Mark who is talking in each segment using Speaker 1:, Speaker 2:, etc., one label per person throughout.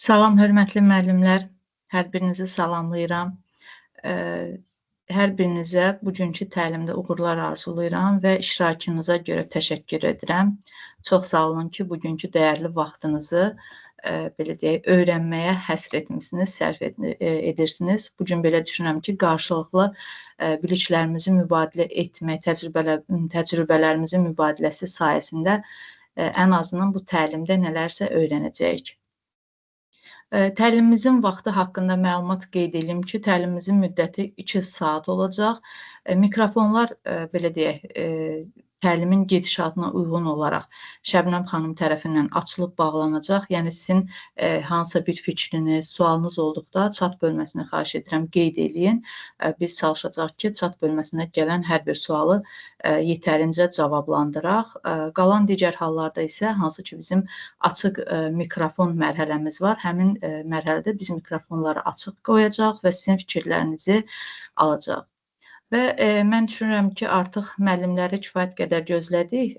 Speaker 1: Salam, hörmətli müəllimlər. Hər birinizi salamlayıram. Hər birinizə bugünkü təlimdə uğurlar arzulayıram və iştirakınıza görə təşəkkür edirəm. Çox sağ olun ki, bugünkü dəyərli vaxtınızı belə deyək, öyrənməyə həsr etmisiniz, sərf edirsiniz. Bu gün belə düşünürəm ki, qarşılıqlı biliklərimizi mübadilə etmək, təcrübələrimizin mübadiləsi sayəsində ən azından bu təlimdə nələrsə öyrənəcəyik. Təlimimizin vaxtı haqqında məlumat qeyd edim ki, təlimimizin müddəti 2 saat olacaq. Mikrofonlar, belə deyək, təlimin gedişatına uyğun olaraq Şəbnəm xanım tərəfindən açılıb bağlanacaq. Yəni sizin hansısa bir fikriniz, sualınız olduqda chat bölməsini xahiş edirəm, qeyd eləyin. Biz çalışacağıq ki, chat bölməsinə gələn hər bir sualı yetərincə cavablandıraq. Qalan digər hallarda isə hansı ki bizim açıq mikrofon mərhələmiz var, həmin mərhələdə biz mikrofonları açıq qoyacaq və sizin fikirlərinizi alacaq. Və mən düşünürəm ki, artıq müəllimləri kifayət qədər gözlədik.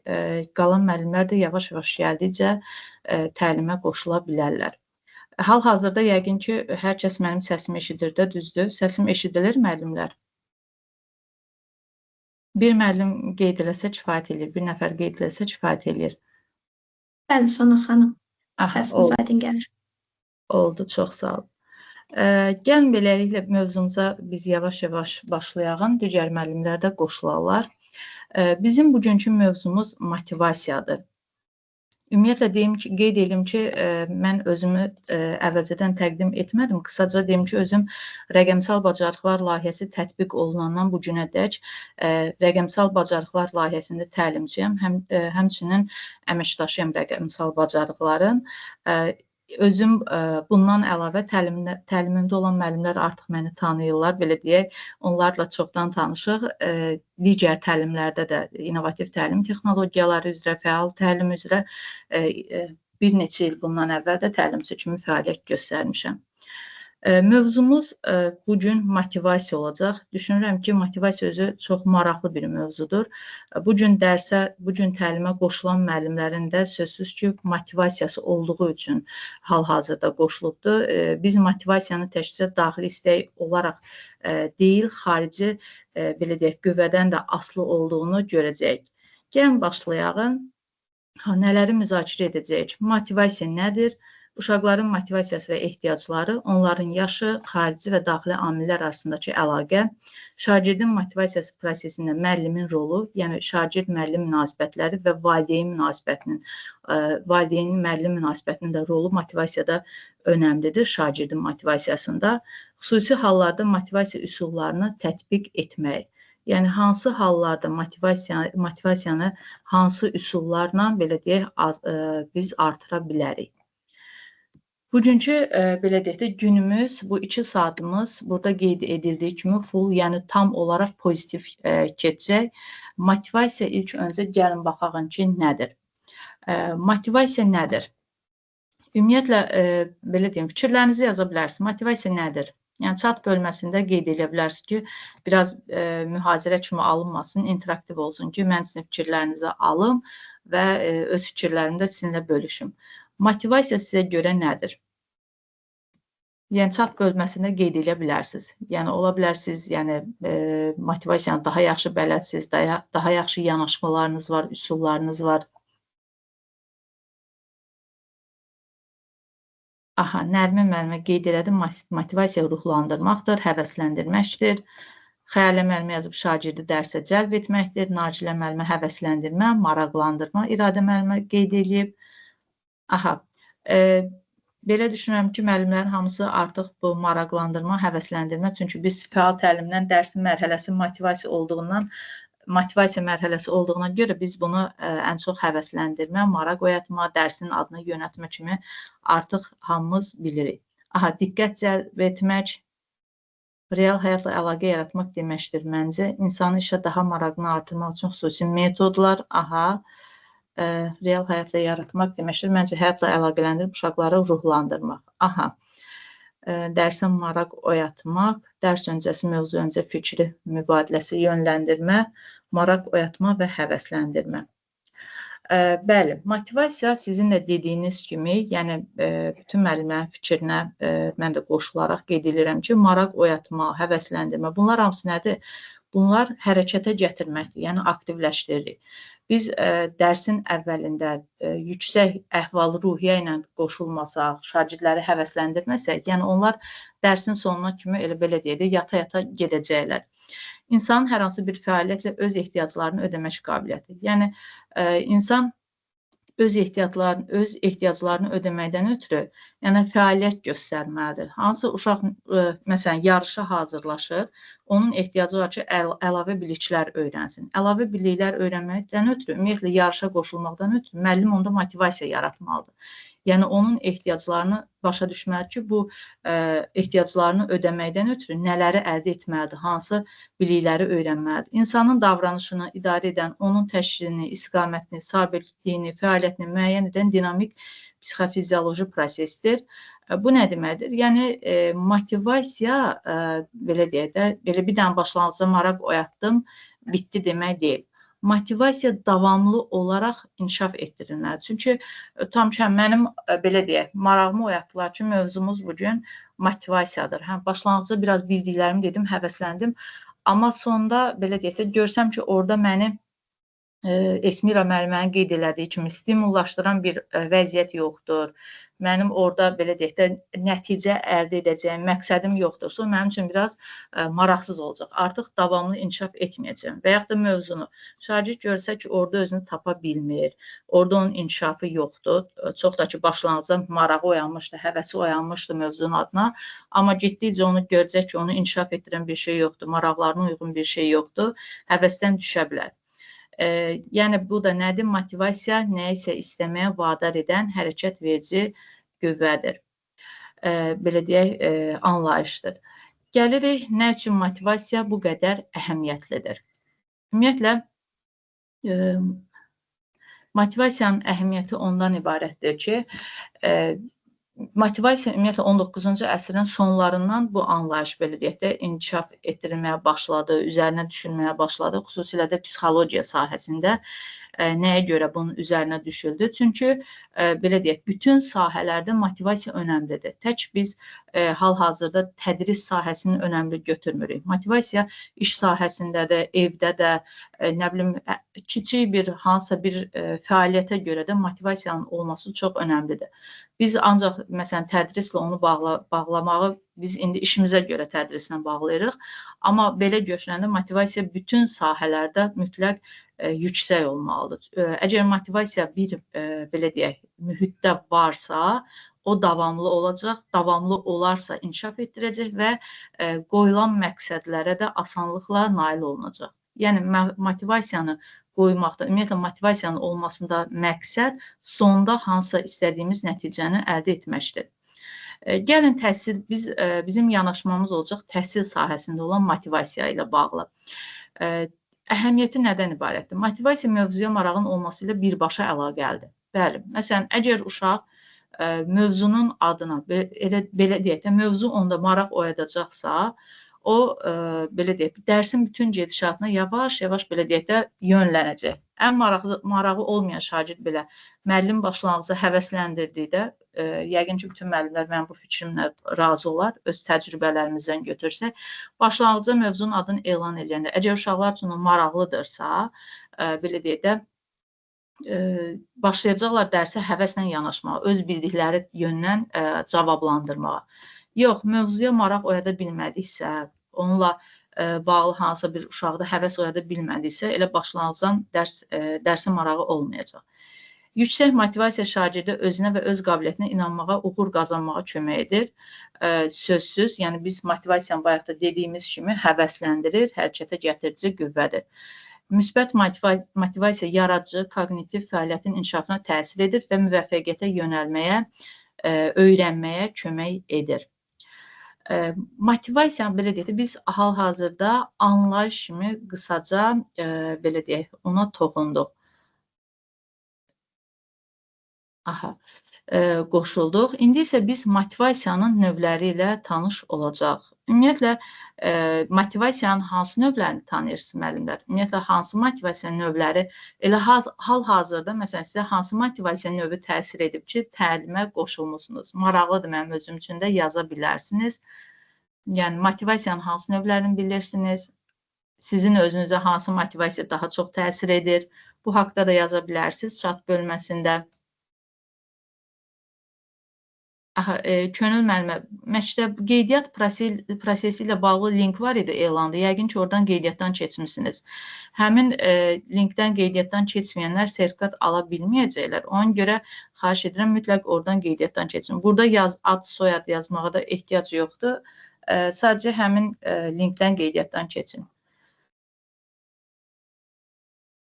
Speaker 1: Qalan müəllimlər də yavaş-yavaş gəldikcə təlimə qoşula bilərlər. Hal-hazırda yəqin ki, hər kəs mənim səsimi eşidir də, düzdür? Səsim eşidilir müəllimlər? Bir müəllim qeyd eləsə kifayət eləyir, bir nəfər qeyd eləsə kifayət eləyir.
Speaker 2: Bəli, Sona xanım, səsiniz aydın gəlir.
Speaker 1: Oldu, çox sağ olun. Gəlin beləliklə mövzumuza biz yavaş-yavaş başlayağım, digər müəllimlər də qoşularlar. Bizim bugünkü mövzumuz motivasiyadır. Ümumiyyətlə deyim ki, qeyd edim ki, mən özümü əvvəlcədən təqdim etmədim. Qısaca deyim ki, özüm rəqəmsal bacarıqlar layihəsi tətbiq olunandan bu günədək rəqəmsal bacarıqlar layihəsində təlimçiyəm, həmçinin əməkdaşıyam rəqəmsal bacarıqların. Özüm bundan əlavə təlimimdə olan müəllimlər artıq məni tanıyırlar, belə deyək, onlarla çoxdan tanışıq. Digər təlimlərdə də innovativ təlim texnologiyaları üzrə, fəal təlim üzrə bir neçə il bundan əvvəl də təlimçi kimi fəaliyyət göstərmişəm. Mövzumuz bugün motivasiya olacaq. Düşünürəm ki, motivasiya özü çox maraqlı bir mövzudur. Bugün dərsə, bugün təlimə qoşulan müəllimlərin də sözsüz ki, motivasiyası olduğu üçün hal-hazırda qoşulubdur. Biz motivasiyanı təkcə daxili istək olaraq deyil, xarici, belə deyək, qüvvədən də asılı olduğunu görəcəyik. Gəlin başlayaq. Nələri müzakirə edəcəyik? Motivasiya nədir? Uşaqların motivasiyası və ehtiyacları, onların yaşı, xarici və daxili amillər arasındakı əlaqə, şagirdin motivasiyası prosesində müəllimin rolu, yəni şagird-müəllim münasibətləri və valideyn münasibətinin, valideyn-müəllim münasibətinin də rolu motivasiyada önəmlidir, şagirdin motivasiyasında. Xüsusi hallarda motivasiya üsullarını tətbiq etmək. Yəni, hansı hallarda motivasiyanı hansı üsullarla, belə deyək, biz artıra bilərik. Bugünkü, belə deyək də, günümüz, bu 2 saatımız burada qeyd edildiyi kimi full, yəni tam olaraq pozitiv keçəcək. Motivasiya ilk öncə gəlin baxaq ki, nədir? Motivasiya nədir? Ümumiyyətlə, belə deyim, fikirlərinizi yaza bilərsiniz. Motivasiya nədir? Yəni, chat bölməsində qeyd edə bilərsiniz ki, biraz mühazirə kimi alınmasın, interaktiv olsun ki, mən sizin fikirlərinizi alım və öz fikirlərimi də sizinlə bölüşüm. Motivasiya sizə görə nədir? Yəni, chat bölməsində qeyd edə bilərsiniz. Yəni, ola bilər siz, yəni, motivasiyanı daha yaxşı bələdsiniz, daha yaxşı yanaşmalarınız var, üsullarınız var. Aha, Nərmin müəllimə qeyd elədim, motivasiya ruhlandırmaqdır, həvəsləndirməkdir. Xəyalə müəllimə yazıb şagirdi dərsə cəlb etməkdir. Nacilə müəllimə həvəsləndirmə, maraqlandırma, İradə müəllimə qeyd eləyib. Aha, belə düşünürəm ki, müəllimlərin hamısı artıq bu maraqlandırma, həvəsləndirmə, çünki biz fəal təlimdən dərsin mərhələsi motivasiya olduğundan, motivasiya mərhələsi olduğuna görə biz bunu ən çox həvəsləndirmə, maraq oyatma, dərsin adını yönəltmə kimi artıq hamımız bilirik. Aha, diqqət cəlb etmək, real həyatla əlaqə yaratmaq deməkdir məncə. İnsanın işə daha marağını artırmaq üçün xüsusi metodlar, aha, real həyatla yaratmaq deməkdir. Məncə, həyatla əlaqələndirib uşaqları ruhlandırmaq. Aha, dərsə maraq oyatmaq, dərs öncəsi, mövzu öncə fikri mübadiləsi yönləndirmə, maraq oyatma və həvəsləndirmə. Bəli, motivasiya sizin də dediyiniz kimi, yəni bütün müəllimlərin fikrinə mən də qoşularaq qeyd edirəm ki, maraq oyatma, həvəsləndirmə, bunlar hamısı nədir? Bunlar hərəkətə gətirməkdir, yəni aktivləşdiririk. Biz dərsin əvvəlində yüksək əhval-ruhiyyə ilə qoşulmasaq, şagirdləri həvəsləndirməsək, yəni onlar dərsin sonuna kimi elə belə deyək də, yata-yata gedəcəklər. İnsanın hər hansı bir fəaliyyətlə öz ehtiyaclarını ödəmək qabiliyyəti. Yəni insan öz ehtiyaclarını ödəməkdən ötürü, yəni fəaliyyət göstərməlidir. Hansı uşaq məsələn yarışa hazırlaşır, onun ehtiyacı var ki, əlavə biliklər öyrənsin. Əlavə biliklər öyrənməkdən ötürü, ümumiyyətlə yarışa qoşulmaqdan ötürü müəllim onda motivasiya yaratmalıdır. Yəni onun ehtiyaclarını başa düşməlidir ki, bu ehtiyaclarını ödəməkdən ötürü nələri əldə etməlidir, hansı bilikləri öyrənməlidir. İnsanın davranışını idarə edən, onun təşkilini, istiqamətini, sabitliyini, fəaliyyətini müəyyən edən dinamik psixofizioloji prosesdir. Bu nə deməkdir? Yəni motivasiya belə deyək də, belə bir dənə başlanğıcda maraq oyatdım, bitdi demək deyil. Motivasiya davamlı olaraq inkişaf etdirilməlidir. Çünki tam ki, mənim belə deyək, marağımı oyatdılar ki, mövzumuz bugün motivasiyadır. Hə, başlanğıcda biraz bildiklərimi dedim, həvəsləndim. Amma sonda belə deyək də, görsəm ki, orada məni Esmira müəllimənin qeyd elədiyi kimi stimullaşdıran bir vəziyyət yoxdur. Mənim orada belə deyək də nəticə əldə edəcəyim məqsədim yoxdursa, mənim üçün biraz maraqsız olacaq. Artıq davamlı inkişaf etməyəcəyəm. Və yaxud da mövzunu şagird görsə ki, orada özünü tapa bilmir, orada onun inkişafı yoxdur. Çox da ki, başlanğıcda marağı oyanmışdı, həvəsi oyanmışdı mövzunun adına. Amma getdikcə onu görəcək ki, onu inkişaf etdirən bir şey yoxdur, maraqlarına uyğun bir şey yoxdur, həvəsdən düşə bilər. Yəni bu da nədir? Motivasiya nəyisə istəməyə vadar edən hərəkət verici qüvvədir. Belə deyək, anlayışdır. Gəlirik, nə üçün motivasiya bu qədər əhəmiyyətlidir? Ümumiyyətlə, motivasiyanın əhəmiyyəti ondan ibarətdir ki, motivasiya ümumiyyətlə 19-cu əsrin sonlarından bu anlayış belə deyək də inkişaf etdirilməyə başladı, üzərinə düşünməyə başladı, xüsusilə də psixologiya sahəsində. Nəyə görə bunun üzərinə düşüldü? Çünki belə deyək, bütün sahələrdə motivasiya önəmlidir. Tək biz hal-hazırda tədris sahəsini önəmli götürmürük. Motivasiya iş sahəsində də, evdə də, nə bilim, kiçik bir hansısa bir fəaliyyətə görə də motivasiyanın olması çox önəmlidir. Biz ancaq məsələn tədrislə onu bağlamağı biz indi işimizə görə tədrislə bağlayırıq. Amma belə götürəndə motivasiya bütün sahələrdə mütləq yüksək olmalıdır. Əgər motivasiya bir belə deyək, mühitdə varsa, o davamlı olacaq, davamlı olarsa inkişaf etdirəcək və qoyulan məqsədlərə də asanlıqla nail olunacaq. Yəni motivasiyanı qoymaqda, ümumiyyətlə motivasiyanın olmasında məqsəd sonda hansısa istədiyimiz nəticəni əldə etməkdir. Gəlin təhsil, bizim yanaşmamız olacaq təhsil sahəsində olan motivasiya ilə bağlı. Əhəmiyyəti nədən ibarətdir? Motivasiya mövzuya marağın olması ilə birbaşa əlaqəlidir. Bəli, məsələn, əgər uşaq mövzunun adına, belə deyək də, mövzu onda maraq oyadacaqsa, o, belə deyək, dərsin bütün gedişatına yavaş-yavaş, belə deyək də, yönlənəcək. Ən marağı olmayan şagird belə müəllim başlanğıca həvəsləndirdikdə, yəqin ki, bütün müəllimlər mənim bu fikrimlə razı olar, öz təcrübələrimizdən götürsək, başlanğıca mövzunun adını elan edəndə, əgər uşaqlar üçün o maraqlıdırsa, belə deyək də, başlayacaqlar dərsə həvəslə yanaşmağa, öz bildikləri yöndən cavablandırmağa. Yox, mövzuya maraq oyada bilmədiksə, onunla bağlı hansısa bir uşaqda həvəs oyada bilmədiksə, elə başlanğıcdan dərsə marağı olmayacaq. Yüksək motivasiya şagirdə özünə və öz qabiliyyətinə inanmağa, uğur qazanmağa kömək edir. Sözsüz, yəni biz motivasiyanı bayaq da dediyimiz kimi həvəsləndirir, hərəkətə gətirici qüvvədir. Müsbət motivasiya yaradıcı, koqnitiv fəaliyyətin inkişafına təsir edir və müvəffəqiyyətə yönəlməyə, öyrənməyə kömək edir. Motivasiyanı belə deyək də, biz hal-hazırda anlayış kimi qısaca belə deyək, ona toxunduq. Aha. Qoşulduq. İndi isə biz motivasiyanın növləri ilə tanış olacaq. Ümumiyyətlə, motivasiyanın hansı növlərini tanıyırsınız müəllimlər? Ümumiyyətlə, hansı motivasiya növləri elə hal-hazırda, məsələn, sizə hansı motivasiya növü təsir edib ki, təlimə qoşulmusunuz? Maraqlıdır mənim özüm üçün də yaza bilərsiniz. Yəni, motivasiyanın hansı növlərini bilirsiniz? Sizin özünüzə hansı motivasiya daha çox təsir edir? Bu haqda da yaza bilərsiniz chat bölməsində. Aha, Könül müəllimə, məktəb qeydiyyat prosesi ilə bağlı link var idi elanda. Yəqin ki, oradan qeydiyyatdan keçmisiniz. Həmin linkdən qeydiyyatdan keçməyənlər sertifikat ala bilməyəcəklər. Ona görə xahiş edirəm, mütləq oradan qeydiyyatdan keçin. Burada ad, soyad yazmağa da ehtiyac yoxdur. Sadəcə həmin linkdən qeydiyyatdan keçin.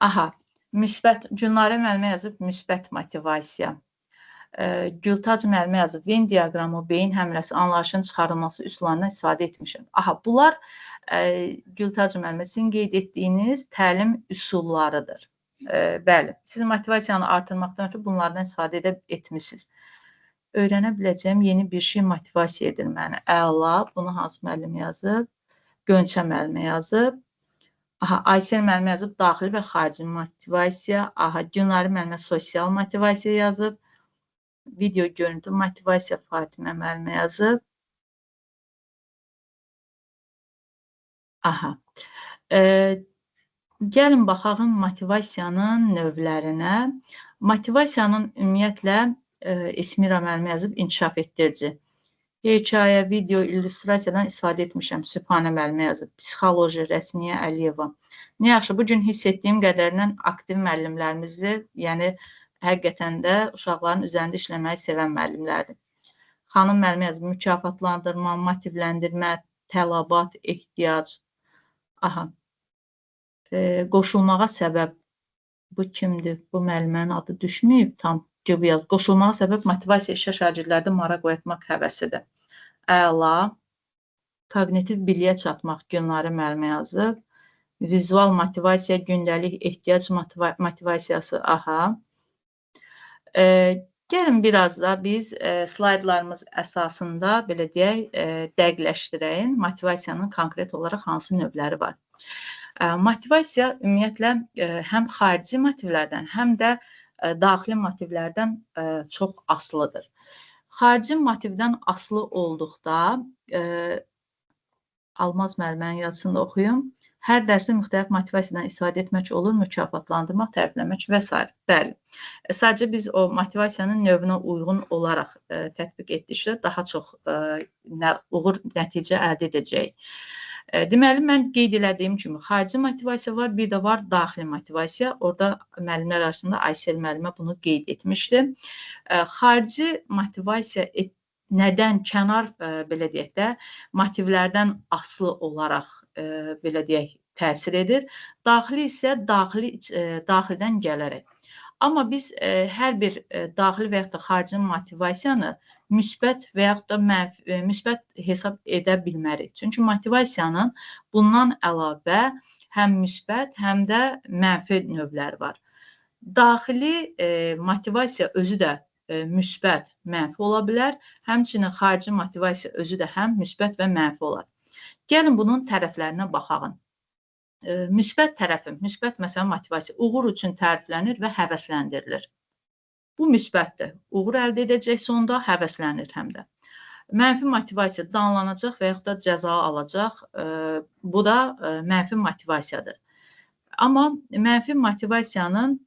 Speaker 1: Aha, müsbət, Gülnarə müəllimə yazıb müsbət motivasiya. Gültac müəllimə yazıb, Venn diaqramı, beyin həmləsi, anlayışın çıxarılması üsullarından istifadə etmişəm. Aha, bunlar Gültac müəllimə sizin qeyd etdiyiniz təlim üsullarıdır. Bəli, siz motivasiyanı artırmaqdan ötürü bunlardan istifadə etmişsiniz. Öyrənə biləcəyim yeni bir şey motivasiya edir məni. Əla, bunu hansı müəllim yazıb? Gönçə müəllimə yazıb. Aha, Aysel müəllimə yazıb, daxili və xarici motivasiya. Aha, Gülnarə müəllimə sosial motivasiya yazıb. Video görüntü motivasiya Fatimə müəllimə yazıb. Aha. Gəlin baxağın motivasiyanın növlərinə. Motivasiyanın ümumiyyətlə Esmira müəllimə yazıb inkişaf etdirici. Hekayə, video, illüstrasiyadan istifadə etmişəm. Sübhanə müəllimə yazıb. Psixoloji, Rəsmiyə Əliyeva. Nə yaxşı, bu gün hiss etdiyim qədərlə aktiv müəllimlərimizi, yəni həqiqətən də uşaqların üzərində işləməyi sevən müəllimlərdir. Xanım müəllimə yazıb, mükafatlandırma, motivləndirmə, tələbat, ehtiyac. Aha. Qoşulmağa səbəb bu kimdir? Bu müəllimənin adı düşməyib tam. Qoşulmağa səbəb motivasiya işə şagirdlərdə maraq oyatmaq həvəsidir. Əla. Koqnitiv biliyə çatmaq Gülnarə müəllimə yazıb. Vizual motivasiya, gündəlik ehtiyac motivasiyası. Aha. Gəlin biraz da biz slaydlarımız əsasında, belə deyək, dəqiqləşdirəyin motivasiyanın konkret olaraq hansı növləri var. Motivasiya ümumiyyətlə həm xarici motivlərdən, həm də daxili motivlərdən çox asılıdır. Xarici motivdən asılı olduqda, Almaz müəllimənin yazısını da oxuyum. Hər dərsdə müxtəlif motivasiyadan istifadə etmək olur, mükafatlandırmaq, tərifləmək və s. Bəli. Sadəcə biz o motivasiyanın növünə uyğun olaraq tətbiq etdikcə daha çox uğur nəticə əldə edəcəyik. Deməli, mən qeyd elədiyim kimi xarici motivasiya var, bir də var daxili motivasiya. Orada müəllimlər arasında Aysel müəllimə bunu qeyd etmişdi. Xarici motivasiya nədən kənar, belə deyək də, motivlərdən asılı olaraq, belə deyək, təsir edir. Daxili isə daxildən gələrək. Amma biz hər bir daxili və yaxud da xarici motivasiyanı müsbət və yaxud da mənfi, müsbət hesab edə bilmərik. Çünki motivasiyanın bundan əlavə həm müsbət, həm də mənfi növləri var. Daxili motivasiya özü də müsbət, mənfi ola bilər. Həmçinin xarici motivasiya özü də həm müsbət və mənfi olar. Gəlin bunun tərəflərinə baxağın. Müsbət tərəfi, müsbət məsələn motivasiya uğur üçün təriflənir və həvəsləndirilir. Bu müsbətdir. Uğur əldə edəcək sonda, həvəslənir həm də. Mənfi motivasiya danlanacaq və yaxud da cəza alacaq. Bu da mənfi motivasiyadır. Amma mənfi motivasiyanın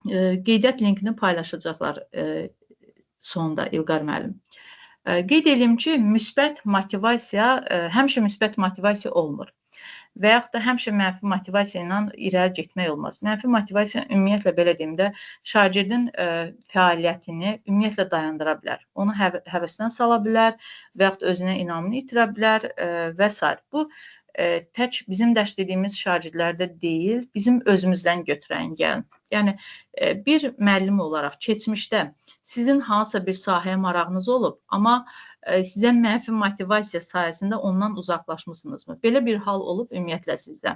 Speaker 1: qeydiyyat linkini paylaşacaqlar sonda İlqar müəllim. Qeyd edeyim ki, müsbət motivasiya, həmişə müsbət motivasiya olmur. Və yaxud da həmişə mənfi motivasiya ilə irəli getmək olmaz. Mənfi motivasiya ümumiyyətlə, belə deyim də, şagirdin fəaliyyətini ümumiyyətlə dayandıra bilər. Onu həvəsdən sala bilər və yaxud özünə inamını itirə bilər və s. Bu, tək bizim dərs dediyimiz şagirdlərdə deyil, bizim özümüzdən götürən gəlin. Yəni, bir müəllim olaraq keçmişdə sizin hansısa bir sahəyə marağınız olub, amma sizə mənfi motivasiya sayəsində ondan uzaqlaşmısınızmı? Belə bir hal olub ümumiyyətlə sizdə.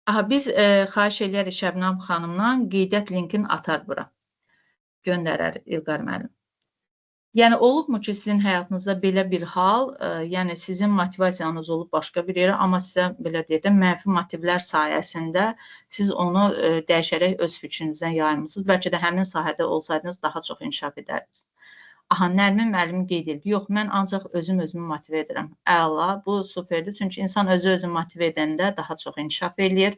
Speaker 1: Aha, biz xahiş eləyərik Şəbnəm xanımdan qeydiyyat linkini atar bura. Göndərər İlqar müəllim. Yəni, olubmu ki, sizin həyatınızda belə bir hal, yəni sizin motivasiyanız olub başqa bir yerə, amma sizə belə deyək də, mənfi motivlər sayəsində siz onu dəyişərək öz fikrinizdən yayılmısınız. Bəlkə də həmin sahədə olsaydınız daha çox inkişaf edərdiniz. Aha, Nərmin müəllim qeyd edib. Yox, mən ancaq özüm özümü motivə edirəm. Əla, bu superdir. Çünki insan özü özünü motivə edəndə daha çox inkişaf eləyir.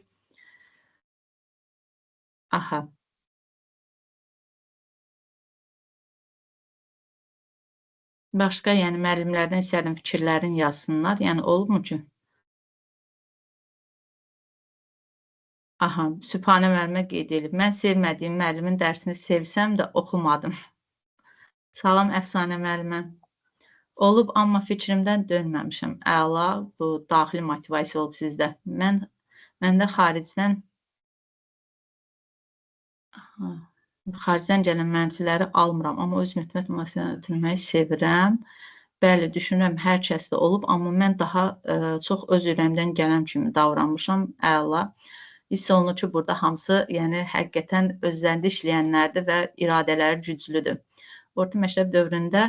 Speaker 1: Aha. Başqa, yəni müəllimlərdən istərdim fikirlərini yazsınlar. Yəni olubmu ki? Aha, Sübhanə müəllimə qeyd edib. Mən sevmədiyim müəllimin dərsini sevsəm də oxumadım. Salam Əfsanə müəllimə. Olub, amma fikrimdən dönməmişəm. Əla, bu daxili motivasiya olub sizdə. Məndə xaricdən aha, xaricdən gələn mənfiləri almıram, amma öz mütləq motivasiyonu ötürməyi sevirəm. Bəli, düşünürəm, hər kəsdə olub, amma mən daha çox öz ürəyimdən gələn kimi davranmışam. Əla. Hiss olunur ki, burada hamısı, yəni həqiqətən özlərində işləyənlərdir və iradələri güclüdür. Orta məktəb dövründə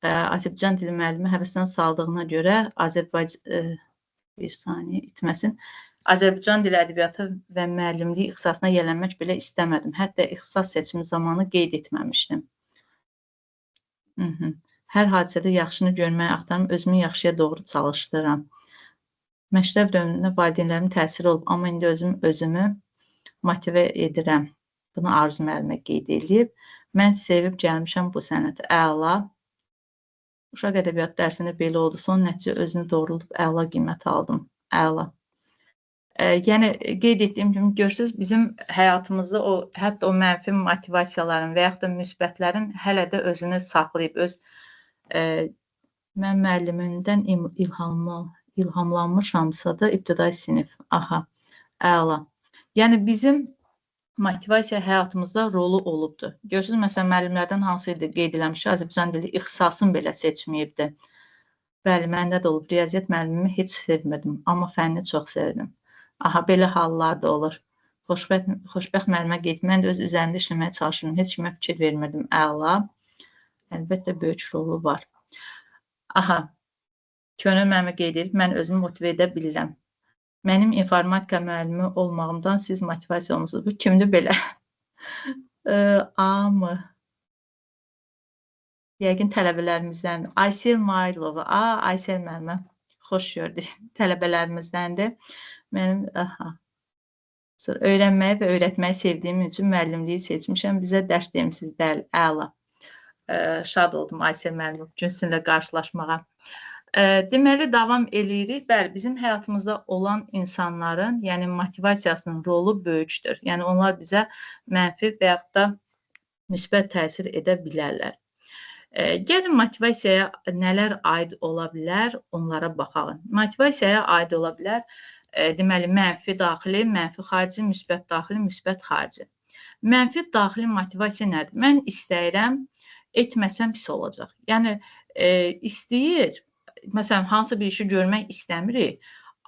Speaker 1: Azərbaycan dili müəllimi həvəsdən saldığına görə bir saniyə itməsin. Azərbaycan dili ədəbiyyatı və müəllimlik ixtisasına yiyələnmək belə istəmədim. Hətta ixtisas seçimi zamanı qeyd etməmişdim. Hər hadisədə yaxşını görməyi axtarım, özümü yaxşıya doğru çalışdıram. Məktəb dövründə valideynlərimin təsiri olub, amma indi özümü motivə edirəm. Bunu Arzu müəllimə qeyd edib. Mən sevib gəlmişəm bu sənəti. Əla. Uşaq ədəbiyyatı dərsində belə oldu. Son nəticə özünü doğrultub əla qiymət aldım. Əla. Yəni, qeyd etdiyim kimi, görürsünüz, bizim həyatımızda o, hətta o mənfi motivasiyaların və yaxud da müsbətlərin hələ də özünü saxlayıb, mən müəllimimdən ilhamlanmışamsa da ibtidai sinif. Aha, əla. Yəni, bizim motivasiya həyatımızda rolu olubdur. Görürsünüz, məsələn, müəllimlərdən hansı idi qeyd eləmiş ki, Azərbaycan dili ixtisasını belə seçməyibdi. Bəli, məndə də olub. Riyaziyyat müəllimimi heç sevmirdim, amma fənni çox sevdim. Aha, belə hallar da olur. Xoşbəxt müəllimə qeyd, mən də öz üzərində işləməyə çalışırdım. Heç kimə fikir vermirdim. Əla. Əlbəttə, böyük rolu var. Aha, Könül müəllimə qeyd edib, mən özümü motivə edə bilirəm. Mənim informatika müəllimi olmağımdan siz motivasiya olmusunuz. Bu kimdir belə? A mı? Yəqin tələbələrimizdəndir. Aysel Mailova. Aysel müəllimə. Xoş gördük. Tələbələrimizdəndir. Mənim, aha. Öyrənməyi və öyrətməyi sevdiyim üçün müəllimliyi seçmişəm. Bizə dərs demişsiniz. Bəli, əla. Şad oldum Aysel müəllimə bugün sizinlə qarşılaşmağa. Deməli, davam eləyirik. Bəli, bizim həyatımızda olan insanların, yəni motivasiyasının rolu böyükdür. Yəni, onlar bizə mənfi və yaxud da müsbət təsir edə bilərlər. Gəlin, motivasiyaya nələr aid ola bilər, onlara baxalım. Motivasiyaya aid ola bilər, deməli, mənfi daxili, mənfi xarici, müsbət daxili, müsbət xarici. Mənfi daxili motivasiya nədir? Mən istəyirəm, etməsəm pis olacaq. Yəni, istəyir, məsələn, hansı bir işi görmək istəmirik,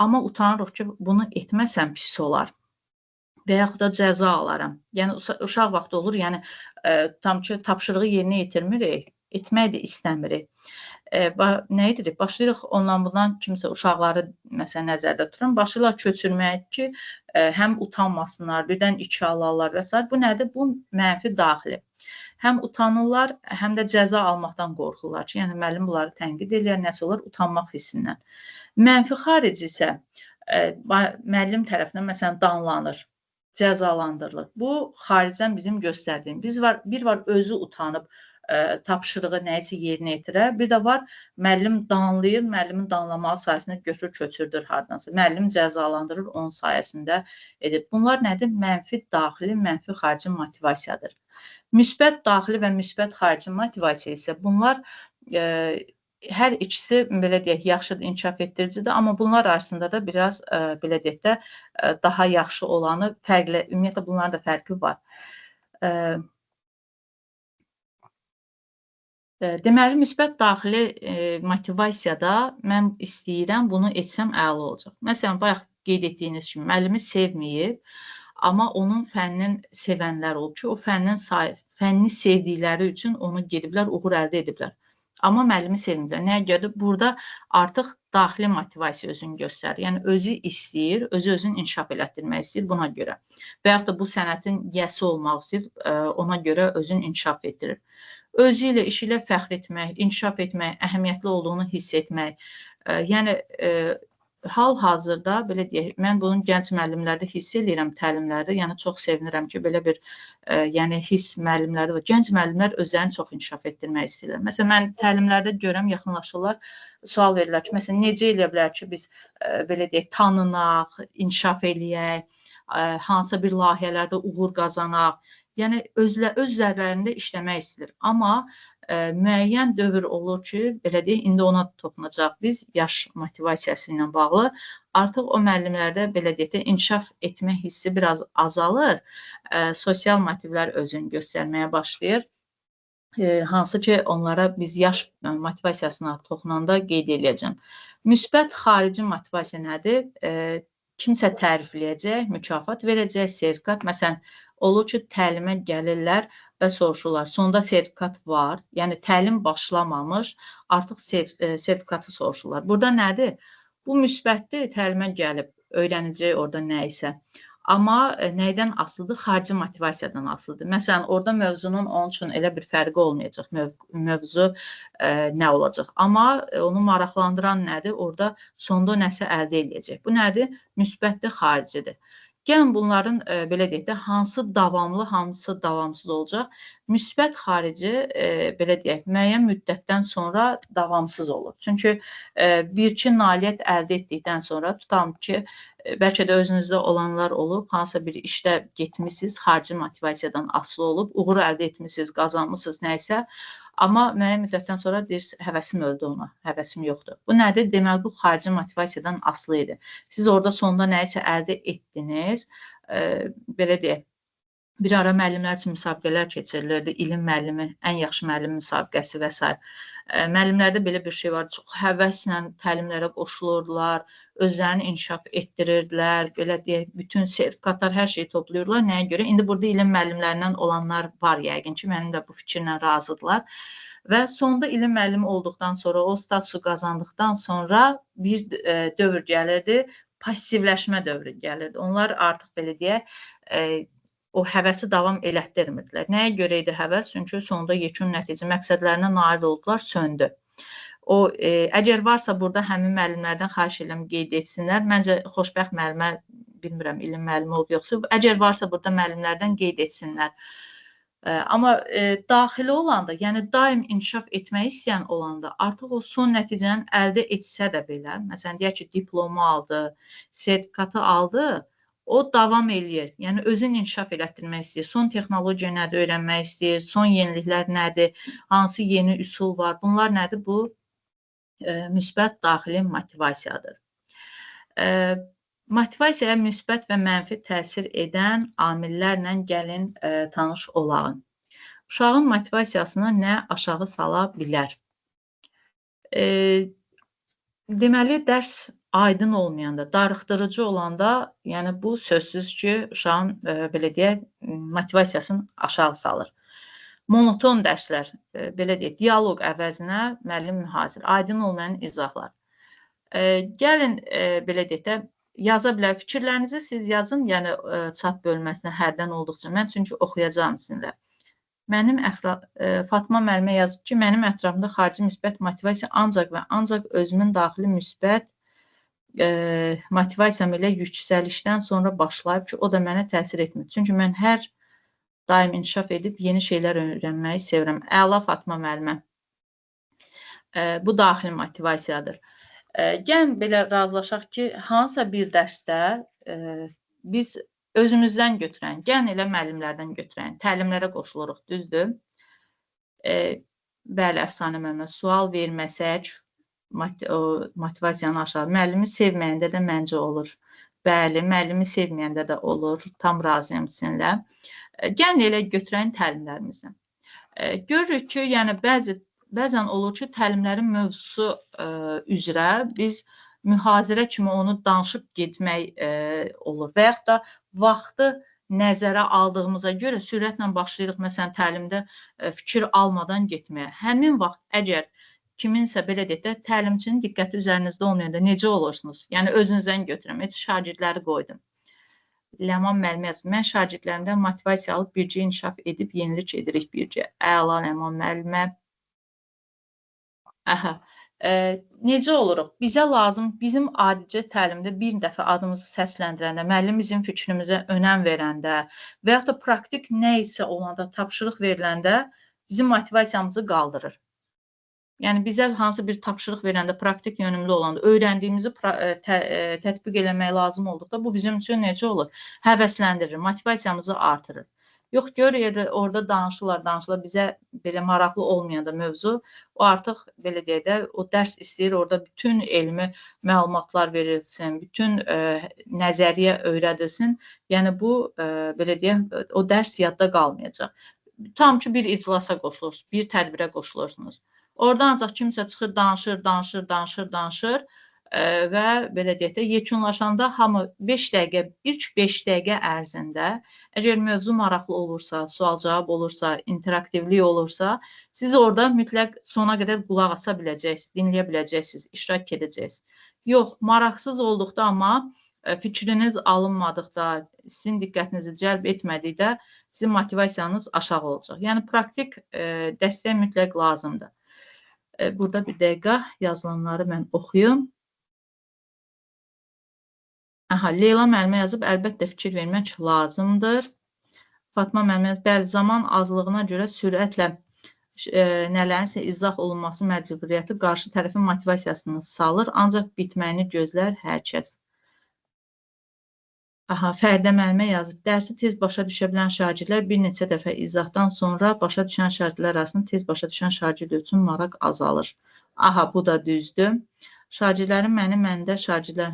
Speaker 1: amma utanırıq ki, bunu etməsəm pis olar və yaxud da cəza alaram. Yəni, uşaq vaxtı olur, yəni, tam ki, tapşırığı yerinə yetirmirik, etmək də istəmirik. Nə edirik? Başlayırıq ondan bundan kimsə uşaqları, məsələn, nəzərdə tuturam, başlayırlar köçürməyə ki, həm utanmasınlar, birdən iki alarlar və s. Bu nədir? Bu mənfi daxili. Həm utanırlar, həm də cəza almaqdan qorxurlar ki, yəni müəllim bunları tənqid eləyər, nəsə olar utanmaq hissindən. Mənfi xarici isə müəllim tərəfindən, məsələn, danlanır, cəzalandırılır. Bu, xaricdən bizim göstərdiyimiz. Bir var özü utanıb, tapşırığı nəyisə yerinə yetirər. Bir də var, müəllim danlayır, müəllimin danlamağı sayəsində götürür, köçürdür hardansa. Müəllim cəzalandırır, onun sayəsində edir. Bunlar nədir? Mənfi daxili, mənfi xarici motivasiyadır. Müsbət daxili və müsbət xarici motivasiya isə bunlar hər ikisi, belə deyək, yaxşı inkişaf etdiricidir, amma bunlar arasında da biraz, belə deyək də, daha yaxşı olanı fərqli, ümumiyyətlə, bunların da fərqi var. Deməli, müsbət daxili motivasiyada mən istəyirəm, bunu etsəm əla olacaq. Məsələn, bayaq Qeyd etdiyiniz kimi, müəllimi sevməyib, amma onun fənninin sevənlər olub ki, o fənni sevdikləri üçün onu gediblər, uğur əldə ediblər. Amma müəllimi sevməyiblər. Nəyə görə? Burada artıq daxili motivasiya özünü göstərir. Yəni, özü istəyir, özü özünü inkişaf elətdirmək istəyir buna görə. Və yaxud da bu sənətin yiyəsi olmaq istəyir, ona görə özünü inkişaf etdirir. Özü ilə, işi ilə fəxr etmək, inkişaf etmək, əhəmiyyətli olduğunu hiss etmək. Yəni, hal-hazırda, belə deyək, mən bunu gənc müəllimlərdə hiss eləyirəm təlimlərdə, yəni çox sevinirəm ki, belə bir yəni hiss müəllimləri var. Gənc müəllimlər özlərini çox inkişaf etdirmək istəyirlər. Məsələn, mən təlimlərdə görürəm, yaxınlaşırlar, sual verirlər ki, məsələn, necə eləyə bilər ki, biz belə deyək, tanınaq, inkişaf eləyək, hansısa bir layihələrdə uğur qazanaq. Yəni, öz üzərlərində işləmək istəyirlər. Amma müəyyən dövr olur ki, belə deyək, indi ona toxunacaq biz yaş motivasiyası ilə bağlı. Artıq o müəllimlərdə, belə deyək də, inkişaf etmə hissi biraz azalır. Sosial motivlər özünü göstərməyə başlayır. Hansı ki, onlara biz yaş motivasiyasına toxunanda qeyd eləyəcəm. Müsbət xarici motivasiya nədir? Kimsə tərifləyəcək, mükafat verəcək, sertifikat. Məsələn, olur ki, təlimə gəlirlər və soruşurlar. Sonda sertifikat var, yəni təlim başlamamış, artıq sertifikatı soruşurlar. Burada nədir? Bu müsbətdir, təlimə gəlib, öyrənəcək orada nə isə. Amma nədən asılıdır? Xarici motivasiyadan asılıdır. Məsələn, orada mövzunun onun üçün elə bir fərqi olmayacaq. Mövzu nə olacaq? Amma onu maraqlandıran nədir? Orada sonda nəsə əldə eləyəcək. Bu nədir? Müsbətdir, xaricidir. Gəlin bunların, belə deyək də, hansı davamlı, hansı davamsız olacaq? Müsbət xarici, belə deyək, müəyyən müddətdən sonra davamsız olur. Çünki bir-iki nailiyyət əldə etdikdən sonra, tutam ki, bəlkə də özünüzdə olanlar olub, hansısa bir işdə getmişsiniz, xarici motivasiyadan asılı olub, uğuru əldə etmişsiniz, qazanmışsınız, nə isə. Amma müəyyən müddətdən sonra deyirsiniz, həvəsim öldü ona, həvəsim yoxdur. Bu nədir? Deməli, bu xarici motivasiyadan asılı idi. Siz orada sonda nəyisə əldə etdiniz, belə deyək, bir ara müəllimlər üçün müsabiqələr keçirilirdi, ilin müəllimi, ən yaxşı müəllim müsabiqəsi və s. Müəllimlərdə belə bir şey var, çox həvəslə təlimlərə qoşulurdular, özlərini inkişaf etdirirdilər, belə deyək, bütün sertifikatlar, hər şeyi toplayırlar. Nəyə görə? İndi burada ilin müəllimlərindən olanlar var yəqin ki, mənim də bu fikirlə razıdırlar. Və sonda ilin müəllimi olduqdan sonra, o statusu qazandıqdan sonra bir dövr gəlirdi, passivləşmə dövrü gəlirdi. Onlar artıq belə deyək, o həvəsi davam elətdirmirdilər. Nəyə görə idi həvəs? Çünki sonda yekun nəticə məqsədlərinə nail oldular, söndü. O, əgər varsa burada həmin müəllimlərdən xahiş edirəm qeyd etsinlər. Məncə xoşbəxt müəllimə, bilmirəm ilin müəllimi olub yoxsa, əgər varsa burada müəllimlərdən qeyd etsinlər. Amma daxili olanda, yəni daim inkişaf etmək istəyən olanda artıq o son nəticəni əldə etsə də belə, məsələn deyək ki, diplomu aldı, sertifikatı aldı, o davam eləyir. Yəni özünü inkişaf elətdirmək istəyir. Son texnologiya nədir, öyrənmək istəyir, son yeniliklər nədir, hansı yeni üsul var. Bunlar nədir? Bu müsbət daxili motivasiyadır. Motivasiyaya müsbət və mənfi təsir edən amillərlə gəlin tanış olağın. Uşağın motivasiyasını nə aşağı sala bilər? Deməli, dərs aydın olmayanda, darıxdırıcı olanda, yəni bu sözsüz ki, uşağın, belə deyək, motivasiyasını aşağı salır. Monoton dərslər, belə deyək, dialoq əvəzinə müəllim mühazir, aydın olmayan izahlar. Gəlin, belə deyək də, yaza bilər. Fikirlərinizi siz yazın, yəni chat bölməsinə hərdən olduqca. Mən çünki oxuyacağım sizinlə. Mənim Fatma müəllimə yazıb ki, mənim ətrafımda xarici müsbət motivasiya ancaq və ancaq özümün daxili müsbət motivasiyam ilə yüksəlişdən sonra başlayıb ki, o da mənə təsir etmir. Çünki mən hər daim inkişaf edib yeni şeylər öyrənməyi sevirəm. Əla Fatma müəllimə. Bu daxili motivasiyadır. Gəlin belə razılaşaq ki, hansısa bir dərsdə biz özümüzdən götürən, gəlin elə müəllimlərdən götürən, təlimlərə qoşuluruq, düzdür? Bəli, Əfsanə müəllimə, sual verməsək, motivasiyanı aşağı. Müəllimi sevməyəndə də məncə olur. Bəli, müəllimi sevməyəndə də olur. Tam razıyam sizinlə. Gəlin elə götürən təlimlərimizdən. Görürük ki, yəni bəzən olur ki, təlimlərin mövzusu üzrə biz mühazirə kimi onu danışıb getmək olur. Və yaxud da vaxtı nəzərə aldığımıza görə sürətlə başlayırıq, məsələn, təlimdə fikir almadan getməyə. Həmin vaxt əgər kiminsə, belə deyək də, təlimçinin diqqəti üzərinizdə olmayanda necə olursunuz? Yəni, özünüzdən götürüm, heç şagirdləri qoydum. Ləman müəllimə yazıb, mən şagirdlərimdən motivasiya alıb bircə inkişaf edib yenilik edirik bircə. Əla Ləman müəllimə. Aha. Necə oluruq? Bizə lazım, bizim adicə təlimdə bir dəfə adımızı səsləndirəndə, müəllim bizim fikrimizə önəm verəndə və yaxud da praktik nə isə olanda, tapşırıq veriləndə bizim motivasiyamızı qaldırır. Yəni, bizə hansı bir tapşırıq verəndə, praktik yönümlü olanda, öyrəndiyimizi tətbiq eləmək lazım olduqda, bu bizim üçün necə olur? Həvəsləndirir, motivasiyamızı artırır. Yox, gör, orada danışırlar, danışırlar, bizə belə maraqlı olmayanda mövzu, o artıq, belə deyək də, o dərs istəyir, orada bütün elmi məlumatlar verilsin, bütün nəzəriyyə öyrədilsin. Yəni, bu, belə deyək, o dərs yadda qalmayacaq. Tam ki, bir iclasa qoşulursunuz, bir tədbirə qoşulursunuz. Orada ancaq kimsə çıxır, danışır, danışır, danışır, danışır və belə deyək də, yekunlaşanda hamı 5 dəqiqə, ilk 5 dəqiqə ərzində əgər mövzu maraqlı olursa, sual-cavab olursa, interaktivlik olursa, siz orada mütləq sona qədər qulaq asa biləcəksiniz, dinləyə biləcəksiniz, iştirak edəcəksiniz. Yox, maraqsız olduqda amma fikriniz alınmadıqda, sizin diqqətinizi cəlb etmədikdə sizin motivasiyanız aşağı olacaq. Yəni, praktik dəstək mütləq lazımdır. Burada bir dəqiqə yazılanları mən oxuyum. Aha, Leyla müəllimə yazıb, əlbəttə fikir vermək lazımdır. Fatma müəllimə yazıb, bəli, zaman azlığına görə sürətlə nələrinsə izah olunması məcburiyyəti qarşı tərəfin motivasiyasını salır, ancaq bitməyini gözlər hər kəs. Aha, Fərdə müəllimə yazıb, dərsi tez başa düşə bilən şagirdlər bir neçə dəfə izahdan sonra başa düşən şagirdlər arasında tez başa düşən şagird üçün maraq azalır. Aha, bu da düzdür. Şagirdlərim məni məndə şagirdlər.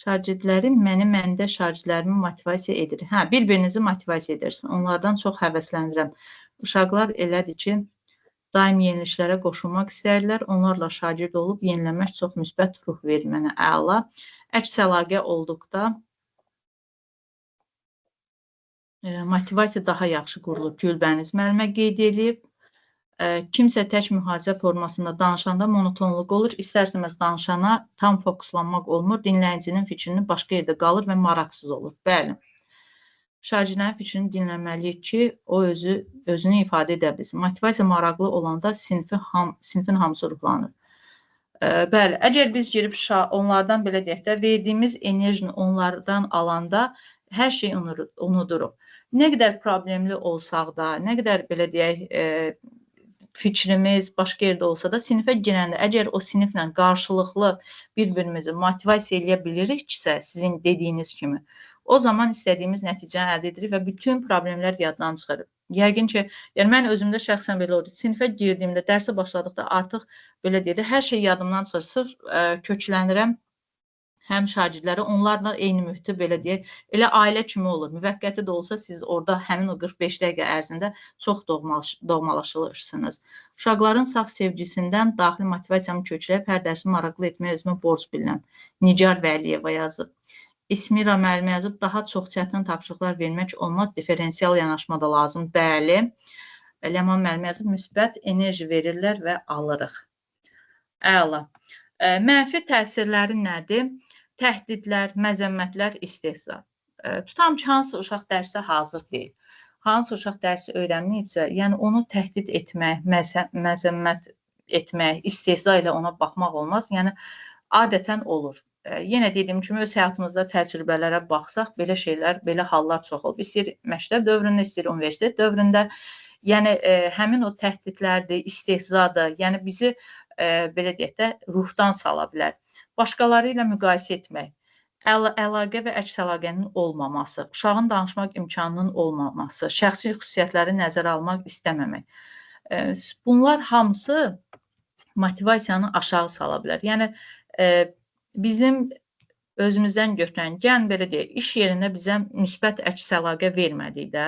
Speaker 1: Şagirdlərim məni məndə şagirdlərimi motivasiya edir. Hə, bir-birinizi motivasiya edirsiniz. Onlardan çox həvəsləndirəm. Uşaqlar elədir ki, daim yeniliklərə qoşulmaq istəyirlər. Onlarla şagird olub yenilənmək çox müsbət ruh verir mənə. Əla. Əks əlaqə olduqda motivasiya daha yaxşı qurulur. Gülbəniz müəllimə qeyd edib. Kimsə tək mühazirə formasında danışanda monotonluq olur. İstər-istəməz danışana tam fokuslanmaq olmur. Dinləyicinin fikrini başqa yerdə qalır və maraqsız olur. Bəli. Şagirdlərin fikrini dinləməliyik ki, o özünü ifadə edə bilsin. Motivasiya maraqlı olanda sinfin hamısı ruhlanır. Bəli, əgər biz girib onlardan belə deyək də, verdiyimiz enerjini onlardan alanda hər şeyi unuduruq. Nə qədər problemli olsaq da, nə qədər belə deyək, fikrimiz başqa yerdə olsa da, sinifə girəndə əgər o siniflə qarşılıqlı bir-birimizi motivasiya eləyə biliriksə, sizin dediyiniz kimi, o zaman istədiyimiz nəticəni əldə edirik və bütün problemlər yaddan çıxır. Yəqin ki, yəni mən özümdə şəxsən belə oldu. Sinifə girdiyimdə, dərsə başladıqda artıq belə deyək də, hər şey yadımdan çıxır. Sırf köklənirəm həm şagirdləri, onlarla eyni mühiti belə deyək, elə ailə kimi olur. Müvəqqəti də olsa siz orada həmin o 45 dəqiqə ərzində çox doğmalaşırsınız. Uşaqların saf sevgisindən daxili motivasiyamı kökləyib hər dərsi maraqlı etməyə özümə borc bilirəm. Nigar Vəliyeva yazıb. İsmira müəllimə yazıb, daha çox çətin tapşırıqlar vermək olmaz, diferensial yanaşma da lazım. Bəli. Ləman müəllimə yazıb, müsbət enerji verirlər və alırıq. Əla. Mənfi təsirləri nədir? Təhdidlər, məzəmmətlər, istehza. Tutam ki, hansı uşaq dərsə hazır deyil, hansı uşaq dərsi öyrənməyibsə, yəni onu təhdid etmək, məzəmmət etmək, istehza ilə ona baxmaq olmaz. Yəni, adətən olur. Yenə dediyim kimi, öz həyatımızda təcrübələrə baxsaq, belə şeylər, belə hallar çox olub. İstəyir məktəb dövründə, istəyir universitet dövründə. Yəni, həmin o təhdidlərdir, istehzadır, yəni bizi, belə deyək də, ruhdan sala bilər. Başqaları ilə müqayisə etmək, əlaqə və əks əlaqənin olmaması, uşağın danışmaq imkanının olmaması, şəxsi xüsusiyyətləri nəzərə almaq istəməmək. Bunlar hamısı motivasiyanı aşağı sala bilər. Yəni, bizim özümüzdən götürən, yəni belə deyək, iş yerində bizə müsbət əks əlaqə vermədikdə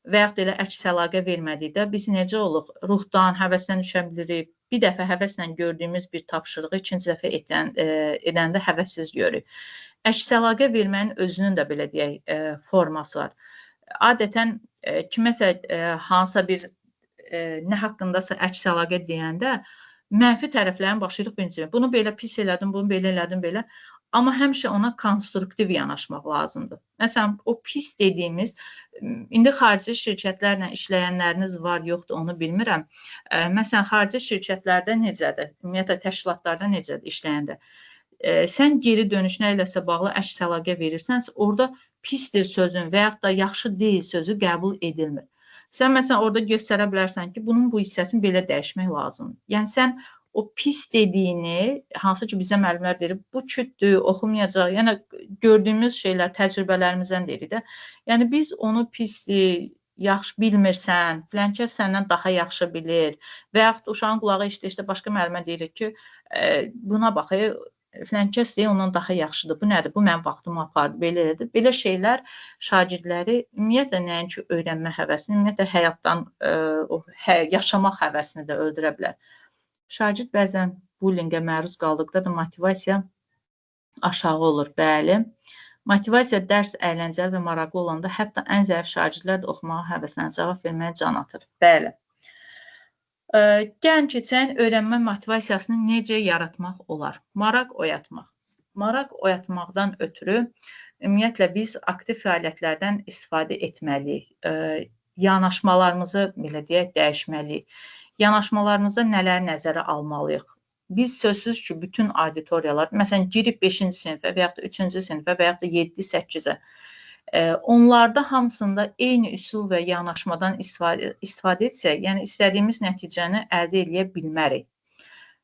Speaker 1: və yaxud elə əks əlaqə vermədikdə biz necə oluq? Ruhdan, həvəsdən düşə bilirik. Bir dəfə həvəslə gördüyümüz bir tapşırığı ikinci dəfə edəndə həvəssiz görürük. Əks əlaqə verməyin özünün də belə deyək forması var. Adətən kiməsə hansısa bir nə haqqındasa əks əlaqə deyəndə mənfi tərəflərini başlayırıq birinci. Bunu belə pis elədim, bunu belə elədim, belə. Amma həmişə ona konstruktiv yanaşmaq lazımdır. Məsələn, o pis dediyimiz, indi xarici şirkətlərlə işləyənləriniz var, yoxdur, onu bilmirəm. Məsələn, xarici şirkətlərdə necədir? Ümumiyyətlə, təşkilatlarda necədir işləyəndə? Sən geri dönüş nə iləsə bağlı əks əlaqə verirsənsə, orada pisdir sözün və yaxud da yaxşı deyil sözü qəbul edilmir. Sən məsələn, orada göstərə bilərsən ki, bunun bu hissəsini belə dəyişmək lazımdır. Yəni, sən o pis dediyini, hansı ki bizə müəllimlər deyir, bu kütdür, oxumayacaq, yəni gördüyümüz şeylər, təcrübələrimizdən deyirik də. Yəni biz onu pisdir, yaxşı bilmirsən, filan kəs səndən daha yaxşı bilir və yaxud uşağın qulağı işdə başqa müəllimə deyirik ki, buna bax, filan kəs deyir, ondan daha yaxşıdır, bu nədir, bu mənim vaxtımı apardı, belə elədi. Belə şeylər şagirdləri ümumiyyətlə nəinki öyrənmə həvəsini, ümumiyyətlə həyatdan yaşamaq həvəsini də öldürə bilər. Şagird bəzən bullyingə məruz qaldıqda da motivasiya aşağı olur. Bəli. Motivasiya dərs əyləncəli və maraqlı olanda hətta ən zəif şagirdlər də oxumağa həvəslənir, cavab verməyə can atır. Bəli. Gəlin keçən öyrənmə motivasiyasını necə yaratmaq olar? Maraq oyatmaq. Maraq oyatmaqdan ötürü ümumiyyətlə biz aktiv fəaliyyətlərdən istifadə etməliyik. Yanaşmalarımızı belə deyək, dəyişməliyik. Yanaşmalarımızda nələri nəzərə almalıyıq? Biz sözsüz ki, bütün auditoriyalar, məsələn, girib 5-ci sinifə və yaxud da 3-cü sinifə və yaxud da 7-8-ə, onlarda hamısında eyni üsul və yanaşmadan istifadə etsək, yəni istədiyimiz nəticəni əldə eləyə bilmərik.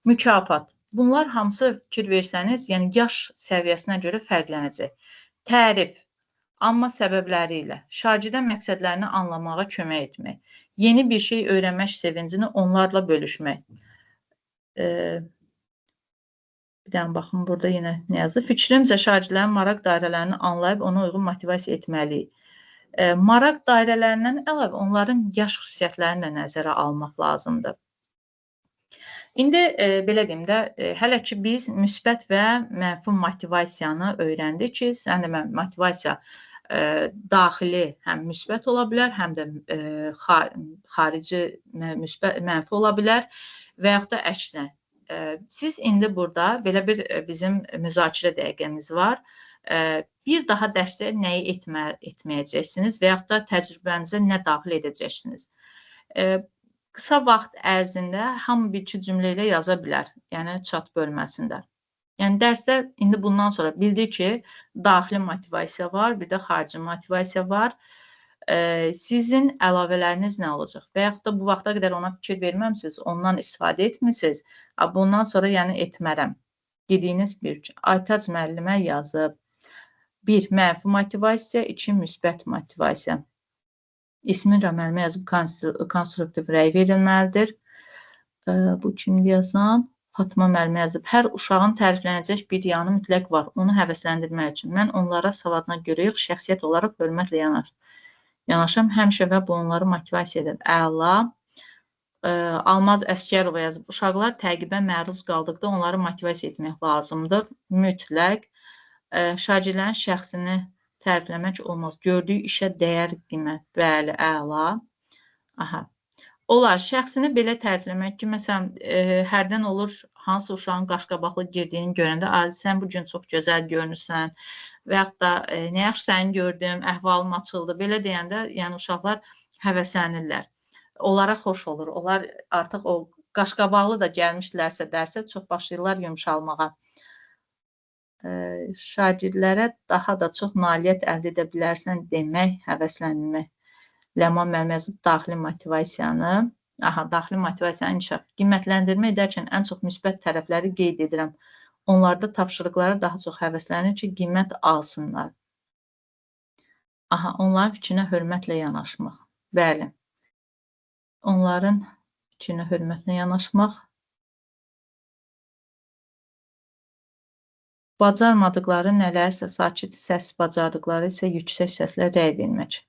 Speaker 1: Mükafat. Bunlar hamısı fikir versəniz, yəni yaş səviyyəsinə görə fərqlənəcək. Tərif, amma səbəbləri ilə, şagirdə məqsədlərini anlamağa kömək etmək. Yeni bir şey öyrənmək sevincini onlarla bölüşmək. Bir dənə baxın, burada yenə nə yazır? Fikrimcə, şagirdlərin maraq dairələrini anlayıb ona uyğun motivasiya etməliyik. Maraq dairələrindən əlavə onların yaş xüsusiyyətlərini də nəzərə almaq lazımdır. İndi belə deyim də, hələ ki biz müsbət və mənfi motivasiyanı öyrəndik ki, sən də motivasiya daxili həm müsbət ola bilər, həm də xarici müsbət, mənfi ola bilər və yaxud da əksinə. Siz indi burada belə bir bizim müzakirə dəqiqəmiz var. Bir daha dərsdə nəyi etməyəcəksiniz və yaxud da təcrübənizə nə daxil edəcəksiniz. Qısa vaxt ərzində hamı bir-iki cümlə ilə yaza bilər, yəni chat bölməsində. Yəni dərsdə indi bundan sonra bildik ki, daxili motivasiya var, bir də xarici motivasiya var. Sizin əlavələriniz nə olacaq? Və yaxud da bu vaxta qədər ona fikir verməmisiniz, ondan istifadə etmisiniz. Bundan sonra yəni etmərəm. Dediyiniz bir Aytac müəllimə yazıb. 1. Mənfi motivasiya, 2. Müsbət motivasiya. İsmin müəllimə yazıb konstruktiv rəy verilməlidir. Bu kimdir yazan? Fatma müəllimə yazıb, hər uşağın təriflənəcək bir yanı mütləq var, onu həvəsləndirmək üçün. Mən onlara savadına görə yox, şəxsiyyət olaraq hörmətlə yanaşam həmişə və bu onları motivasiya edər. Əla. Almaz Əskərova yazıb, uşaqlar təqibə məruz qaldıqda onları motivasiya etmək lazımdır. Mütləq. Şagirdlərin şəxsini tərifləmək olmaz. Gördüyü işə dəyər qiymət. Bəli, əla. Aha. Olar, şəxsini belə tərifləmək ki, məsələn, hərdən olur, hansı uşağın qaşqabaqlı girdiyini görəndə, sən bugün çox gözəl görünürsən və yaxud da nə yaxşı səni gördüm, əhvalım açıldı, belə deyəndə, yəni uşaqlar həvəslənirlər. Onlara xoş olur, onlar artıq o qaşqabaqlı da gəlmişdilərsə dərsə, çox başlayırlar yumşalmağa. Şagirdlərə daha da çox nailiyyət əldə edə bilərsən demək, həvəslənmək. Ləman müəllimə yazıb daxili motivasiyanı, daxili motivasiyanı inkişaf. Qiymətləndirmə edərkən ən çox müsbət tərəfləri qeyd edirəm. Onlarda tapşırıqlara daha çox həvəslənir ki, qiymət alsınlar. Onların fikrinə hörmətlə yanaşmaq. Bəli. Onların fikrinə hörmətlə yanaşmaq. Bacarmadıqları nələrsə sakit səs, bacardıqları isə yüksək səslə rəy vermək.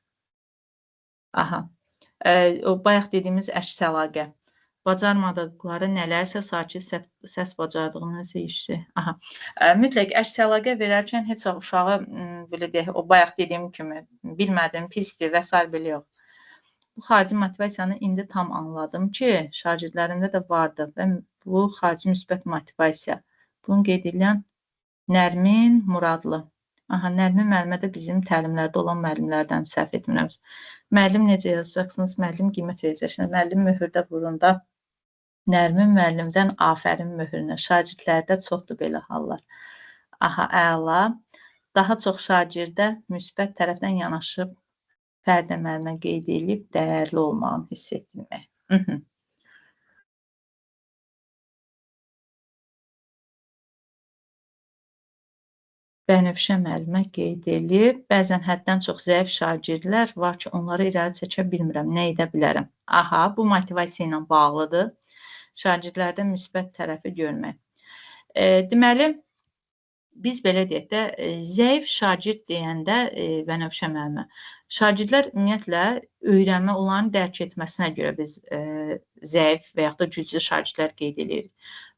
Speaker 1: O bayaq dediyimiz əks əlaqə. Bacarmadıqları nələrsə sakit səs bacardığını isə işsi. Aha. Mütləq əks əlaqə verərkən heç vaxt uşağı belə deyək, o bayaq dediyim kimi bilmədim, pisdir və sair belə yox. Bu xarici motivasiyanı indi tam anladım ki, şagirdlərimdə də vardı və bu xarici müsbət motivasiya. Bunu qeyd edən Nərmin Muradlı. Aha, Nərmin müəllimə də bizim təlimlərdə olan müəllimlərdən səhv etmirəm. Müəllim necə yazacaqsınız? Müəllim qiymət verəcəksiniz. Müəllim möhürdə burunda. Nərmin müəllimdən afərin möhürünə. Şagirdlərdə çoxdur belə hallar. Aha, əla. Daha çox şagirdə müsbət tərəfdən yanaşıb fərdə müəllimə qeyd edib dəyərli olmağını hiss etdirmək. Bənövşə müəllimə qeyd edib. Bəzən həddən çox zəif şagirdlər var ki, onları irəli çəkə bilmirəm, nə edə bilərəm? Aha, bu motivasiya ilə bağlıdır. Şagirdlərdə müsbət tərəfi görmək. Deməli, biz belə deyək də, zəif şagird deyəndə Bənövşə müəllimə, şagirdlər ümumiyyətlə öyrənmə onların dərk etməsinə görə biz zəif və yaxud da güclü şagirdlər qeyd edirik.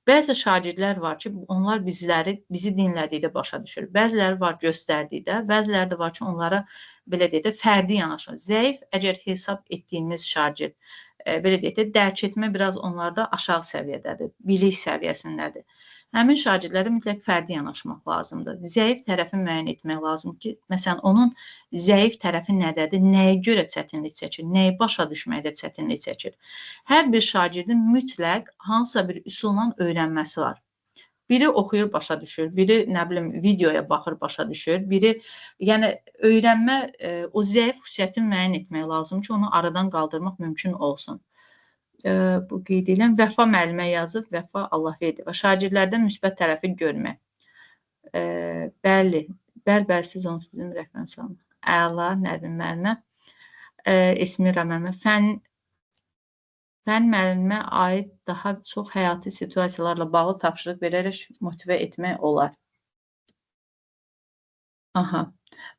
Speaker 1: Bəzi şagirdlər var ki, onlar bizi dinlədikdə başa düşür. Bəziləri var göstərdikdə, bəziləri də var ki, onlara belə deyək də fərdi yanaşır. Zəif əgər hesab etdiyimiz şagird, belə deyək də dərk etmə biraz onlarda aşağı səviyyədədir, bilik səviyyəsindədir. Həmin şagirdlərə mütləq fərdi yanaşmaq lazımdır. Zəif tərəfi müəyyən etmək lazımdır ki, məsələn, onun zəif tərəfi nədədir, nəyə görə çətinlik çəkir, nəyi başa düşməkdə çətinlik çəkir. Hər bir şagirdin mütləq hansısa bir üsulla öyrənməsi var. Biri oxuyur, başa düşür, biri, nə bilim, videoya baxır, başa düşür, biri, yəni öyrənmə, o zəif xüsusiyyətini müəyyən etmək lazımdır ki, onu aradan qaldırmaq mümkün olsun. Bu qeyd edirəm. Vəfa müəllimə yazıb, Vəfa Allahverdiyeva. Şagirdlərdə müsbət tərəfi görmək. Bəli, bəli, bəli, siz onu bizim rəhbər alın. Əla, Nərmin müəllimə, Esmira müəllimə. Fən müəllimə aid daha çox həyati situasiyalarla bağlı tapşırıq verərək motivə etmək olar. Aha.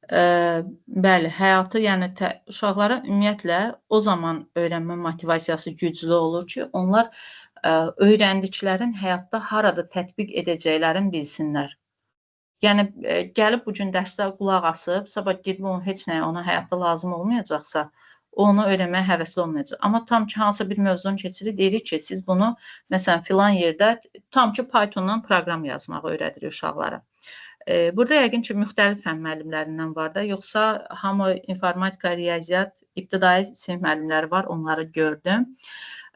Speaker 1: Bəli, həyatı, yəni uşaqlara ümumiyyətlə o zaman öyrənmə motivasiyası güclü olur ki, onlar öyrəndiklərin həyatda harada tətbiq edəcəklərini bilsinlər. Yəni, gəlib bu gün dərsdə qulaq asıb, sabah gedib onu heç nəyə ona həyatda lazım olmayacaqsa, onu öyrənməyə həvəsli olmayacaq. Amma tam ki, hansısa bir mövzunu keçirir, deyirik ki, siz bunu, məsələn, filan yerdə tam ki, Pythondan proqram yazmağı öyrədirik uşaqlara. Burada yəqin ki, müxtəlif fən müəllimlərindən var da, yoxsa hamı informatika, riyaziyyat, ibtidai sinif müəllimləri var, onları gördüm.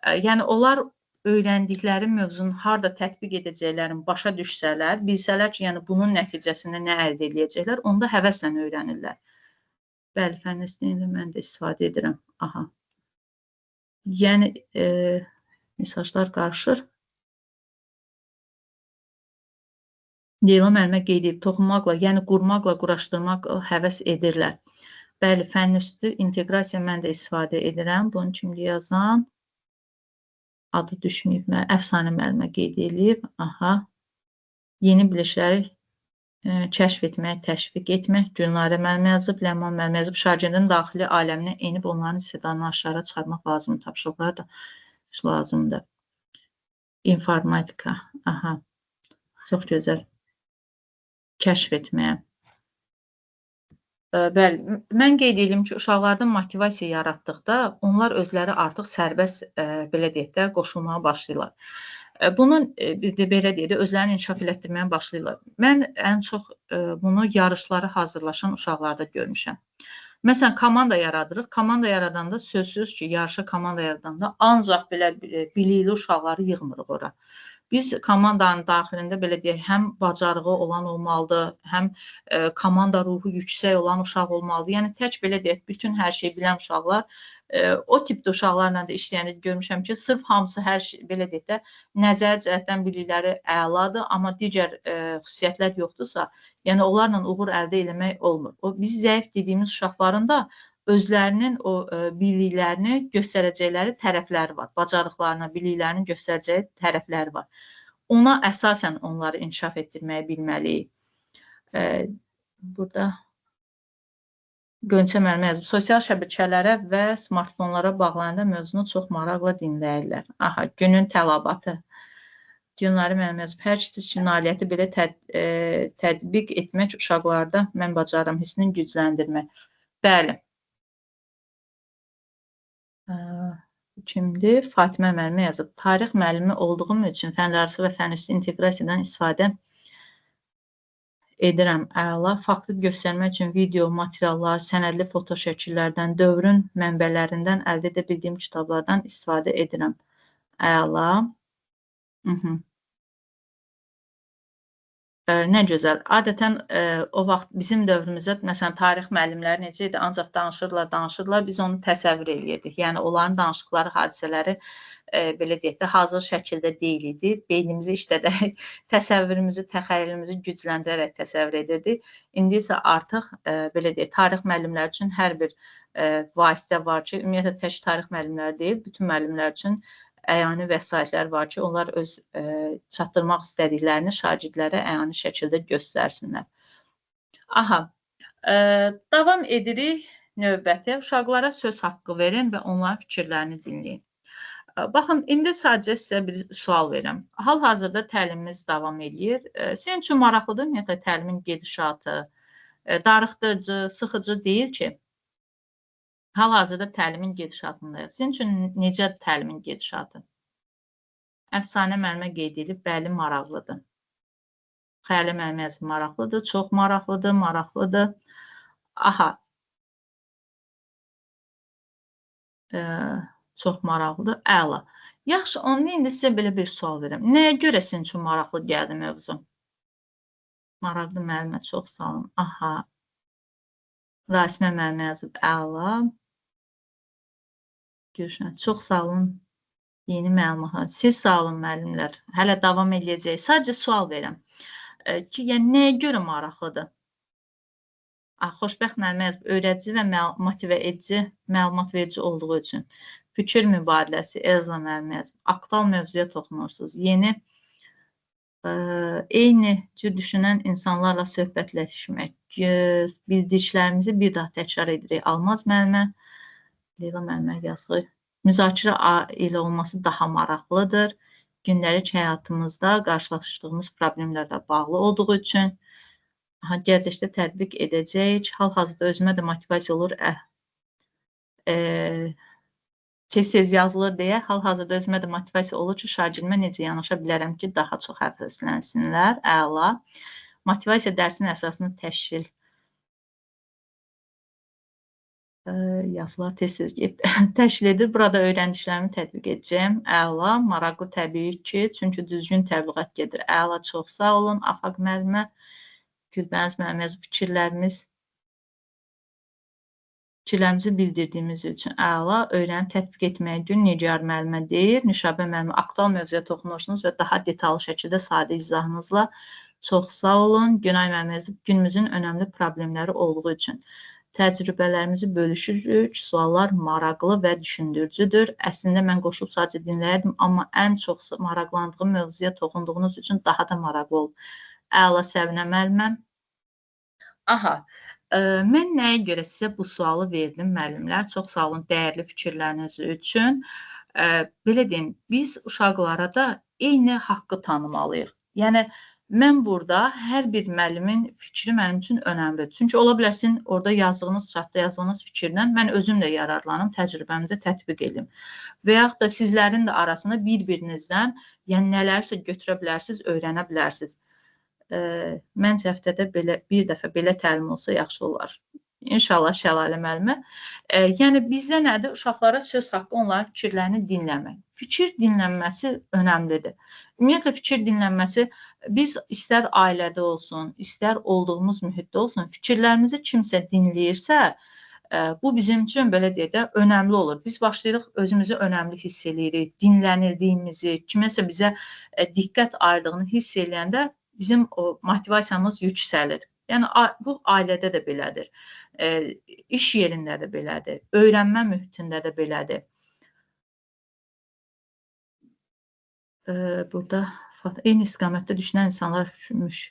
Speaker 1: Yəni, onlar öyrəndikləri mövzunun harda tətbiq edəcəklərini başa düşsələr, bilsələr ki, yəni bunun nəticəsində nə əldə edəcəklər, onda həvəslə öyrənirlər. Bəli, fənn ilə mən də istifadə edirəm. Aha. Yəni, mesajlar qarışır. Leyla müəllimə qeyd edib, toxunmaqla, yəni qurmaqla, quraşdırmaqla həvəs edirlər. Bəli, fənn üstü inteqrasiya mən də istifadə edirəm. Bunu kimdir yazan? Adı düşməyib, Əfsanə müəllimə qeyd edib. Aha. Yeni bilikləri kəşf etmək, təşviq etmək. Gülnarə müəllimə yazıb, Ləman müəllimə yazıb. Şagirdin daxili aləminə enib onların istedadını aşağı çıxarmaq lazımdır. Tapşırıqlar da lazımdır. İnformatika. Aha. Çox gözəl. Kəşf etməyə. Bəli, mən qeyd edirəm ki, uşaqlarda motivasiya yaratdıqda onlar özləri artıq sərbəst, belə deyək də, qoşulmağa başlayırlar. Bunun, biz də belə deyək də, özlərini inkişaf elətdirməyə başlayırlar. Mən ən çox bunu yarışlara hazırlaşan uşaqlarda görmüşəm. Məsələn, komanda yaradırıq. Komanda yaradanda sözsüz ki, yarışa komanda yaradanda ancaq belə bilikli uşaqları yığmırıq ora. Biz komandanın daxilində belə deyək, həm bacarığı olan olmalıdır, həm komanda ruhu yüksək olan uşaq olmalıdır. Yəni tək belə deyək, bütün hər şeyi bilən uşaqlar, o tipdə uşaqlarla da işləyəndə görmüşəm ki, sırf hamısı hər şey, belə deyək də, nəzəri cəhətdən bilikləri əladır, amma digər xüsusiyyətlər yoxdursa, yəni onlarla uğur əldə eləmək olmur. O, biz zəif dediyimiz uşaqların da özlərinin o biliklərini göstərəcəkləri tərəfləri var. Bacarıqlarına, biliklərini göstərəcəyi tərəfləri var. Ona əsasən onları inkişaf etdirməyi bilməliyik. Burada Gönçə müəllimə yazıb, sosial şəbəkələrə və smartfonlara bağlananda mövzunu çox maraqla dinləyirlər. Aha, günün tələbatı. Günləri müəllimə yazıb, hər ikisi nailiyyəti belə tətbiq etmək uşaqlarda mən bacarıram hissini gücləndirmək. Bəli. Kimdir? Fatimə müəllimə yazıb, tarix müəllimi olduğum üçün fənlərarası və fənüstü inteqrasiyadan istifadə edirəm. Əla. Faktı göstərmək üçün video, materiallar, sənədli foto şəkillərdən, dövrün mənbələrindən əldə edə bildiyim kitablardan istifadə edirəm. Əla. Nə gözəl. Adətən o vaxt bizim dövrümüzdə, məsələn, tarix müəllimləri necə idi? Ancaq danışırlar, danışırlar, biz onu təsəvvür eləyirdik. Yəni, onların danışıqları, hadisələri, belə deyək də, hazır şəkildə deyil idi. Beynimizi işlədərək, təsəvvürümüzü, təxəyyülümüzü gücləndirərək təsəvvür edirdik. İndi isə artıq, belə deyək, tarix müəllimləri üçün hər bir vasitə var ki, ümumiyyətlə, tək tarix müəllimləri deyil, bütün müəllimlər üçün əyani vəsaitlər var ki, onlar öz çatdırmaq istədiklərini şagirdlərə əyani şəkildə göstərsinlər. Aha, davam edirik növbəti. Uşaqlara söz haqqı verin və onların fikirlərini dinləyin. Baxın, indi sadəcə sizə bir sual verirəm. Hal-hazırda təlimimiz davam eləyir. Sizin üçün maraqlıdır, ümumiyyətlə, təlimin gedişatı, darıxdırıcı, sıxıcı deyil ki, hal-hazırda təlimin gedişatındayıq. Sizin üçün necə təlimin gedişatı? Əfsanə müəllimə qeyd edib, bəli, maraqlıdır. Xəyalə müəllimə yazıb, maraqlıdır, çox maraqlıdır, maraqlıdır. Aha. Çox maraqlıdır, əla. Yaxşı, onda indi sizə belə bir sual verirəm. Nəyə görə sizin üçün maraqlı gəldi mövzu? Maraqlı müəllimə, çox sağ olun. Aha. Rasimə müəllimə yazıb, əla. Görüşənə çox sağ olun. Yeni məlumatlar. Siz sağ olun müəllimlər. Hələ davam eləyəcəyik. Sadəcə sual verirəm ki, yəni nəyə görə maraqlıdır? Xoşbəxt müəllimə yazıb, öyrədici və motivə edici, məlumat verici olduğu üçün. Fikir mübadiləsi, Elza müəllimə yazıb, aktual mövzuya toxunursunuz. Yeni, eyni cür düşünən insanlarla söhbətləşmək, bildiklərimizi bir daha təkrar edirik. Almaz müəllimə, Leyla müəllimə yazır. Müzakirə ilə olması daha maraqlıdır. Gündəlik həyatımızda qarşılaşdığımız problemlərlə bağlı olduğu üçün. Aha, gələcəkdə tətbiq edəcəyik. Hal-hazırda özümə də motivasiya olur. Tez-tez yazılır deyə hal-hazırda özümə də motivasiya olur ki, şagirdimə necə yanaşa bilərəm ki, daha çox həvəslənsinlər. Əla. Motivasiya dərsinin əsasını təşkil. Yazılar tez-tez təşkil edir. Burada öyrəndiklərimi tətbiq edəcəyim. Əla. Maraqlı təbii ki, çünki düzgün təbliğat gedir. Əla, çox sağ olun. Afaq müəllimə, Gülbəniz müəllimə yazıb fikirlərimizi bildirdiyimiz üçün əla, öyrənib tətbiq etməyə gün Nigar müəllimə deyir. Nüşabə müəllimə, aktual mövzuya toxunursunuz və daha detallı şəkildə sadə izahınızla çox sağ olun. Günay müəllimə yazıb, günümüzün önəmli problemləri olduğu üçün təcrübələrimizi bölüşürük. Suallar maraqlı və düşündürücüdür. Əslində mən qoşulub sadəcə dinləyərdim, amma ən çox maraqlandığım mövzuya toxunduğunuz üçün daha da maraqlı olub. Əla, Səvinə müəllimə. Aha. Mən nəyə görə sizə bu sualı verdim, müəllimlər? Çox sağ olun dəyərli fikirləriniz üçün. Belə deyim, biz uşaqlara da eyni haqqı tanımalıyıq. Yəni, mən burada hər bir müəllimin fikri mənim üçün önəmlidir. Çünki ola bilərsin, orada yazdığınız, chatda yazdığınız fikirdən mən özüm də yararlanım, təcrübəmi də tətbiq edim. Və yaxud da sizlərin də arasında bir-birinizdən, yəni nələrsə götürə bilərsiniz, öyrənə bilərsiniz. Məncə həftədə belə, bir dəfə belə təlim olsa yaxşı olar. İnşallah Şəlalə müəllimə. Yəni bizdə nədir? Uşaqlara söz haqqı, onların fikirlərini dinləmək. Fikir dinlənməsi önəmlidir. Ümumiyyətlə fikir dinlənməsi biz istər ailədə olsun, istər olduğumuz mühitdə olsun, fikirlərimizi kimsə dinləyirsə, bu bizim üçün belə deyək də önəmli olur. Biz başlayırıq özümüzü önəmli hiss eləyirik, dinlənildiyimizi, kiməsə bizə diqqət ayırdığını hiss eləyəndə bizim o motivasiyamız yüksəlir. Yəni bu ailədə də belədir, iş yerində də belədir, öyrənmə mühitində də belədir. Burada Eyni istiqamətdə düşünən insanlar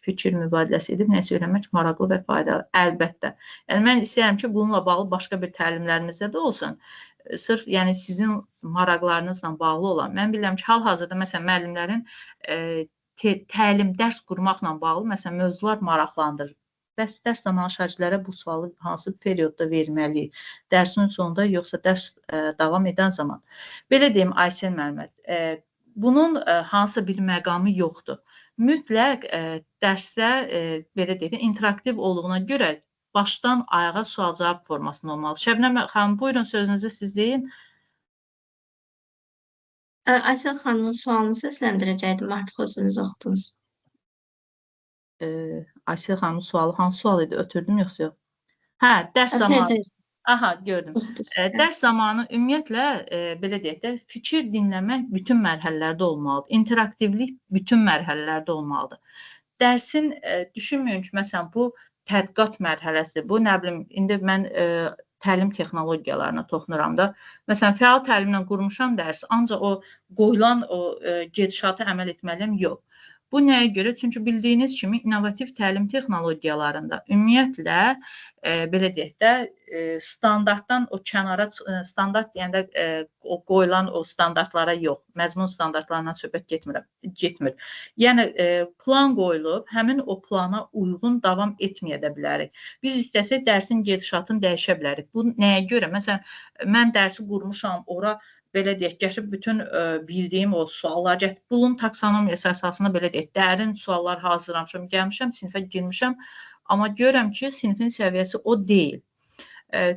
Speaker 1: fikir mübadiləsi edib nəsə öyrənmək maraqlı və faydalı. Əlbəttə. Yəni, mən istəyirəm ki, bununla bağlı başqa bir təlimlərimizdə də olsun. Sırf yəni, sizin maraqlarınızla bağlı olan. Mən bilirəm ki, hal-hazırda məsələn, müəllimlərin təlim, dərs qurmaqla bağlı məsələn, mövzular maraqlandırır. Bəs dərs zamanı şagirdlərə bu sualı hansı periodda verməliyik? Dərsin sonunda yoxsa dərs davam edən zaman? Belə deyim, Aysel müəllimə, bunun hansısa bir məqamı yoxdur. Mütləq dərsdə, belə deyək, interaktiv olduğuna görə başdan ayağa sual-cavab formasında olmalı. Şəbnəm xanım, buyurun, sözünüzü siz deyin.
Speaker 2: Aysel xanımın sualını səsləndirəcəkdim, artıq özünüz oxudunuz.
Speaker 1: Aysel xanımın sualı hansı sual idi? Ötürdüm yoxsa yox? Hə, dərs zamanı. Aha, gördüm. Dərs zamanı ümumiyyətlə, belə deyək də, fikir dinləmək bütün mərhələlərdə olmalıdır. İnteraktivlik bütün mərhələlərdə olmalıdır. Dərsin, düşünməyin ki, məsələn, bu tədqiqat mərhələsi, bu, nə bilim, indi mən təlim texnologiyalarına toxunuram da. Məsələn, fəal təlimlə qurmuşam dərsi, ancaq o qoyulan o gedişata əməl etməliyəm, yox. Bu nəyə görə? Çünki bildiyiniz kimi innovativ təlim texnologiyalarında ümumiyyətlə, belə deyək də, standartdan o kənara, standart deyəndə o qoyulan o standartlara yox, məzmun standartlarından söhbət getmir. Yəni, plan qoyulub, həmin o plana uyğun davam etməyə də bilərik. Biz istəsək dərsin gedişatını dəyişə bilərik. Bu nəyə görə? Məsələn, mən dərsi qurmuşam, ora belə deyək, gətirib bütün bildiyim o suallar, gətirib Bloom taksonomiyası əsasında belə deyək, dərin suallar hazırlamışam, gəlmişəm, sinifə girmişəm, amma görürəm ki, sinifin səviyyəsi o deyil.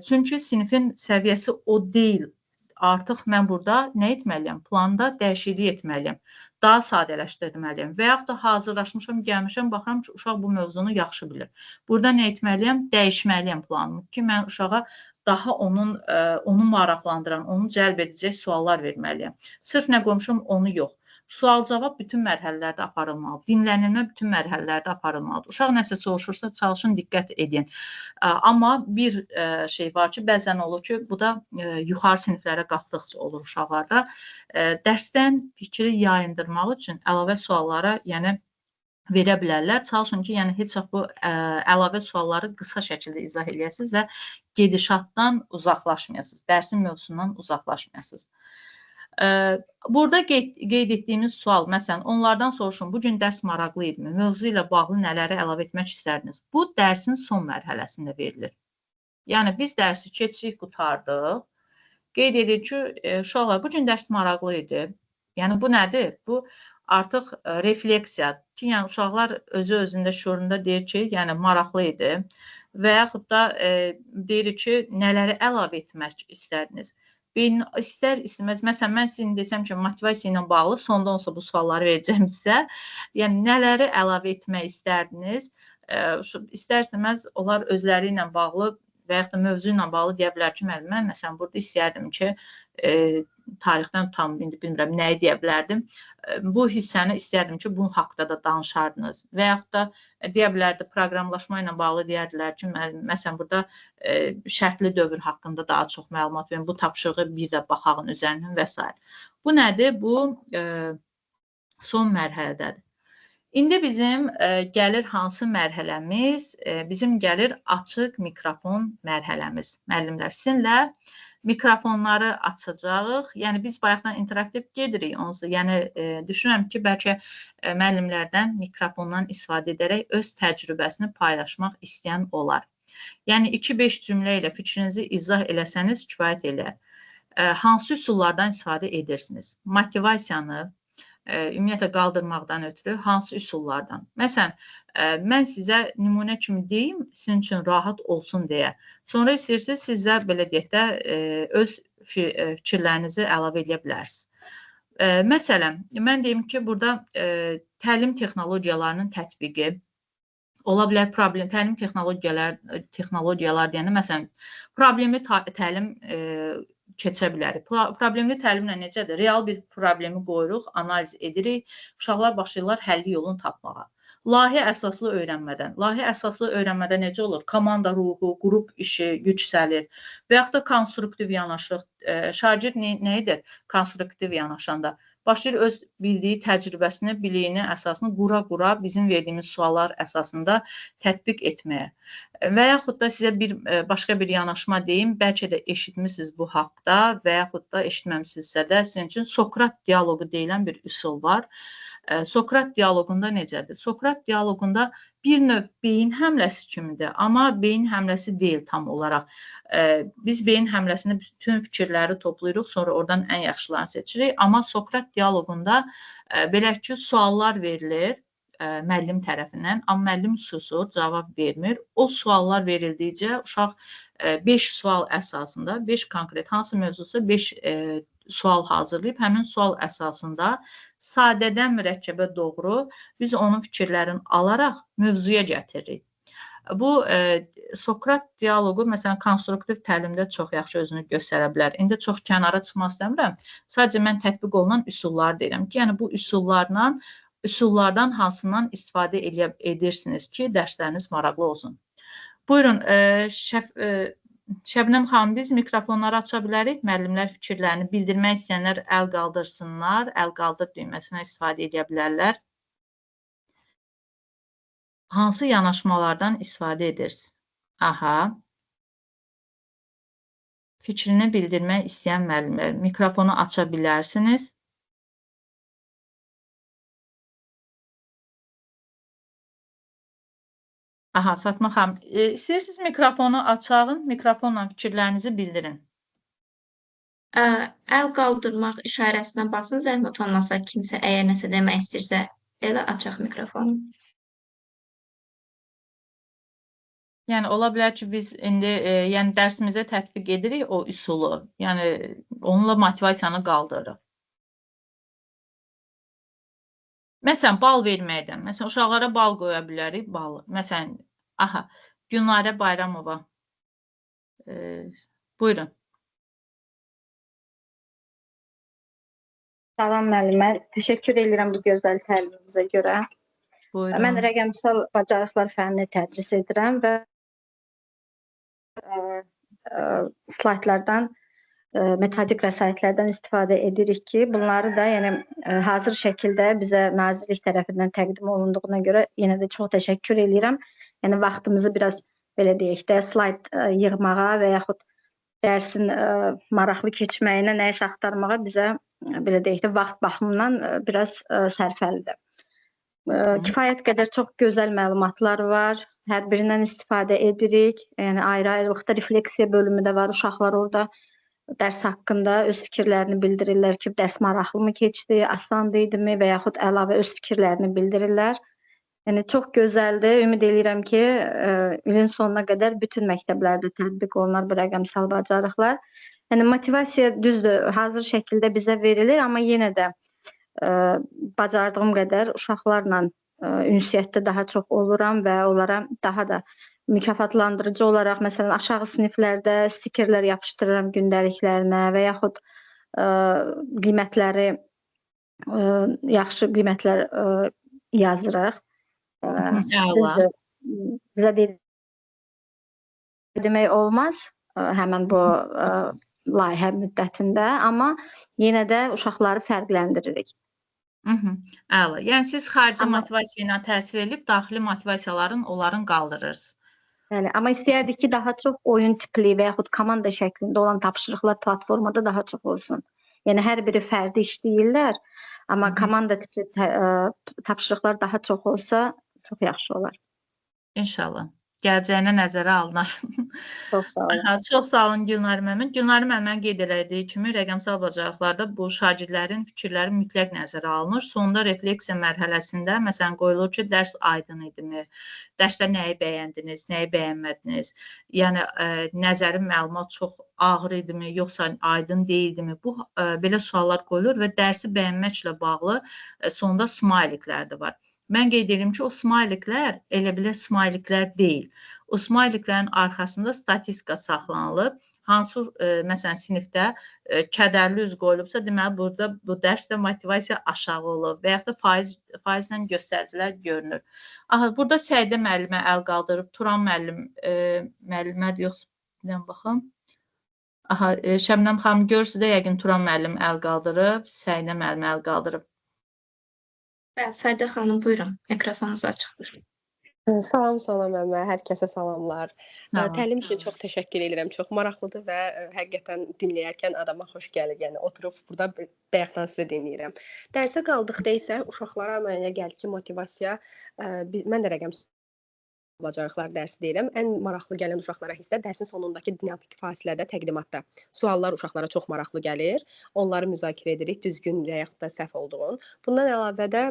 Speaker 1: Çünki sinifin səviyyəsi o deyil. Artıq mən burada nə etməliyəm? Planda dəyişiklik etməliyəm, daha sadələşdirməliyəm və yaxud da hazırlaşmışam, gəlmişəm, baxıram ki, uşaq bu mövzunu yaxşı bilir. Burada nə etməliyəm? Dəyişməliyəm planımı ki, mən uşağa daha onu maraqlandıran, onu cəlb edəcək suallar verməliyəm. Sırf nə qoymuşam, onu yox. Sual-cavab bütün mərhələlərdə aparılmalıdır. Dinlənilmə bütün mərhələlərdə aparılmalıdır. Uşaq nəsə soruşursa, çalışın, diqqət edin. Amma bir şey var ki, bəzən olur ki, bu da yuxarı siniflərə qalxdıqca olur uşaqlarda. Dərsdən fikri yayındırmaq üçün əlavə suallara, yəni, verə bilərlər. Çalışın ki, yəni heç vaxt bu əlavə sualları qısa şəkildə izah eləyəsiniz və gedişatdan uzaqlaşmayasınız, dərsin mövzusundan uzaqlaşmayasınız. Burada qeyd etdiyimiz sual, məsələn, onlardan soruşun, bugün dərs maraqlı idimi? Mövzu ilə bağlı nələri əlavə etmək istərdiniz? Bu, dərsin son mərhələsində verilir. Yəni, biz dərsi keçirik, qurtardıq. Qeyd edir ki, uşaqlar, bugün dərs maraqlı idi. Yəni, bu nədir? Bu, artıq refleksiya ki, yəni uşaqlar özü özündə şüurunda deyir ki, yəni maraqlı idi və yaxud da deyir ki, nələri əlavə etmək istərdiniz? Beyin istər istəməz, məsələn, mən sizin desəm ki, motivasiya ilə bağlı sonda olsa bu sualları verəcəm sizə. Yəni nələri əlavə etmək istərdiniz? İstər istəməz onlar özləri ilə bağlı və yaxud da mövzu ilə bağlı deyə bilər ki, müəllim, mən məsələn burada istəyərdim ki, tarixdən tam indi bilmirəm nəyi deyə bilərdim. Bu hissəni istəyərdim ki, bunun haqda da danışardınız. Və yaxud da deyə bilərdi, proqramlaşma ilə bağlı deyərdilər ki, müəllim, məsələn burada şərtli dövr haqqında daha çox məlumat verin, bu tapşırığı bir də baxağın üzərindən və s. Bu nədir? Bu son mərhələdədir. İndi bizim gəlir hansı mərhələmiz? Bizim gəlir açıq mikrofon mərhələmiz. Müəllimlər, sizinlə mikrofonları açacağıq. Yəni, biz bayaqdan interaktiv gedirik onsuz. Yəni, düşünürəm ki, bəlkə müəllimlərdən mikrofondan istifadə edərək öz təcrübəsini paylaşmaq istəyən olar. Yəni, 2-5 cümlə ilə fikrinizi izah eləsəniz kifayət eləyər. Hansı üsullardan istifadə edirsiniz? Motivasiyanı, ümumiyyətlə qaldırmaqdan ötürü hansı üsullardan? Məsələn, mən sizə nümunə kimi deyim, sizin üçün rahat olsun deyə. Sonra istəyirsiniz, sizə belə deyək də, öz fikirlərinizi əlavə edə bilərsiniz. Məsələn, mən deyim ki, burada təlim texnologiyalarının tətbiqi ola bilər, problem, təlim texnologiyalar deyəndə, məsələn, problemli təlim keçə bilərik. Problemli təlimlə necədir? Real bir problemi qoyuruq, analiz edirik, uşaqlar başlayırlar həlli yolunu tapmağa. Layihə əsaslı öyrənmədən. Layihə əsaslı öyrənmədə necə olur? Komanda ruhu, qrup işi yüksəlir və yaxud da konstruktiv yanaşırıq. Şagird nə edir konstruktiv yanaşanda? Başlayır öz bildiyi təcrübəsini, biliyini, əsasını qura-qura bizim verdiyimiz suallar əsasında tətbiq etməyə. Və yaxud da sizə bir başqa bir yanaşma deyim, bəlkə də eşitmişsiniz bu haqda və yaxud da eşitməmisinizsə də sizin üçün Sokrat dialoqu deyilən bir üsul var. Sokrat dialoqunda necədir? Sokrat dialoqunda bir növ beyin həmləsi kimidir, amma beyin həmləsi deyil tam olaraq. Biz beyin həmləsində bütün fikirləri toplayırıq, sonra oradan ən yaxşılarını seçirik. Amma Sokrat dialoqunda belə ki, suallar verilir müəllim tərəfindən, amma müəllim susur, cavab vermir. O suallar verildikcə uşaq 5 sual əsasında, 5 konkret, hansı mövzusa 5 sual hazırlayıb, həmin sual əsasında sadədən mürəkkəbə doğru biz onun fikirlərini alaraq mövzuya gətiririk. Bu Sokrat dialoqu məsələn konstruktiv təlimdə çox yaxşı özünü göstərə bilər. İndi çox kənara çıxmaq istəmirəm. Sadəcə mən tətbiq olunan üsullar deyirəm ki, yəni bu üsullardan hansından istifadə edirsiniz ki, dərsləriniz maraqlı olsun. Buyurun, Şəbnəm xanım, biz mikrofonları aça bilərik. Müəllimlər fikirlərini bildirmək istəyənlər əl qaldırsınlar, əl qaldır düyməsinə istifadə edə bilərlər. Hansı yanaşmalardan istifadə edirsiniz? Aha. Fikrini bildirmək istəyən müəllimlər, mikrofonu aça bilərsiniz. Aha, Fatma xanım, istəyirsiniz mikrofonu açağın, mikrofonla fikirlərinizi bildirin.
Speaker 2: Əl qaldırmaq işarəsinə basın, zəhmət olmasa kimsə əgər nəsə demək istəyirsə, elə açaq mikrofonu.
Speaker 1: Yəni, ola bilər ki, biz indi yəni, dərsimizə tətbiq edirik o üsulu, yəni onunla motivasiyanı qaldırırıq. Məsələn, bal verməkdən. Məsələn, uşaqlara bal qoya bilərik, bal. Məsələn, aha, Günarə Bayramova. Buyurun.
Speaker 3: Salam müəllimə. Təşəkkür edirəm bu gözəl təlimimizə görə.
Speaker 1: Buyurun.
Speaker 3: Mən rəqəmsal bacarıqlar fənnini tədris edirəm və slaytlardan, metodik vəsaitlərdən istifadə edirik ki, bunları da yəni hazır şəkildə bizə nazirlik tərəfindən təqdim olunduğuna görə yenə də çox təşəkkür edirəm. Yəni vaxtımızı biraz belə deyək də slayd yığmağa və yaxud dərsin maraqlı keçməyinə, nəyisə axtarmağa bizə belə deyək də vaxt baxımından biraz sərfəlidir. Kifayət qədər çox gözəl məlumatlar var. Hər birindən istifadə edirik. Yəni ayrı-ayrılıqda refleksiya bölümü də var. Uşaqlar orada dərs haqqında öz fikirlərini bildirirlər ki, dərs maraqlı mı keçdi, asan idimi və yaxud əlavə öz fikirlərini bildirirlər. Yəni çox gözəldir. Ümid eləyirəm ki, ilin sonuna qədər bütün məktəblərdə tətbiq olunar bu rəqəmsal bacarıqlar. Yəni motivasiya düzdür, hazır şəkildə bizə verilir, amma yenə də bacardığım qədər uşaqlarla ünsiyyətdə daha çox oluram və onlara daha da mükafatlandırıcı olaraq, məsələn, aşağı siniflərdə stikerlər yapışdırıram gündəliklərinə və yaxud qiymətləri, yaxşı qiymətlər yazırıq. Düzdür, bizə demək olmaz həmən bu layihə müddətində, amma yenə də uşaqları fərqləndiririk.
Speaker 1: Əla. Yəni siz xarici motivasiya ilə təsir edib, daxili motivasiyaların onların qaldırırsınız.
Speaker 3: Bəli, amma istəyərdik ki, daha çox oyun tipli və yaxud komanda şəklində olan tapşırıqlar platformada daha çox olsun. Yəni hər biri fərdi işləyirlər, amma komanda tipli tapşırıqlar daha çox olsa çox yaxşı olar.
Speaker 1: İnşallah. Gələcəyinə nəzərə alınar.
Speaker 3: Çox sağ olun.
Speaker 1: Çox sağ olun Gülnar müəllim. Gülnar müəllimin qeyd elədiyi kimi rəqəmsal bacarıqlarda bu şagirdlərin fikirləri mütləq nəzərə alınır. Sonda refleksiya mərhələsində məsələn qoyulur ki, dərs aydın idimi, dərsdə nəyi bəyəndiniz, nəyi bəyənmədiniz, yəni nəzəri məlumat çox ağır idimi, yoxsa aydın deyildimi? Bu belə suallar qoyulur və dərsi bəyənməklə bağlı sonda smayliklər də var. Mən qeyd edirəm ki, o smayliklər elə belə smayliklər deyil. O smayliklərin arxasında statistika saxlanılıb. Hansı, məsələn, sinifdə kədərli üz qoyulubsa, deməli, burada bu dərsdə motivasiya aşağı olub və yaxud da faizlə göstəricilər görünür. Aha, burada Səidə müəllimə əl qaldırıb, Turan müəllim, müəllimədir, yoxsa, bir dənə baxım. Aha, Şəbnəm xanım görürsüz də yəqin Turan müəllim əl qaldırıb, Səidə müəllim əl qaldırıb.
Speaker 2: Bəli, Sayda xanım, buyurun. Mikrofonunuz açıqdır.
Speaker 4: Salam, salam əmə, hər kəsə salamlar.
Speaker 1: Salam.
Speaker 4: Təlim üçün çox təşəkkür edirəm. Çox maraqlıdır və həqiqətən dinləyərkən adama xoş gəlir. Yəni oturub burada bayaqdan sizə dinləyirəm. Dərsə qaldıqda isə uşaqlara mənə gəlir ki, motivasiya, mən də rəqəm bacarıqlar dərsi deyirəm. Ən maraqlı gələn uşaqlara hissə dərsin sonundakı dinamik fasilədə, təqdimatda. Suallar uşaqlara çox maraqlı gəlir. Onları müzakirə edirik, düzgün və yaxud da səhv olduğun. Bundan əlavə də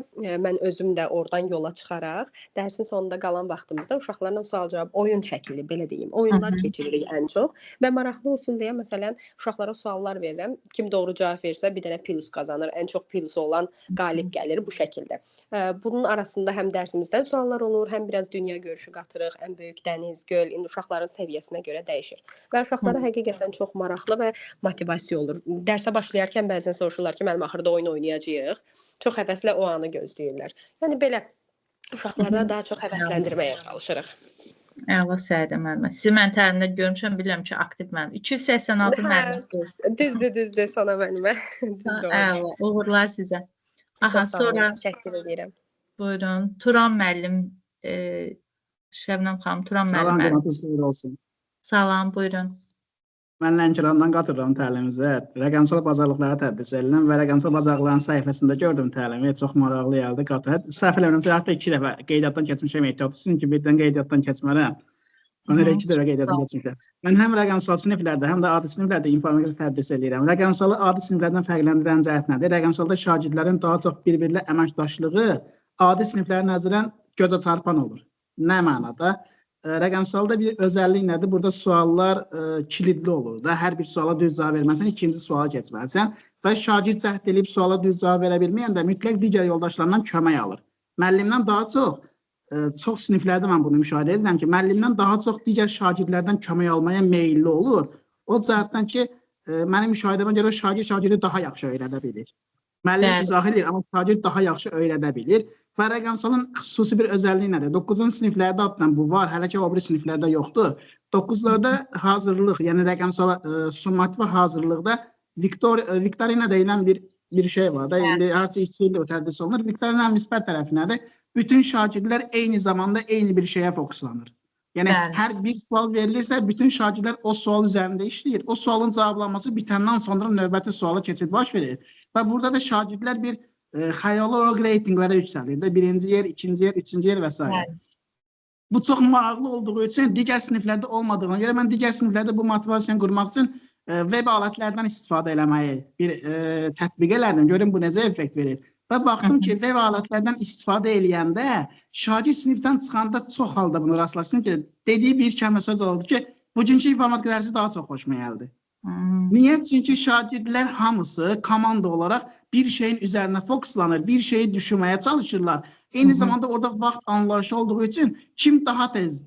Speaker 4: mən özüm də oradan yola çıxaraq dərsin sonunda qalan vaxtımızda uşaqlarla sual-cavab oyun şəkli, belə deyim, oyunlar keçiririk ən çox və maraqlı olsun deyə məsələn uşaqlara suallar verirəm. Kim doğru cavab versə bir dənə plus qazanır. Ən çox plus olan qalib gəlir bu şəkildə. Bunun arasında həm dərsimizdən suallar olur, həm biraz dünya görüşü qatırıq, ən böyük dəniz, göl, indi uşaqların səviyyəsinə görə dəyişir. Və uşaqlara həqiqətən çox maraqlı və motivasiya olur. Dərsə başlayarkən bəzən soruşurlar ki, müəllim axırda oyun oynayacağıq. Çox həvəslə o anı gözləyirlər. Yəni belə uşaqlarda daha çox həvəsləndirməyə çalışırıq.
Speaker 1: Əla Səidə müəllimə. Sizi mən təlimdə görmüşəm, bilirəm ki, aktiv müəllim. 286 müəlliməsiniz.
Speaker 4: Düzdür, düzdür, Sona müəllimə. Düzdür.
Speaker 1: Əla, uğurlar sizə. Aha, sonra
Speaker 4: təşəkkür edirəm.
Speaker 1: Buyurun, Turan müəllim, Şəbnəm xanım, Turan müəllim.
Speaker 5: Salam, qonaqınız xeyir olsun.
Speaker 1: Salam, buyurun.
Speaker 5: Mən Lənkərandan qatılıram təlimimizə. Rəqəmsal bacarıqları tədris edirəm və rəqəmsal bacarıqların səhifəsində gördüm təlimi. Çox maraqlı gəldi. Səhv eləmirəmsə, hətta 2 dəfə qeydiyyatdan keçmişəm ehtiyat üçün ki, birdən qeydiyyatdan keçmərəm. Ona görə 2 dəfə qeydiyyatdan keçmişəm. Mən həm rəqəmsal siniflərdə, həm də adi siniflərdə informatika tədris edirəm. Rəqəmsalı adi siniflərdən fərqləndirən cəhət nədir? Rəqəmsalda şagirdlərin daha çox bir-birilə əməkdaşlığı adi siniflərə nəzərən gözə çarpan olur. Nə mənada? Rəqəmsalda bir özəllik nədir? Burada suallar kilidli olur da. Hər bir suala düz cavab verməsən, ikinci suala keçməlisən və şagird cəhd edib suala düz cavab verə bilməyəndə mütləq digər yoldaşlarından kömək alır. Müəllimdən daha çox, çox siniflərdə mən bunu müşahidə edirəm ki, müəllimdən daha çox digər şagirdlərdən kömək almaya meyilli olur. O cəhətdən ki, mənim müşahidəmə görə şagird şagirdi daha yaxşı öyrədə bilir. Müəllim izah edir, amma şagird daha yaxşı öyrədə bilir. Və rəqəmsalın xüsusi bir özəlliyi nədir? 9-cu siniflərdə adından bu var, hələ ki o biri siniflərdə yoxdur. 9-larda hazırlıq, yəni rəqəmsala summativa hazırlıqda Viktorina deyilən bir şey var da. İndi harca 2 ildir o tədris olunur. Viktorinanın müsbət tərəfi nədir? Bütün şagirdlər eyni zamanda eyni bir şeyə fokuslanır. Yəni hər bir sual verilirsə, bütün şagirdlər o sual üzərində işləyir. O sualın cavablanması bitəndən sonra növbəti suala keçid baş verir. Və burada da şagirdlər bir xəyali olaraq reytinqlərə yüksəlir də. Birinci yer, ikinci yer, üçüncü yer və s. Bu çox maraqlı olduğu üçün digər siniflərdə olmadığına görə mən digər siniflərdə bu motivasiyanı qurmaq üçün web alətlərdən istifadə eləməyi bir tətbiq elədim. Görün bu necə effekt verir. Və baxdım ki, web alətlərdən istifadə eləyəndə şagird sinifdən çıxanda çox halda bunu rastlaşdım ki, dediyi bir kəlmə söz oldu ki, bugünkü informatika dərsi daha çox xoşuma gəldi. Niyə? Çünki şagirdlər hamısı komanda olaraq bir şeyin üzərinə fokuslanır, bir şeyi düşünməyə çalışırlar. Eyni zamanda orada vaxt anlayışı olduğu üçün kim daha tez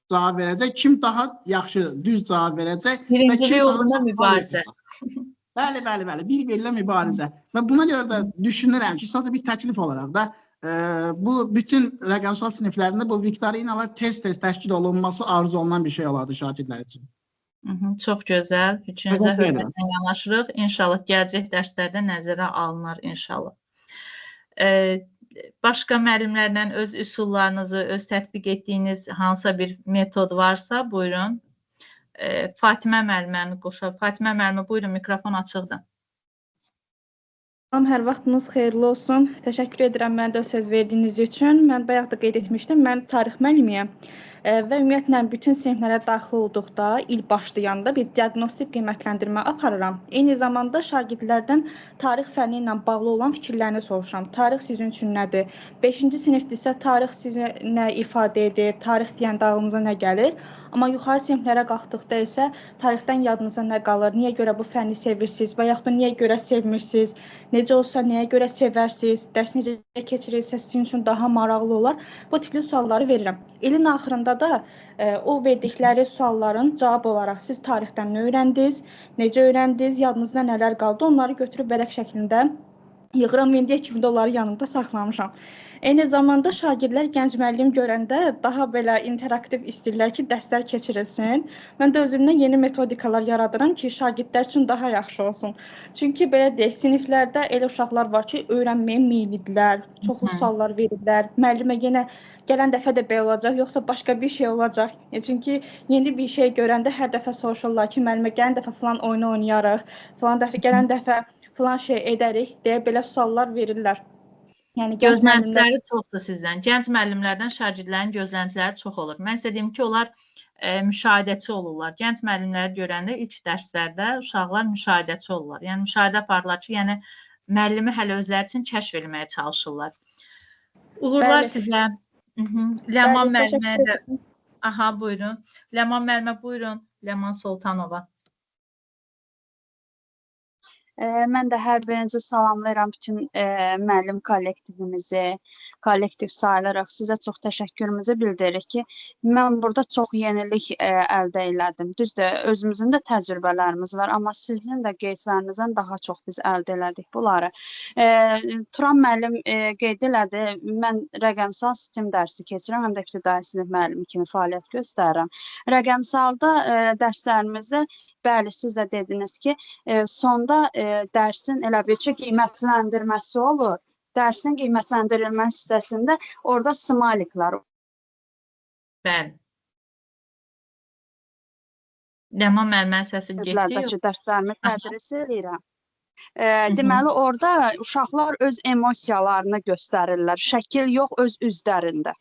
Speaker 5: cavab verəcək, kim daha yaxşı, düz cavab verəcək və kim daha
Speaker 1: uğruna mübarizə.
Speaker 5: Bəli, bəli, bəli. Bir-birilə mübarizə. Və buna görə də düşünürəm ki, sadəcə bir təklif olaraq da bu bütün rəqəmsal siniflərində bu viktorinalar tez-tez təşkil olunması arzu olunan bir şey olardı şagirdlər üçün.
Speaker 1: Çox gözəl. Fikrinizə hörmətlə yanaşırıq. İnşallah gələcək dərslərdə nəzərə alınar inşallah. Başqa müəllimlərlə öz üsullarınızı, öz tətbiq etdiyiniz hansısa bir metod varsa, buyurun. Fatimə müəlliməni qoşaq. Fatimə müəllimə, buyurun, mikrofon açıqdır.
Speaker 6: Salam, hər vaxtınız xeyirli olsun. Təşəkkür edirəm mənə də söz verdiyiniz üçün. Mən bayaq da qeyd etmişdim, mən tarix müəllimiyəm və ümumiyyətlə bütün siniflərə daxil olduqda, il başlayanda bir diaqnostik qiymətləndirmə aparıram. Eyni zamanda şagirdlərdən tarix fənni ilə bağlı olan fikirlərini soruşuram. Tarix sizin üçün nədir? 5-ci sinifdirsə tarix sizə nə ifadə edir? Tarix deyəndə ağlınıza nə gəlir? Amma yuxarı siniflərə qalxdıqda isə tarixdən yadınıza nə qalır? Niyə görə bu fənni sevirsiniz və yaxud da niyə görə sevmirsiniz? Necə olsa nəyə görə sevərsiniz? Dərs necə keçirilsə sizin üçün daha maraqlı olar? Bu tipli sualları verirəm. İlin axırında da o verdikləri sualların cavab olaraq siz tarixdən nə öyrəndiniz, necə öyrəndiniz, yadınızda nələr qaldı, onları götürüb vərəq şəklində Yığıram, indiyə kimi də onları yanımda saxlamışam. Eyni zamanda şagirdlər gənc müəllim görəndə daha belə interaktiv istəyirlər ki, dərslər keçirilsin. Mən də özümdən yeni metodikalar yaradıram ki, şagirdlər üçün daha yaxşı olsun. Çünki belə deyək, siniflərdə elə uşaqlar var ki, öyrənməyə meyillidirlər, çoxlu suallar verirlər. Müəllimə yenə gələn dəfə də belə olacaq, yoxsa başqa bir şey olacaq. Çünki yeni bir şey görəndə hər dəfə soruşurlar ki, müəllimə gələn dəfə filan oyunu oynayarıq, filan dəfə gələn dəfə filan şey edərik deyə belə suallar verirlər. Yəni
Speaker 1: gözləntiləri çoxdur sizdən. Gənc müəllimlərdən şagirdlərin gözləntiləri çox olur. Mən sizə deyim ki, onlar müşahidəçi olurlar. Gənc müəllimləri görəndə ilk dərslərdə uşaqlar müşahidəçi olurlar. Yəni müşahidə aparırlar ki, yəni müəllimi hələ özləri üçün kəşf etməyə çalışırlar. Uğurlar
Speaker 6: Bəli.
Speaker 1: Sizə. Ləman müəllimə də. Aha, buyurun. Ləman müəllimə buyurun. Ləman Sultanova.
Speaker 7: Mən də hər birinizi salamlayıram, bütün müəllim kollektivimizi, kollektiv sayılaraq sizə çox təşəkkürümüzü bildiririk ki, mən burada çox yenilik əldə elədim. Düzdür, özümüzün də təcrübələrimiz var, amma sizin də qeydlərinizdən daha çox biz əldə elədik bunları. Turan müəllim qeyd elədi, mən rəqəmsal sistem dərsi keçirəm, həm də ibtidai sinif müəllimi kimi fəaliyyət göstərirəm. Rəqəmsalda dərslərimizdə bəli, siz də dediniz ki, sonda dərsin elə bir ki, qiymətləndirməsi olur. Dərsin qiymətləndirilməsi hissəsində orada smaliklər.
Speaker 1: Bəli. Ləman müəllimənin səsi getdi.
Speaker 7: Dərslərimi tədris eləyirəm. Deməli, orada uşaqlar öz emosiyalarını göstərirlər. Şəkil yox, öz üzlərində.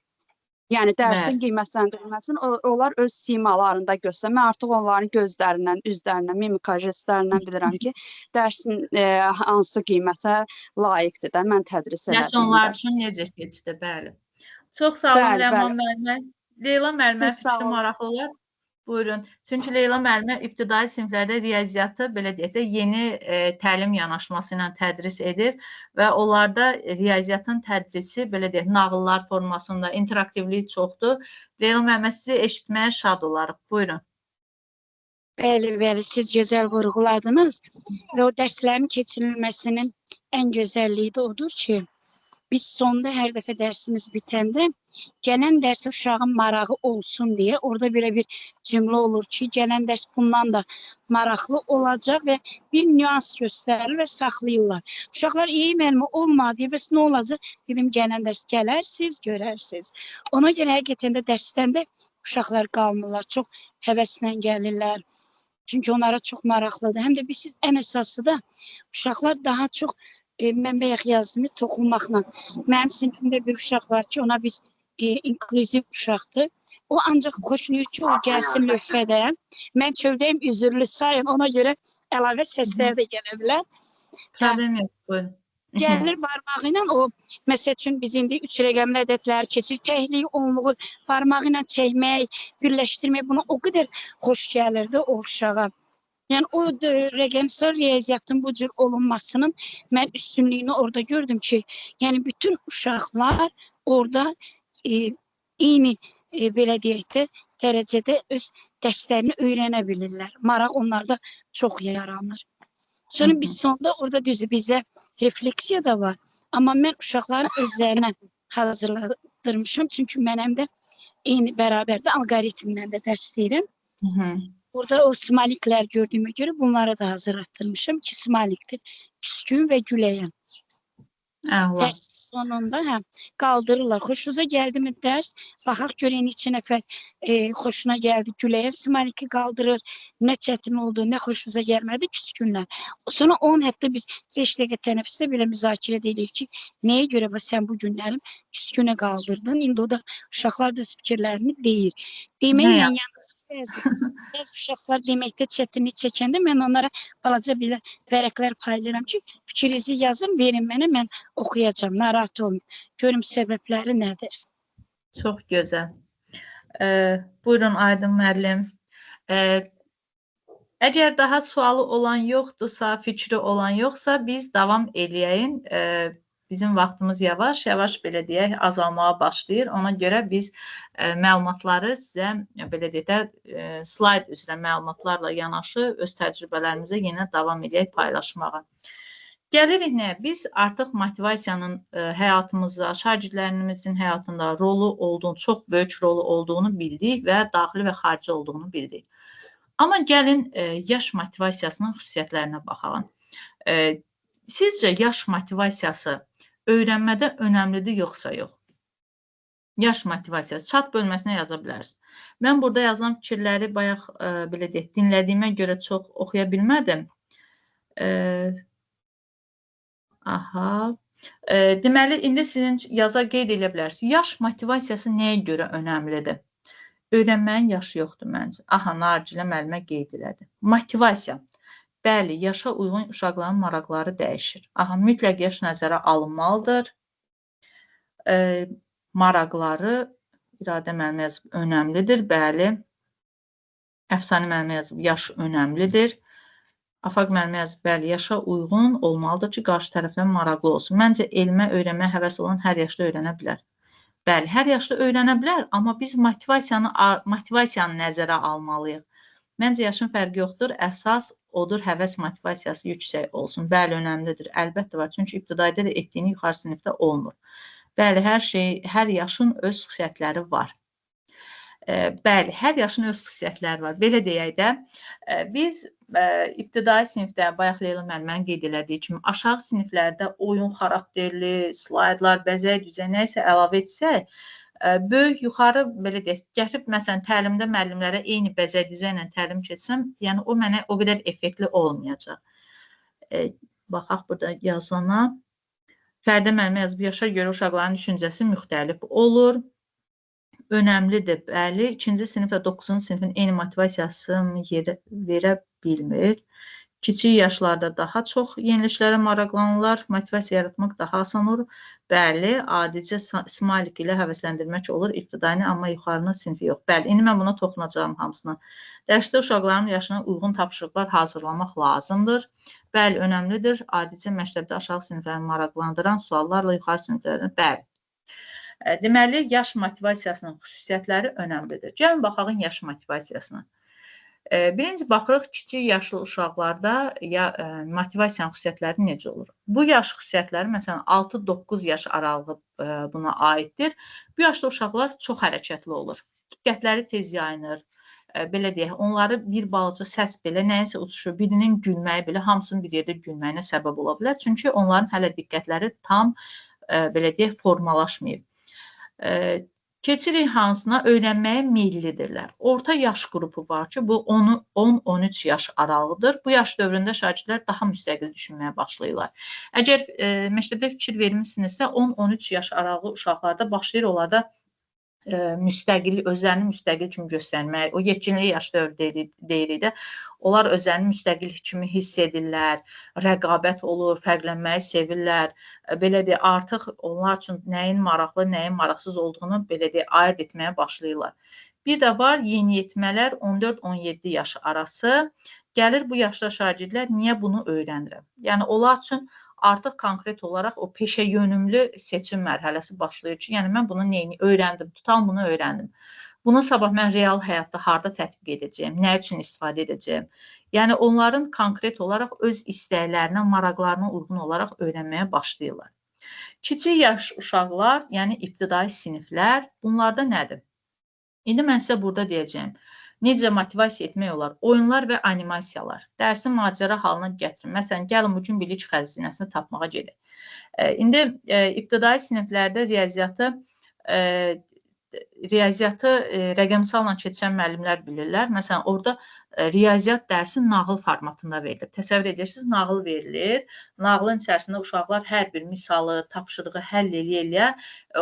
Speaker 7: Yəni dərsin qiymətləndirilməsini onlar öz simalarında göstərir. Mən artıq onların gözlərindən, üzlərindən, mimika jestlərindən bilirəm ki, dərsin hansı qiymətə layiqdir də mən tədris elədiyim
Speaker 1: dərs onlar üçün necə keçdi, bəli. Çox sağ olun Ləman müəllimə. Leyla müəllimə fikri maraqlı olar. Buyurun. Çünki Leyla müəllimə ibtidai siniflərdə riyaziyyatı, belə deyək də, yeni təlim yanaşması ilə tədris edir və onlarda riyaziyyatın tədrisi, belə deyək, nağıllar formasında interaktivlik çoxdur. Leyla müəllimə, sizi eşitməyə şad olarıq. Buyurun.
Speaker 8: Bəli, bəli, siz gözəl vurğuladınız və o dərslərin keçirilməsinin ən gözəlliyi də odur ki, biz sonda hər dəfə dərsimiz bitəndə gələn dərsə uşağın marağı olsun deyə orada belə bir cümlə olur ki, gələn dərs bundan da maraqlı olacaq və bir nüans göstərir və saxlayırlar. Uşaqlar, iyi müəllimə olmadı, bəs nə olacaq? Dedim, gələn dərs gələrsiz, görərsiniz. Ona görə həqiqətən də dərsdən də uşaqlar qalmırlar, çox həvəslə gəlirlər. Çünki onlara çox maraqlıdır. Həm də biz ən əsası da uşaqlar daha çox mən bayaq yazdım, toxunmaqla. Mənim sinifimdə bir uşaq var ki, ona biz inklüziv uşaqdır. O ancaq xoşlayır ki, o gəlsin lövhədə. Mən çöldəyim, üzürlü sayın, ona görə əlavə səslər də gələ bilər.
Speaker 1: Problem yox, buyurun.
Speaker 8: Gəlir barmağı ilə o, məsəl üçün biz indi 3 rəqəmli ədədləri keçir, təkliyi, onluğu barmağı ilə çəkmək, birləşdirmək, buna o qədər xoş gəlirdi o uşağa. Yəni o rəqəmsal riyaziyyatın bu cür olunmasının mən üstünlüyünü orada gördüm ki, yəni bütün uşaqlar orada eyni belə deyək də dərəcədə öz dərslərini öyrənə bilirlər. Maraq onlarda çox yaranır. Sonra biz sonda orada düzü bizdə refleksiya da var. Amma mən uşaqların özlərinə hazırladırmışam. Çünki mən həm də eyni bərabərdə alqoritmlə də dərs deyirəm. Burada o smaliklər gördüyümə görə bunlara da hazırlatdırmışam ki, smalikdir. Küskün və güləyən. Dərsin sonunda qaldırırlar. Xoşunuza gəldi mi dərs? Baxaq görək neçə nəfər xoşuna gəldi. Güləyən smaliki qaldırır. Nə çətin oldu, nə xoşunuza gəlmədi küskünlər. Sonra onun hətta biz 5 dəqiqə tənəffüsdə belə müzakirə edirik ki, nəyə görə sən bu günlərim küskünə qaldırdın? İndi o da uşaqlar da öz fikirlərini deyir. Deməklə yalnız bəzi uşaqlar deməkdə çətinlik çəkəndə mən onlara balaca belə vərəqlər paylayıram ki, fikrinizi yazın, verin mənə, mən oxuyacağam, narahat olmayın. Görüm səbəbləri nədir?
Speaker 1: Çox gözəl. Buyurun Aydın müəllim. Əgər daha sualı olan yoxdursa, fikri olan yoxsa, biz davam eləyəyin. Bizim vaxtımız yavaş-yavaş, belə deyək, azalmağa başlayır. Ona görə biz məlumatları sizə, belə deyək də, slayd üzrə məlumatlarla yanaşı öz təcrübələrimizi yenə davam edək paylaşmağa. Gəlirik nəyə? Biz artıq motivasiyanın həyatımızda, şagirdlərimizin həyatında rolu olduğunu, çox böyük rolu olduğunu bildik və daxili və xarici olduğunu bildik. Amma gəlin yaş motivasiyasının xüsusiyyətlərinə baxalım. Sizcə yaş motivasiyası öyrənmədə önəmlidir yoxsa yox? Yaş motivasiyası chat bölməsinə yaza bilərsiniz. Mən burada yazılan fikirləri bayaq belə deyək, dinlədiyimə görə çox oxuya bilmədim. Aha. Deməli, indi sizin yaza qeyd edə bilərsiniz. Yaş motivasiyası nəyə görə önəmlidir? Öyrənməyin yaşı yoxdur məncə. Aha, Nargilə müəllimə qeyd elədi. Motivasiya. Bəli, yaşa uyğun uşaqların maraqları dəyişir. Aha, mütləq yaş nəzərə alınmalıdır. Maraqları, İradə müəllimə yazıb, önəmlidir. Bəli. Əfsanə müəllimə yazıb, yaş önəmlidir. Afaq müəllimə yazıb, bəli, yaşa uyğun olmalıdır ki, qarşı tərəfdən maraqlı olsun. Məncə, elmə, öyrənməyə həvəs olan hər yaşda öyrənə bilər. Bəli, hər yaşda öyrənə bilər, amma biz motivasiyanı nəzərə almalıyıq. Məncə, yaşın fərqi yoxdur. Əsas odur, həvəs motivasiyası yüksək olsun. Bəli, önəmlidir. Əlbəttə var. Çünki ibtidaidə də etdiyini yuxarı sinifdə olmur. Bəli, hər yaşın öz xüsusiyyətləri var. Bəli, hər yaşın öz xüsusiyyətləri var. Belə deyək də, biz ibtidai sinifdə, bayaq Leyla müəllimənin qeyd elədiyi kimi, aşağı siniflərdə oyun xarakterli, slaydlar, bəzək, düzək, nə isə əlavə etsək, böyük yuxarı, belə deyək, gətirib, məsələn, təlimdə müəllimlərə eyni bəzək düzəklə təlim keçsəm, yəni o mənə o qədər effektli olmayacaq. Baxaq burada yazana. Fərdə müəllimə yazıb, yaşa görə uşaqların düşüncəsi müxtəlif olur. Önəmlidir, bəli. 2-ci sinif və 9-cu sinifin eyni motivasiyasını yerə verə bilmir. Kiçik yaşlarda daha çox yeniliklərə maraqlanırlar. Motivasiya yaratmaq daha asan olur. Bəli, adicə smalik ilə həvəsləndirmək olur ibtidaini, amma yuxarının sinfi yox. Bəli, indi mən buna toxunacağım hamısına. Dərsdə uşaqların yaşına uyğun tapşırıqlar hazırlamaq lazımdır. Bəli, önəmlidir. Adicə məktəbdə aşağı sinifləri maraqlandıran suallarla yuxarı siniflərdə. Bəli. Deməli, yaş motivasiyasının xüsusiyyətləri önəmlidir. Gəlin baxaq yaş motivasiyasına. Birinci baxırıq kiçik yaşlı uşaqlarda motivasiyanın xüsusiyyətləri necə olur? Bu yaş xüsusiyyətləri, məsələn, 6-9 yaş aralığı buna aiddir. Bu yaşda uşaqlar çox hərəkətli olur. Diqqətləri tez yayınır. Belə deyək, onları bir balaca səs belə, nəyinsə uçuşu, birinin gülməyi belə, hamısının bir yerdə gülməyinə səbəb ola bilər. Çünki onların hələ diqqətləri tam, belə deyək, formalaşmayıb. Keçirik hansına? Öyrənməyə meyillidirlər. Orta yaş qrupu var ki, bu 10-13 yaş aralığıdır. Bu yaş dövründə şagirdlər daha müstəqil düşünməyə başlayırlar. Əgər məktəbdə fikir vermişsinizsə, 10-13 yaş aralığı uşaqlarda başlayır onlarda müstəqil, özlərini müstəqil kimi göstərmək, o yetkinlik yaş dövrü deyirik də, onlar özlərini müstəqil kimi hiss edirlər, rəqabət olur, fərqlənməyi sevirlər. Belə deyək, artıq onlar üçün nəyin maraqlı, nəyin maraqsız olduğunu belə deyək, ayırd etməyə başlayırlar. Bir də var yeniyetmələr 14-17 yaş arası. Gəlir bu yaşda şagirdlər niyə bunu öyrənirəm? Yəni onlar üçün artıq konkret olaraq o peşə yönümlü seçim mərhələsi başlayır ki, yəni mən bunu neyini öyrəndim, tutalım bunu öyrəndim. Bunu sabah mən real həyatda harda tətbiq edəcəyim, nə üçün istifadə edəcəyim. Yəni onların konkret olaraq öz istəklərinə, maraqlarına uyğun olaraq öyrənməyə başlayırlar. Kiçik yaş uşaqlar, yəni ibtidai siniflər, bunlarda nədir? İndi mən sizə burada deyəcəyim. Necə motivasiya etmək olar? Oyunlar və animasiyalar. Dərsi macəra halına gətirin. Məsələn, gəlin bugün bilik xəzinəsini tapmağa gedək. İndi ibtidai siniflərdə riyaziyyatı rəqəmsalla keçən müəllimlər bilirlər. Məsələn, orada riyaziyyat dərsi nağıl formatında verilir. Təsəvvür edirsiniz, nağıl verilir. Nağılın içərisində uşaqlar hər bir misalı, tapşırığı həll eləyə-eləyə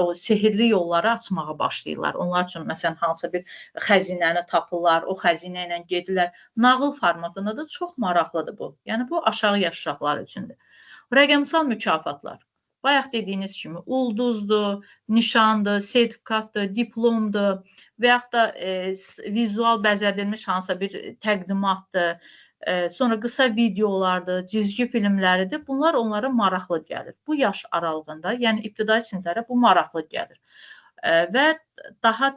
Speaker 1: o sehirli yolları açmağa başlayırlar. Onlar üçün, məsələn, hansısa bir xəzinəni tapırlar, o xəzinə ilə gedirlər. Nağıl formatında da çox maraqlıdır bu. Yəni, bu aşağı yaş uşaqları üçündür. Rəqəmsal mükafatlar. Bayaq dediyiniz kimi ulduzdur, nişandır, sertifikatdır, diplomdur və yaxud da vizual bəzədilmiş hansısa bir təqdimatdır, sonra qısa videolardır, cizgi filmləridir. Bunlar onlara maraqlı gəlir. Bu yaş aralığında, yəni ibtidai siniflərə bu maraqlı gəlir. Və daha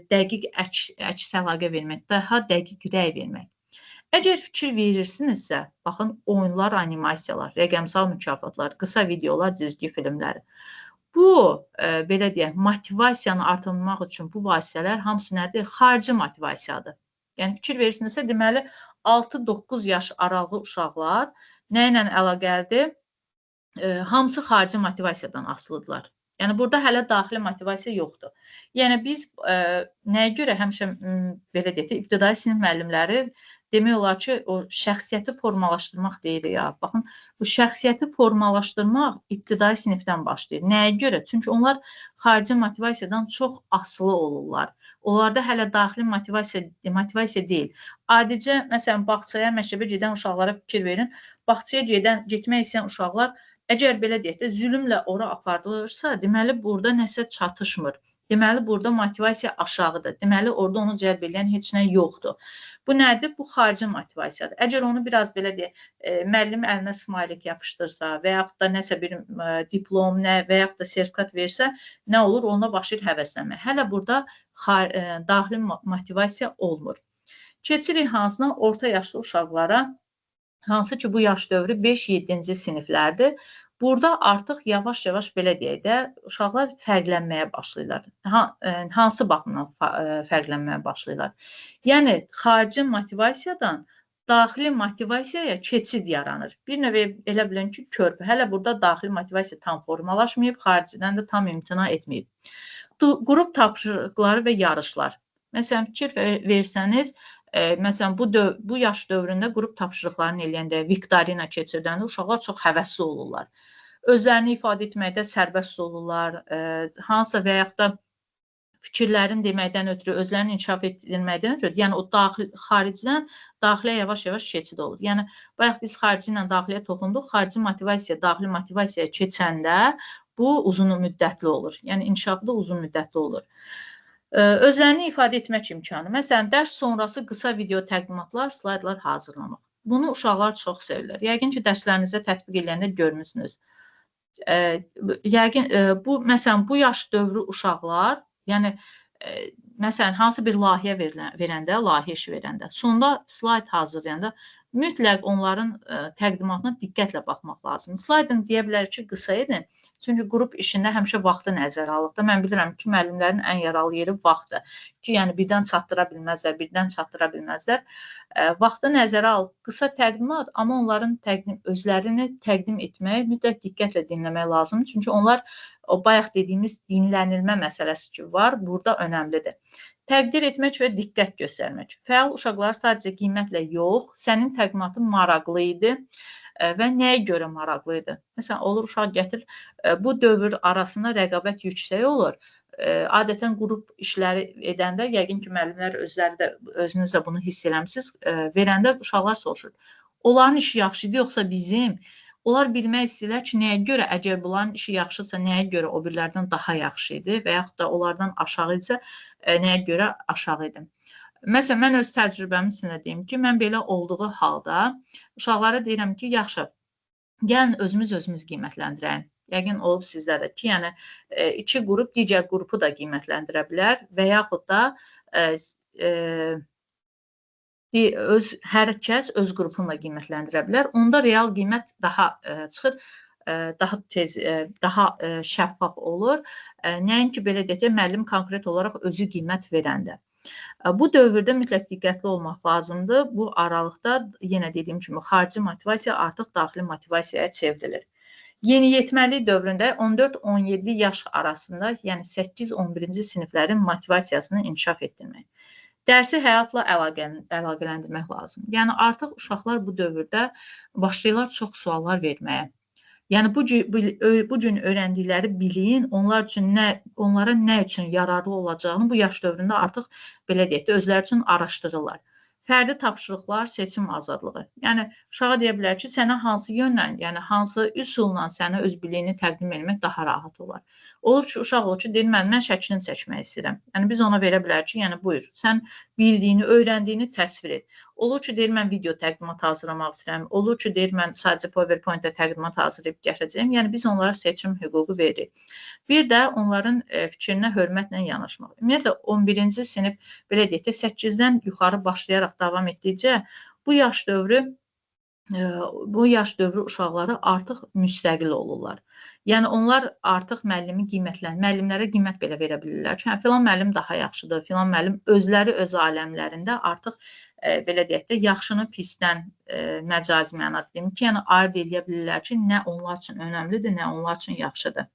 Speaker 1: dəqiq əks əlaqə vermək, daha dəqiq rəy vermək. Əgər fikir verirsinizsə, baxın, oyunlar, animasiyalar, rəqəmsal mükafatlar, qısa videolar, cizgi filmləri. Bu, belə deyək, motivasiyanı artırmaq üçün bu vasitələr hamısı nədir? Xarici motivasiyadır. Yəni, fikir verirsinizsə, deməli, 6-9 yaş aralığı uşaqlar nə ilə əlaqəlidir? Hamısı xarici motivasiyadan asılıdırlar. Yəni, burada hələ daxili motivasiya yoxdur. Yəni, biz nəyə görə həmişə, belə deyək, ibtidai sinif müəllimləri demək olar ki, o şəxsiyyəti formalaşdırmaq deyirik ya. Baxın, bu şəxsiyyəti formalaşdırmaq ibtidai sinifdən başlayır. Nəyə görə? Çünki onlar xarici motivasiyadan çox asılı olurlar. Onlarda hələ daxili motivasiya deyil. Adicə, məsələn, bağçaya, məktəbə gedən uşaqlara fikir verin. Bağçaya getmək istəyən uşaqlar, əgər belə deyək də, zülmlə ora aparılırsa, deməli, burada nəsə çatışmır. Deməli, burada motivasiya aşağıdır. Deməli, orada onu cəlb edən heç nə yoxdur. Bu nədir? Bu xarici motivasiyadır. Əgər onu biraz belə deyək, müəllim əlinə smaylik yapışdırsa və yaxud da nəsə bir diplom və yaxud da sertifikat versə, nə olur? Onunla başlayır həvəslənmək. Hələ burada daxili motivasiya olmur. Keçirik hansına? Orta yaşlı uşaqlara, hansı ki bu yaş dövrü 5-7-ci siniflərdir. Burada artıq yavaş-yavaş belə deyək də, uşaqlar fərqlənməyə başlayırlar. Hansı baxımdan fərqlənməyə başlayırlar? Yəni, xarici motivasiyadan daxili motivasiyaya keçid yaranır. Bir növ elə bilin ki, körpü. Hələ burada daxili motivasiya tam formalaşmayıb, xaricidən də tam imtina etməyib. Qrup tapşırıqları və yarışlar. Məsələn, fikir versəniz, məsələn, bu yaş dövründə qrup tapşırıqlarını eləyəndə, viktorina keçirdəndə uşaqlar çox həvəsli olurlar. Özlərini ifadə etməkdə sərbəst olurlar, hansısa və yaxud da fikirlərini deməkdən ötürü, özlərini inkişaf etdirməkdən ötürü, yəni o xaricdən daxilə yavaş-yavaş keçid olur. Yəni, bayaq biz xarici ilə daxilə toxunduq, xarici motivasiya daxili motivasiyaya keçəndə bu uzun müddətli olur. Yəni, inkişafı da uzun müddətli olur. Özlərini ifadə etmək imkanı. Məsələn, dərs sonrası qısa video təqdimatlar, slaydlar hazırlamaq. Bunu uşaqlar çox sevirlər. Yəqin ki, dərslərinizdə tətbiq edəndə görmüsünüz. Yəqin, bu, məsələn, bu yaş dövrü uşaqlar, yəni, məsələn, hansı bir layihə verəndə, layihə işi verəndə, sonda slayd hazırlayanda mütləq onların təqdimatına diqqətlə baxmaq lazımdır. Slaydın deyə bilərik ki, qısa edin. Çünki qrup işində həmişə vaxtı nəzərə alır. Mən bilirəm ki, müəllimlərin ən yaralı yeri vaxtdır. Ki, yəni birdən çatdıra bilməzlər, birdən çatdıra bilməzlər. Vaxtı nəzərə al, qısa təqdimat, amma onların özlərini təqdim etməyi mütləq diqqətlə dinləmək lazımdır. Çünki onlar o bayaq dediyimiz dinlənilmə məsələsi ki var, burada önəmlidir. Təqdir etmək və diqqət göstərmək. Fəal uşaqlar sadəcə qiymətlə yox, sənin təqdimatın maraqlı idi və nəyə görə maraqlı idi? Məsələn, olur uşaq gətirir, bu dövr arasında rəqabət yüksək olur. Adətən qrup işləri edəndə, yəqin ki, müəllimlər özləri də, özünüz də bunu hiss eləmisiniz, verəndə uşaqlar soruşur. Onların işi yaxşı idi, yoxsa bizim? Onlar bilmək istəyirlər ki, nəyə görə, əgər bunların işi yaxşıdırsa, nəyə görə o birilərdən daha yaxşı idi və yaxud da onlardan aşağı idisə, nəyə görə aşağı idi. Məsələn, mən öz təcrübəmi sizinlə deyim ki, mən belə olduğu halda uşaqlara deyirəm ki, yaxşı, gəlin özümüz qiymətləndirəyim. Yəqin olub sizdə də ki, yəni iki qrup digər qrupu da qiymətləndirə bilər və yaxud da hər kəs öz qrupunu da qiymətləndirə bilər. Onda real qiymət daha çıxır, daha tez, daha şəffaf olur. Nəinki belə deyək də, müəllim konkret olaraq özü qiymət verəndə. Bu dövrdə mütləq diqqətli olmaq lazımdır. Bu aralıqda yenə dediyim kimi xarici motivasiya artıq daxili motivasiyaya çevrilir. Yeniyetməlik dövründə 14-17 yaş arasında, yəni 8-11-ci siniflərin motivasiyasını inkişaf etdirmək. Dərsi həyatla əlaqələndirmək lazım. Yəni artıq uşaqlar bu dövrdə başlayırlar çox suallar verməyə. Yəni bu gün öyrəndikləri biliyin onlar üçün onlara nə üçün yararlı olacağını bu yaş dövründə artıq belə deyək də özləri üçün araşdırırlar. Fərdi tapşırıqlar, seçim azadlığı. Yəni uşağa deyə bilər ki, sənə hansı yönlə, yəni hansı üsulla sənə öz biliyini təqdim etmək daha rahat olar. Olur ki, uşaq olur ki, deyir, mən şəklini çəkmək istəyirəm. Yəni biz ona verə bilərik ki, yəni buyur, sən bildiyini, öyrəndiyini təsvir et. Olur ki, deyir, mən video təqdimat hazırlamaq istəyirəm. Olur ki, deyir, mən sadəcə PowerPoint-də təqdimat hazırlayıb gətirəcəyim. Yəni biz onlara seçim hüququ veririk. Bir də onların fikrinə hörmətlə yanaşmaq. Ümumiyyətlə 11-ci sinif belə deyək də 8-dən yuxarı başlayaraq davam etdikcə Bu yaş dövrü bu yaş dövrü uşaqları artıq müstəqil olurlar. Yəni onlar artıq müəllimi müəllimlərə qiymət belə verə bilirlər ki, hə, filan müəllim daha yaxşıdır, filan müəllim özləri öz aləmlərində artıq belə deyək də, yaxşını pisdən məcazi mənada deyim ki, yəni ayırd eləyə bilirlər ki, nə onlar üçün önəmlidir, nə onlar üçün yaxşıdır.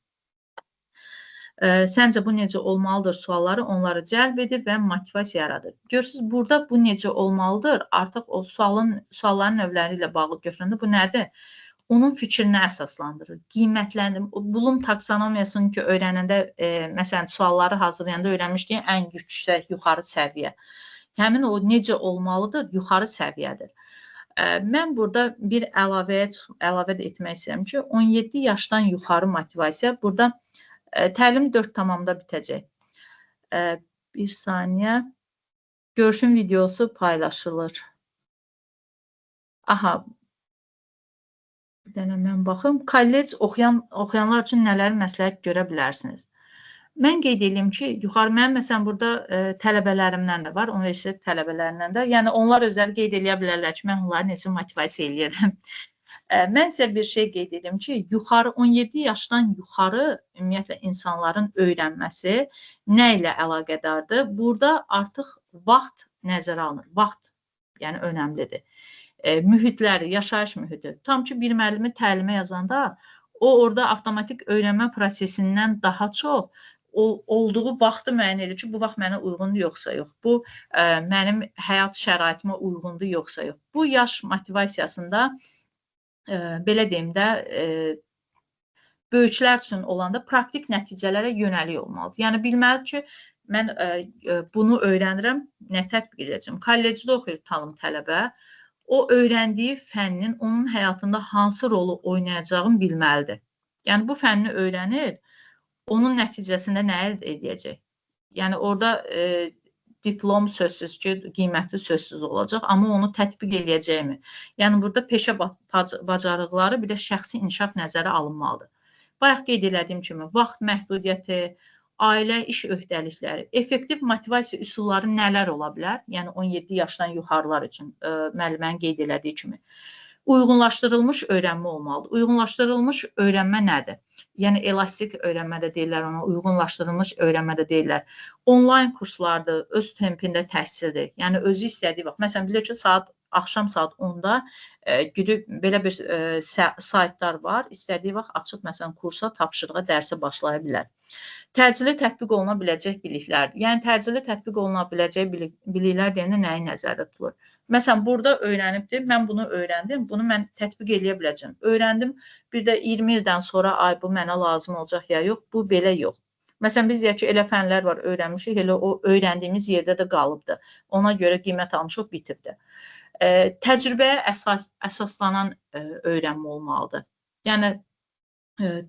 Speaker 1: Səncə bu necə olmalıdır sualları onları cəlb edir və motivasiya yaradır. Görürsünüz, burada bu necə olmalıdır? Artıq o sualların növləri ilə bağlı götürəndə bu nədir? Onun fikrinə əsaslandırır, qiymətləndirir. Blum taksonomiyasını ki, öyrənəndə, məsələn, sualları hazırlayanda öyrənmişdik ən yüksək, yuxarı səviyyə. Həmin o necə olmalıdır, yuxarı səviyyədir. Mən burada bir əlavə də etmək istəyirəm ki, 17 yaşdan yuxarı motivasiya burada təlim 4,0-da bitəcək. Bir saniyə. Görüşün videosu paylaşılır. Aha. Bir dənə mən baxım. Kollec oxuyanlar üçün nələri məsləhət görə bilərsiniz? Mən qeyd edeyim ki, yuxarı mənim məsələn burada tələbələrimdən də var, universitet tələbələrindən də. Yəni onlar özləri qeyd eləyə bilərlər ki, mən onları necə motivasiya eləyirəm. Mən sizə bir şey qeyd edim ki, yuxarı 17 yaşdan yuxarı ümumiyyətlə insanların öyrənməsi nə ilə əlaqədardır? Burada artıq vaxt nəzərə alınır. Vaxt, yəni önəmlidir. Mühitləri, yaşayış mühiti. Tam ki, bir müəllimi təlimə yazanda o orada avtomatik öyrənmə prosesindən daha çox olduğu vaxtı müəyyən edir ki, bu vaxt mənə uyğundur yoxsa yox. Bu mənim həyat şəraitimə uyğundur yoxsa yox. Bu yaş motivasiyasında belə deyim də, böyüklər üçün olanda praktik nəticələrə yönəlik olmalıdır. Yəni, bilməlidir ki, mən bunu öyrənirəm, nə tətbiq edəcəm? Kollecdə oxuyur tanım tələbə, o öyrəndiyi fənnin onun həyatında hansı rolu oynayacağını bilməlidir. Yəni, bu fənni öyrənir, onun nəticəsində nə əldə edəcək? Yəni, orada diplom sözsüz ki, qiymətli sözsüz olacaq, amma onu tətbiq eləyəcəkmi? Yəni, burada peşə bacarıqları, bir də şəxsi inkişaf nəzərə alınmalıdır. Bayaq qeyd elədiyim kimi, vaxt məhdudiyyəti, ailə iş öhdəlikləri, effektiv motivasiya üsulları nələr ola bilər? Yəni, 17 yaşdan yuxarılar üçün müəllimənin qeyd elədiyi kimi. Uyğunlaşdırılmış öyrənmə olmalıdır. Uyğunlaşdırılmış öyrənmə nədir? Yəni, elastik öyrənmə də deyirlər ona, uyğunlaşdırılmış öyrənmə də deyirlər. Onlayn kurslardır, öz tempində təhsildir. Yəni, özü istədiyi vaxt. Məsələn, bilir ki, axşam saat 10-da gedib belə bir saytlar var. İstədiyi vaxt açıb, məsələn, kursa, tapşırığa, dərsə başlaya bilər. Təcili tətbiq oluna biləcək biliklərdir. Yəni, təcili tətbiq oluna biləcək biliklər deyəndə nəyi nəzərdə tutulur? Məsələn, burada öyrənibdir, mən bunu öyrəndim, bunu mən tətbiq eləyə biləcəm. Öyrəndim, bir də 20 ildən sonra, ay, bu mənə lazım olacaq ya yox, bu belə yox. Məsələn, biz deyək ki, elə fənlər var, öyrənmişik, elə o öyrəndiyimiz yerdə də qalıbdır. Ona görə qiymət almışıq, bitibdir. Təcrübəyə əsaslanan öyrənmə olmalıdır. Yəni,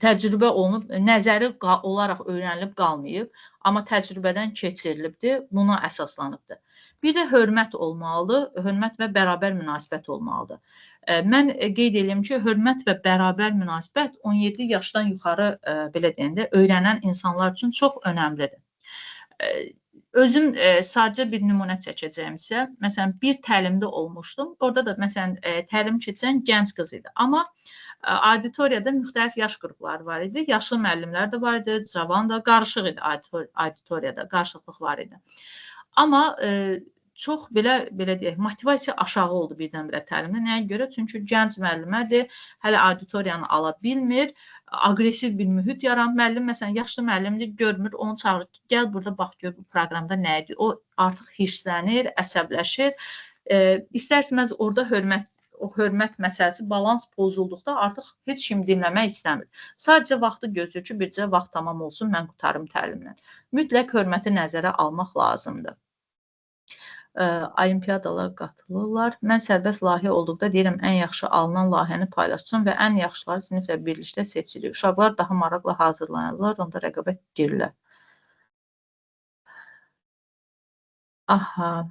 Speaker 1: təcrübə olunub, nəzəri olaraq öyrənilib qalmayıb, amma təcrübədən keçirilibdir, buna əsaslanıbdır. Bir də hörmət olmalıdır, hörmət və bərabər münasibət olmalıdır. Mən qeyd edeyim ki, hörmət və bərabər münasibət 17 yaşdan yuxarı, belə deyəndə, öyrənən insanlar üçün çox önəmlidir. Özüm sadəcə bir nümunə çəkəcəyim isə, məsələn, bir təlimdə olmuşdum. Orada da, məsələn, təlim keçən gənc qız idi. Amma auditoriyada müxtəlif yaş qrupları var idi. Yaşlı müəllimlər də var idi, cavan da, qarışıq idi auditoriyada, qarışıqlıq var idi. Amma çox belə deyək, motivasiya aşağı oldu birdən-birə təlimdə. Nəyə görə? Çünki gənc müəllimədir, hələ auditoriyanı ala bilmir, aqressiv bir mühit yaranır. Müəllim, məsələn, yaşlı müəllimdir, görmür, onu çağırır ki, gəl burada bax, gör bu proqramda nə idi. O artıq hirslənir, əsəbləşir. İstər-istəməz orada o hörmət məsələsi, balans pozulduqda artıq heç kim dinləmək istəmir. Sadəcə vaxtı gözləyir ki, bircə vaxt tamam olsun, mən qurtarım təlimlə. Mütləq hörməti nəzərə almaq lazımdır. Olimpiadalar qatılırlar. Mən sərbəst layihə olduqda deyirəm, ən yaxşı alınan layihəni paylaşsın və ən yaxşıları siniflə birlikdə seçirik. Uşaqlar daha maraqla hazırlanırlar, onda rəqabət girirlər. Aha.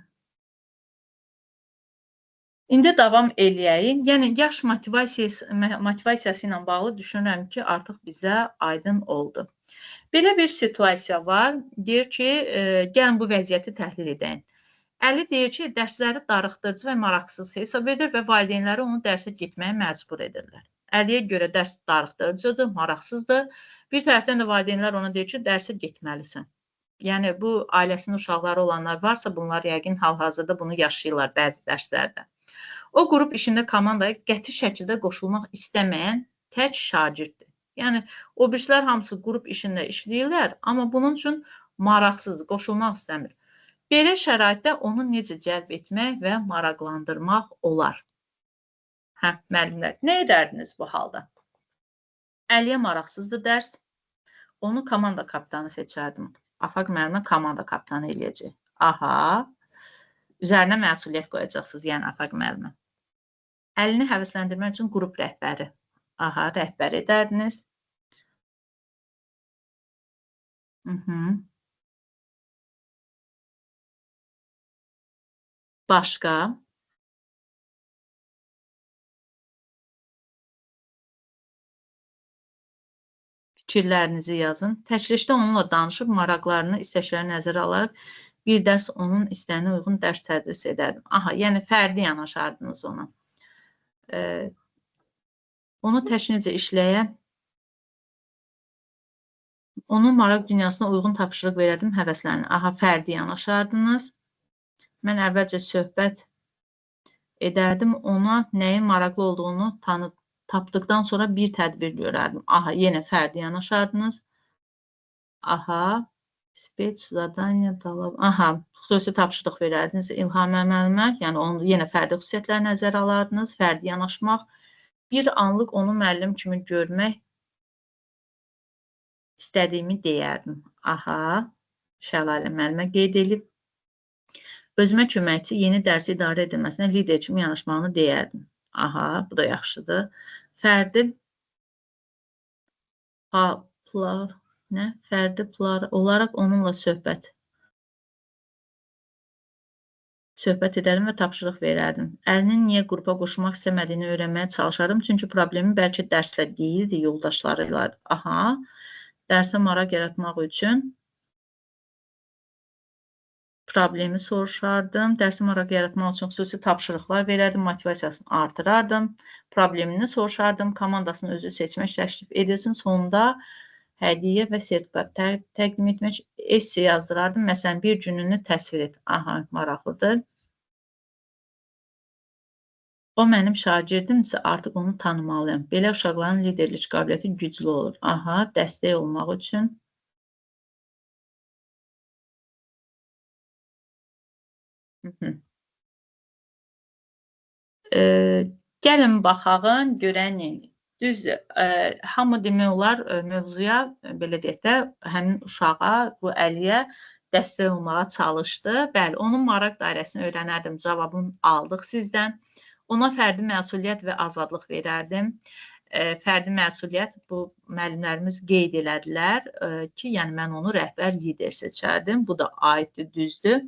Speaker 1: İndi davam eləyəyim. Yəni, yaş motivasiyası ilə bağlı düşünürəm ki, artıq bizə aydın oldu. Belə bir situasiya var. Deyir ki, gəlin bu vəziyyəti təhlil edəyim. Əli deyir ki, dərsləri darıxdırıcı və maraqsız hesab edir və valideynləri onu dərsə getməyə məcbur edirlər. Əliyə görə dərs darıxdırıcıdır, maraqsızdır. Bir tərəfdən də valideynlər ona deyir ki, dərsə getməlisən. Yəni, bu ailəsinin uşaqları olanlar varsa, bunlar yəqin hal-hazırda bunu yaşayırlar bəzi dərslərdə. O qrup işində komandaya qəti şəkildə qoşulmaq istəməyən tək şagirddir. Yəni, o birisilər hamısı qrup işində işləyirlər, amma bunun üçün maraqsız, qoşulmaq istəmir. Belə şəraitdə onu necə cəlb etmək və maraqlandırmaq olar? Hə, müəllimlər, nə edərdiniz bu halda? Əliyə maraqsızdır dərs. Onu komanda kapitanı seçərdim. Afaq müəllimə komanda kapitanı eləyəcək. Aha, üzərinə məsuliyyət qoyacaqsınız, yəni Afaq müəllimə. Əlini həvəsləndirmək üçün qrup rəhbəri. Aha, rəhbər edərdiniz. Başqa? Fikirlərinizi yazın. Təklikdə onunla danışıb, maraqlarını, istəklərini nəzərə alaraq bir dərs onun istəyinə uyğun dərs tədris edərdim. Aha, yəni fərdi yanaşardınız ona. Onu tək necə işləyə, onun maraq dünyasına uyğun tapşırıq verərdim, həvəslənir. Aha, fərdi yanaşardınız. Mən əvvəlcə söhbət edərdim, ona nəyin maraqlı olduğunu tapdıqdan sonra bir tədbir görərdim. Aha, yenə fərdi yanaşardınız. Aha, speech, zadanya, talab. Aha, xüsusi tapşırıq verərdiniz İlhamə müəllimə. Yəni, onu yenə fərdi xüsusiyyətləri nəzərə alardınız, fərdi yanaşmaq. Bir anlıq onu müəllim kimi görmək istədiyimi deyərdim. Aha, Şəlalə müəllimə qeyd edib. Özümə köməkçi yeni dərsi idarə edilməsinə lider kimi yanaşmağını deyərdim. Aha, bu da yaxşıdır. Fərdi plar olaraq onunla söhbət edərdim və tapşırıq verərdim. Əlinin niyə qrupa qoşulmaq istəmədiyini öyrənməyə çalışardım. Çünki problemi bəlkə dərslə deyildi, yoldaşları ilə. Aha, dərsə maraq yaratmaq üçün problemi soruşardım. Dərsə maraq yaratmaq üçün xüsusi tapşırıqlar verərdim, motivasiyasını artırardım. Problemini soruşardım, komandasını özü seçmək təklif edilsin. Sonunda hədiyyə və sertifikat təqdim etmək, esse yazdırardım. Məsələn, bir gününü təsvir et. Aha, maraqlıdır. O mənim şagirdimsə, artıq onu tanımalıyam. Belə uşaqların liderlik qabiliyyəti güclü olur. Aha, dəstək olmaq üçün. Gəlin baxağın, görənin. Düz, hamı demək olar mövzuya, belə deyək də, həmin uşağa, bu Əliyə dəstək olmağa çalışdı. Bəli, onun maraq dairəsini öyrənərdim, cavabını aldıq sizdən. Ona fərdi məsuliyyət və azadlıq verərdim. Fərdi məsuliyyət bu müəllimlərimiz qeyd elədilər ki, yəni mən onu rəhbər lider seçərdim. Bu da aiddir, düzdür.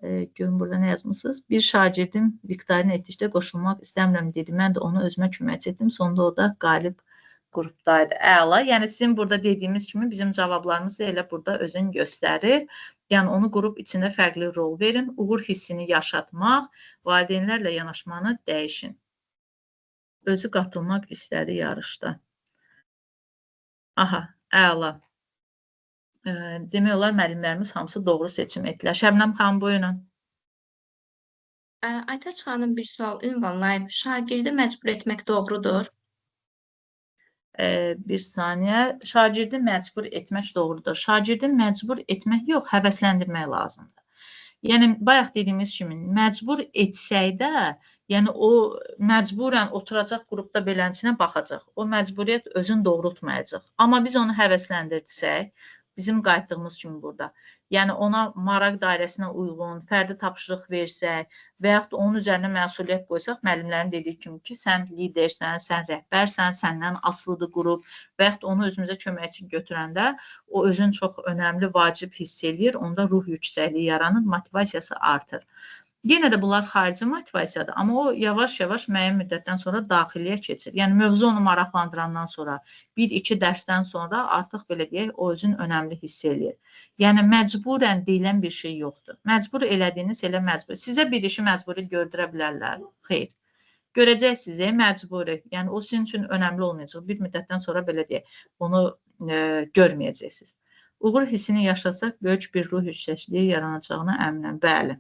Speaker 1: Görün, burada nə yazmışsınız? Bir şagirdim Viktorin etdikdə qoşulmaq istəmirəm dedi. Mən də onu özümə köməkçi etdim. Sonunda o da qalib qrupdaydı. Əla. Yəni, sizin burada dediyimiz kimi bizim cavablarımız elə burada özünü göstərir. Yəni, onu qrup içində fərqli rol verin. Uğur hissini yaşatmaq, valideynlərlə yanaşmanı dəyişin. Özü qatılmaq istədi yarışda. Aha, əla. Demək olar, müəllimlərimiz hamısı doğru seçim etdilər. Şəbnəm xanım, buyurun.
Speaker 2: Aytaç xanım bir sual ünvanlayıb. Şagirdi məcbur etmək doğrudur?
Speaker 1: Bir saniyə. Şagirdi məcbur etmək doğrudur. Şagirdi məcbur etmək yox, həvəsləndirmək lazımdır. Yəni, bayaq dediyimiz kimi, məcbur etsək də, yəni o məcburən oturacaq qrupda beləsinə baxacaq. O məcburiyyət özünü doğrultmayacaq. Amma biz onu həvəsləndirsək, bizim qayıtdığımız kimi burada. Yəni, ona maraq dairəsinə uyğun, fərdi tapşırıq versək və yaxud da onun üzərinə məsuliyyət qoysaq, müəllimlərin dediyi kimi ki, sən lidersən, sən rəhbərsən, səndən asılıdır qrup və yaxud da onu özümüzə köməkçi götürəndə o özünü çox önəmli, vacib hiss eləyir, onda ruh yüksəkliyi yaranır, motivasiyası artır. Yenə də bunlar xarici motivasiyadır, amma o yavaş-yavaş müəyyən müddətdən sonra daxiliyə keçir. Yəni mövzu onu maraqlandırandan sonra, 1-2 dərsdən sonra artıq belə deyək, o özünü önəmli hiss eləyir. Yəni məcburən deyilən bir şey yoxdur. Məcbur elədiyiniz elə məcbur. Sizə bir işi məcburi gördürə bilərlər? Xeyr. Görəcəksiniz, məcburi. Yəni o sizin üçün önəmli olmayacaq. Bir müddətdən sonra belə deyək, onu görməyəcəksiniz. Uğur hissini yaşatsaq, böyük bir ruh yüksəkliyi yaranacağına əminəm. Bəli.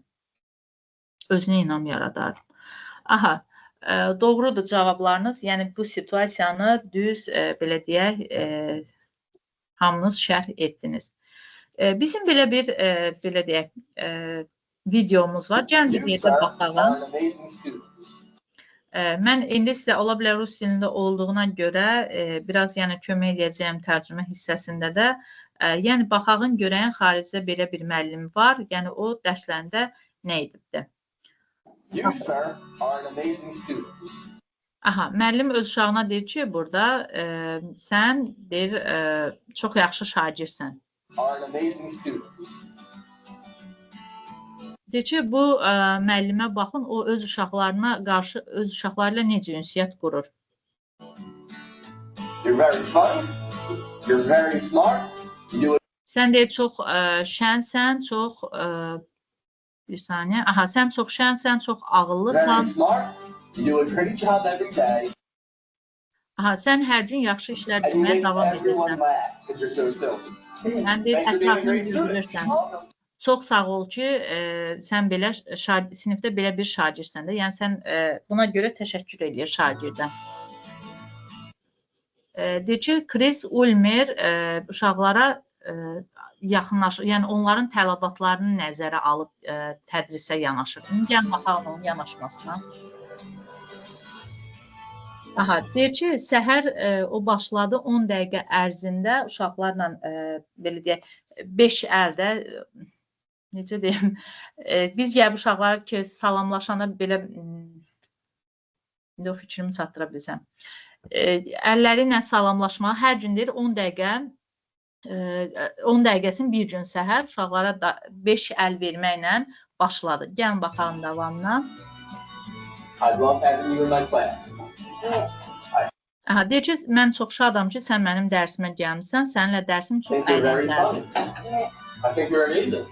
Speaker 1: Özünə inam yaradar. Aha, doğrudur cavablarınız. Yəni bu situasiyanı düz belə deyək, hamınız şərh etdiniz. Bizim belə bir belə deyək, videomuz var. Gəlin bir yerdə baxalım. Mən indi sizə ola bilər rus dilində olduğuna görə biraz yəni kömək eləyəcəyim tərcümə hissəsində də. Yəni baxağın görəyin xaricdə belə bir müəllim var. Yəni o dərslərində nə edibdir?
Speaker 9: You, sir, are an amazing student.
Speaker 1: Aha, müəllim öz uşağına deyir ki, burada sən deyir, çox yaxşı şagirdsən.
Speaker 9: Are an amazing student.
Speaker 1: Deyir ki, bu müəllimə baxın, o öz uşaqlarına qarşı, öz uşaqları ilə necə ünsiyyət qurur.
Speaker 9: You're very fun. You're very smart. You do
Speaker 1: Sən deyir, çox şənsən, çox bir saniyə. Aha, sən çox şənsən, çox ağıllısan.
Speaker 9: very smart. You do a great job every day.
Speaker 1: Aha, sən hər gün yaxşı işlər
Speaker 9: And you
Speaker 1: etməyə
Speaker 9: make
Speaker 1: davam
Speaker 9: everyone
Speaker 1: edirsən.
Speaker 9: laugh because you're so silly.
Speaker 1: Sən deyir,
Speaker 9: Thanks for being a
Speaker 1: ətrafını
Speaker 9: great student.
Speaker 1: güldürürsən. Çox sağ ol ki, sən belə sinifdə belə bir şagirdsən də. Yəni sən buna görə təşəkkür eləyir şagirdə. Deyir ki, Chris Ulmer uşaqlara yaxınlaşır, yəni onların tələbatlarını nəzərə alıb tədrisə yanaşır. İndi gəlin baxalım onun yanaşmasına. Aha, deyir ki, səhər o başladı 10 dəqiqə ərzində uşaqlarla belə deyək, 5 əldə, necə deyim, biz gəlib uşaqlar ki, salamlaşanda belə, indi o fikrimi çatdıra bilsəm, əlləri ilə salamlaşmağı hər gün deyir 10 dəqiqə, 10 dəqiqəsini bir gün səhər uşaqlara da 5 əl verməklə başladı. Gəlin baxalım davamına.
Speaker 9: I love having you in my class.
Speaker 1: Aha, deyir ki, mən çox şadam ki, sən mənim dərsimə gəlmisən, səninlə dərsim çox
Speaker 9: I think you're very
Speaker 1: əyləncəlidir.
Speaker 9: fun. I think you're amazing.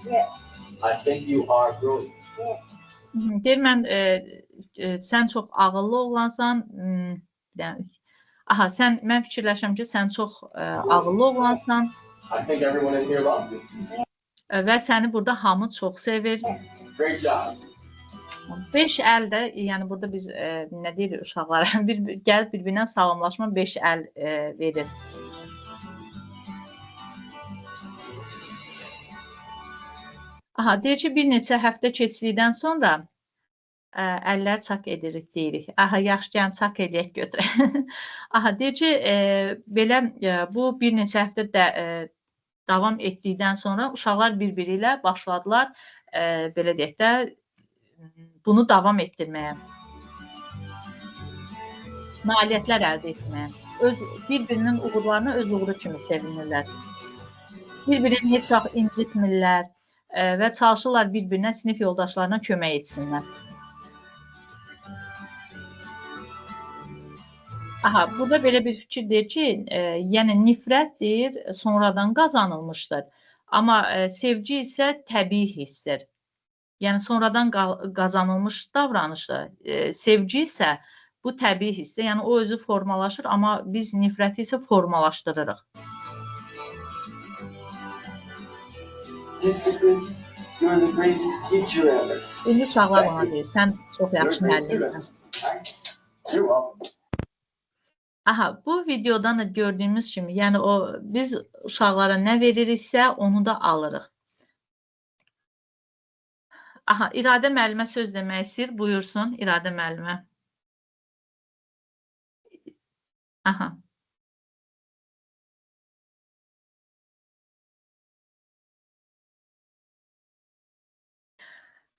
Speaker 9: I think you are brilliant.
Speaker 1: Deyir, mən, sən çox ağıllı oğlansan, yəni, aha, sən, mən fikirləşirəm ki, sən çox ağıllı oğlansan.
Speaker 9: I think everyone in here loves you.
Speaker 1: Və səni burada hamı çox sevir.
Speaker 9: Great job.
Speaker 1: 5 əl də, yəni burada biz nə deyirik uşaqlara, gəlib bir-birinə salamlaşma 5 əl verir. Aha, deyir ki, bir neçə həftə keçdikdən sonra əllər çak edirik, deyirik. Aha, yaxşı, gəlin çak edək, götürək. Aha, deyir ki, belə bu bir neçə həftə də davam etdikdən sonra uşaqlar bir-biri ilə başladılar, belə deyək də, bunu davam etdirməyə, nailiyyətlər əldə etməyə, bir-birinin uğurlarına öz uğuru kimi sevinirlər. Bir-birini heç vaxt incitmirlər və çalışırlar bir-birinə, sinif yoldaşlarına kömək etsinlər. Aha, burada belə bir fikir deyir ki, yəni nifrət deyir, sonradan qazanılmışdır. Amma sevgi isə təbii hissdir. Yəni sonradan qazanılmış davranışdır. Sevgi isə bu təbii hissdir. Yəni o özü formalaşır, amma biz nifrəti isə formalaşdırırıq. İndi uşaqlar ona deyir, sən çox yaxşı müəllimsən. Aha, bu videodan da gördüyümüz kimi, yəni o biz uşaqlara nə veririksə, onu da alırıq. Aha, İradə müəllimə söz demək istəyir. Buyursun, İradə müəllimə. Aha.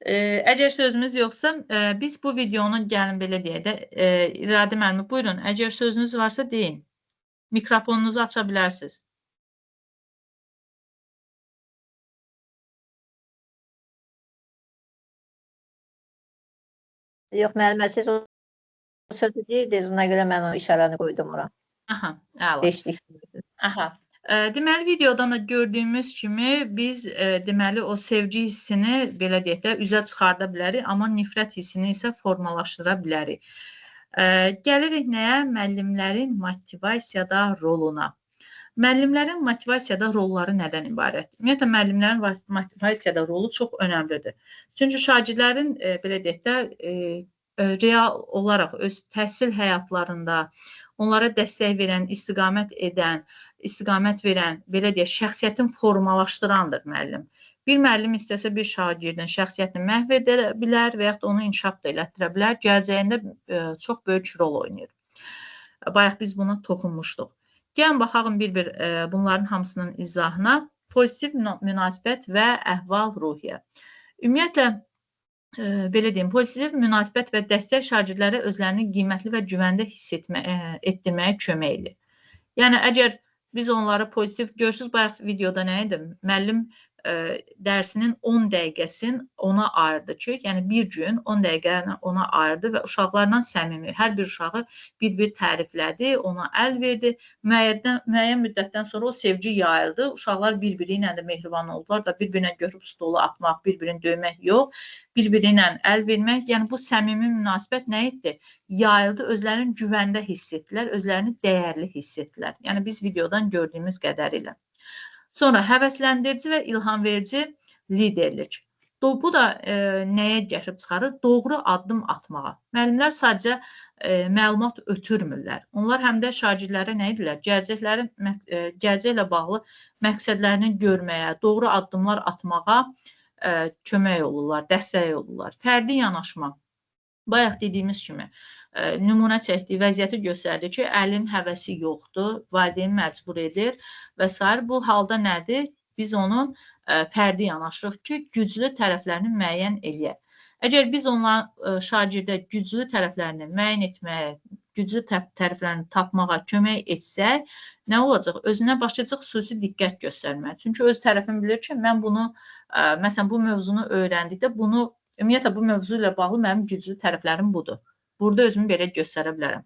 Speaker 1: Əgər sözümüz yoxsa, biz bu videonu gəlin belə deyək də, İradə müəllimə, buyurun, əgər sözünüz varsa deyin. Mikrofonunuzu aça bilərsiniz.
Speaker 10: Yox, müəllimə, siz o sözü deyirdiniz, ona görə mən o işarəni qoydum ora.
Speaker 1: Aha, əla.
Speaker 10: Beşlik.
Speaker 1: Aha. Deməli, videodan da gördüyümüz kimi biz deməli o sevgi hissini belə deyək də üzə çıxarda bilərik, amma nifrət hissini isə formalaşdıra bilərik. Gəlirik nəyə? Müəllimlərin motivasiyada roluna. Müəllimlərin motivasiyada rolları nədən ibarətdir? Ümumiyyətlə, müəllimlərin motivasiyada rolu çox önəmlidir. Çünki şagirdlərin belə deyək də real olaraq öz təhsil həyatlarında onlara dəstək verən, istiqamət edən, istiqamət verən, belə deyək, şəxsiyyətin formalaşdırandır müəllim. Bir müəllim istəsə bir şagirdin şəxsiyyətini məhv edə bilər və yaxud da onu inkişaf da elətdirə bilər. Gələcəyində çox böyük rol oynayır. Bayaq biz buna toxunmuşduq. Gəlin baxalım bir-bir bunların hamısının izahına. Pozitiv münasibət və əhval-ruhiyyə. Ümumiyyətlə, belə deyim, pozitiv münasibət və dəstək şagirdlərə özlərini qiymətli və güvəndə hiss etdirməyə kömək edir. Yəni, əgər biz onlara pozitiv, görürsünüz, bayaq videoda nə idi? Müəllim dərsinin 10 dəqiqəsini ona ayırdı ki, yəni bir gün 10 dəqiqəni ona ayırdı və uşaqlarla səmimi, hər bir uşağı bir-bir təriflədi, ona əl verdi. Müəyyən müddətdən sonra o sevgi yayıldı. Uşaqlar bir-biri ilə də mehriban oldular da, bir-birinə görüb stolu atmaq, bir-birini döymək yox, bir-biri ilə əl vermək. Yəni bu səmimi münasibət nə etdi? Yayıldı, özlərini güvəndə hiss etdilər, özlərini dəyərli hiss etdilər. Yəni biz videodan gördüyümüz qədərilə. Sonra həvəsləndirici və ilhamverici liderlik. Bu da nəyə gətirib çıxarır? Doğru addım atmağa. Müəllimlər sadəcə məlumat ötürmürlər. Onlar həm də şagirdlərə nə edirlər? Gələcəklə bağlı məqsədlərini görməyə, doğru addımlar atmağa kömək olurlar, dəstək olurlar. Fərdi yanaşma. Bayaq dediyimiz kimi, nümunə çəkdiyi vəziyyəti göstərdi ki, əlin həvəsi yoxdur, valideyn məcbur edir və s. Bu halda nədir? Biz onun fərdi yanaşırıq ki, güclü tərəflərini müəyyən eləyək. Əgər biz onların şagirdə güclü tərəflərini müəyyən etməyə, güclü tərəflərini tapmağa kömək etsək, nə olacaq? Özünə başlayacaq xüsusi diqqət göstərməyə. Çünki öz tərəfini bilir ki, mən bunu, məsələn, bu mövzunu öyrəndikdə bunu, ümumiyyətlə, bu mövzu ilə bağlı mənim güclü tərəflərim budur. Burada özümü belə göstərə bilərəm.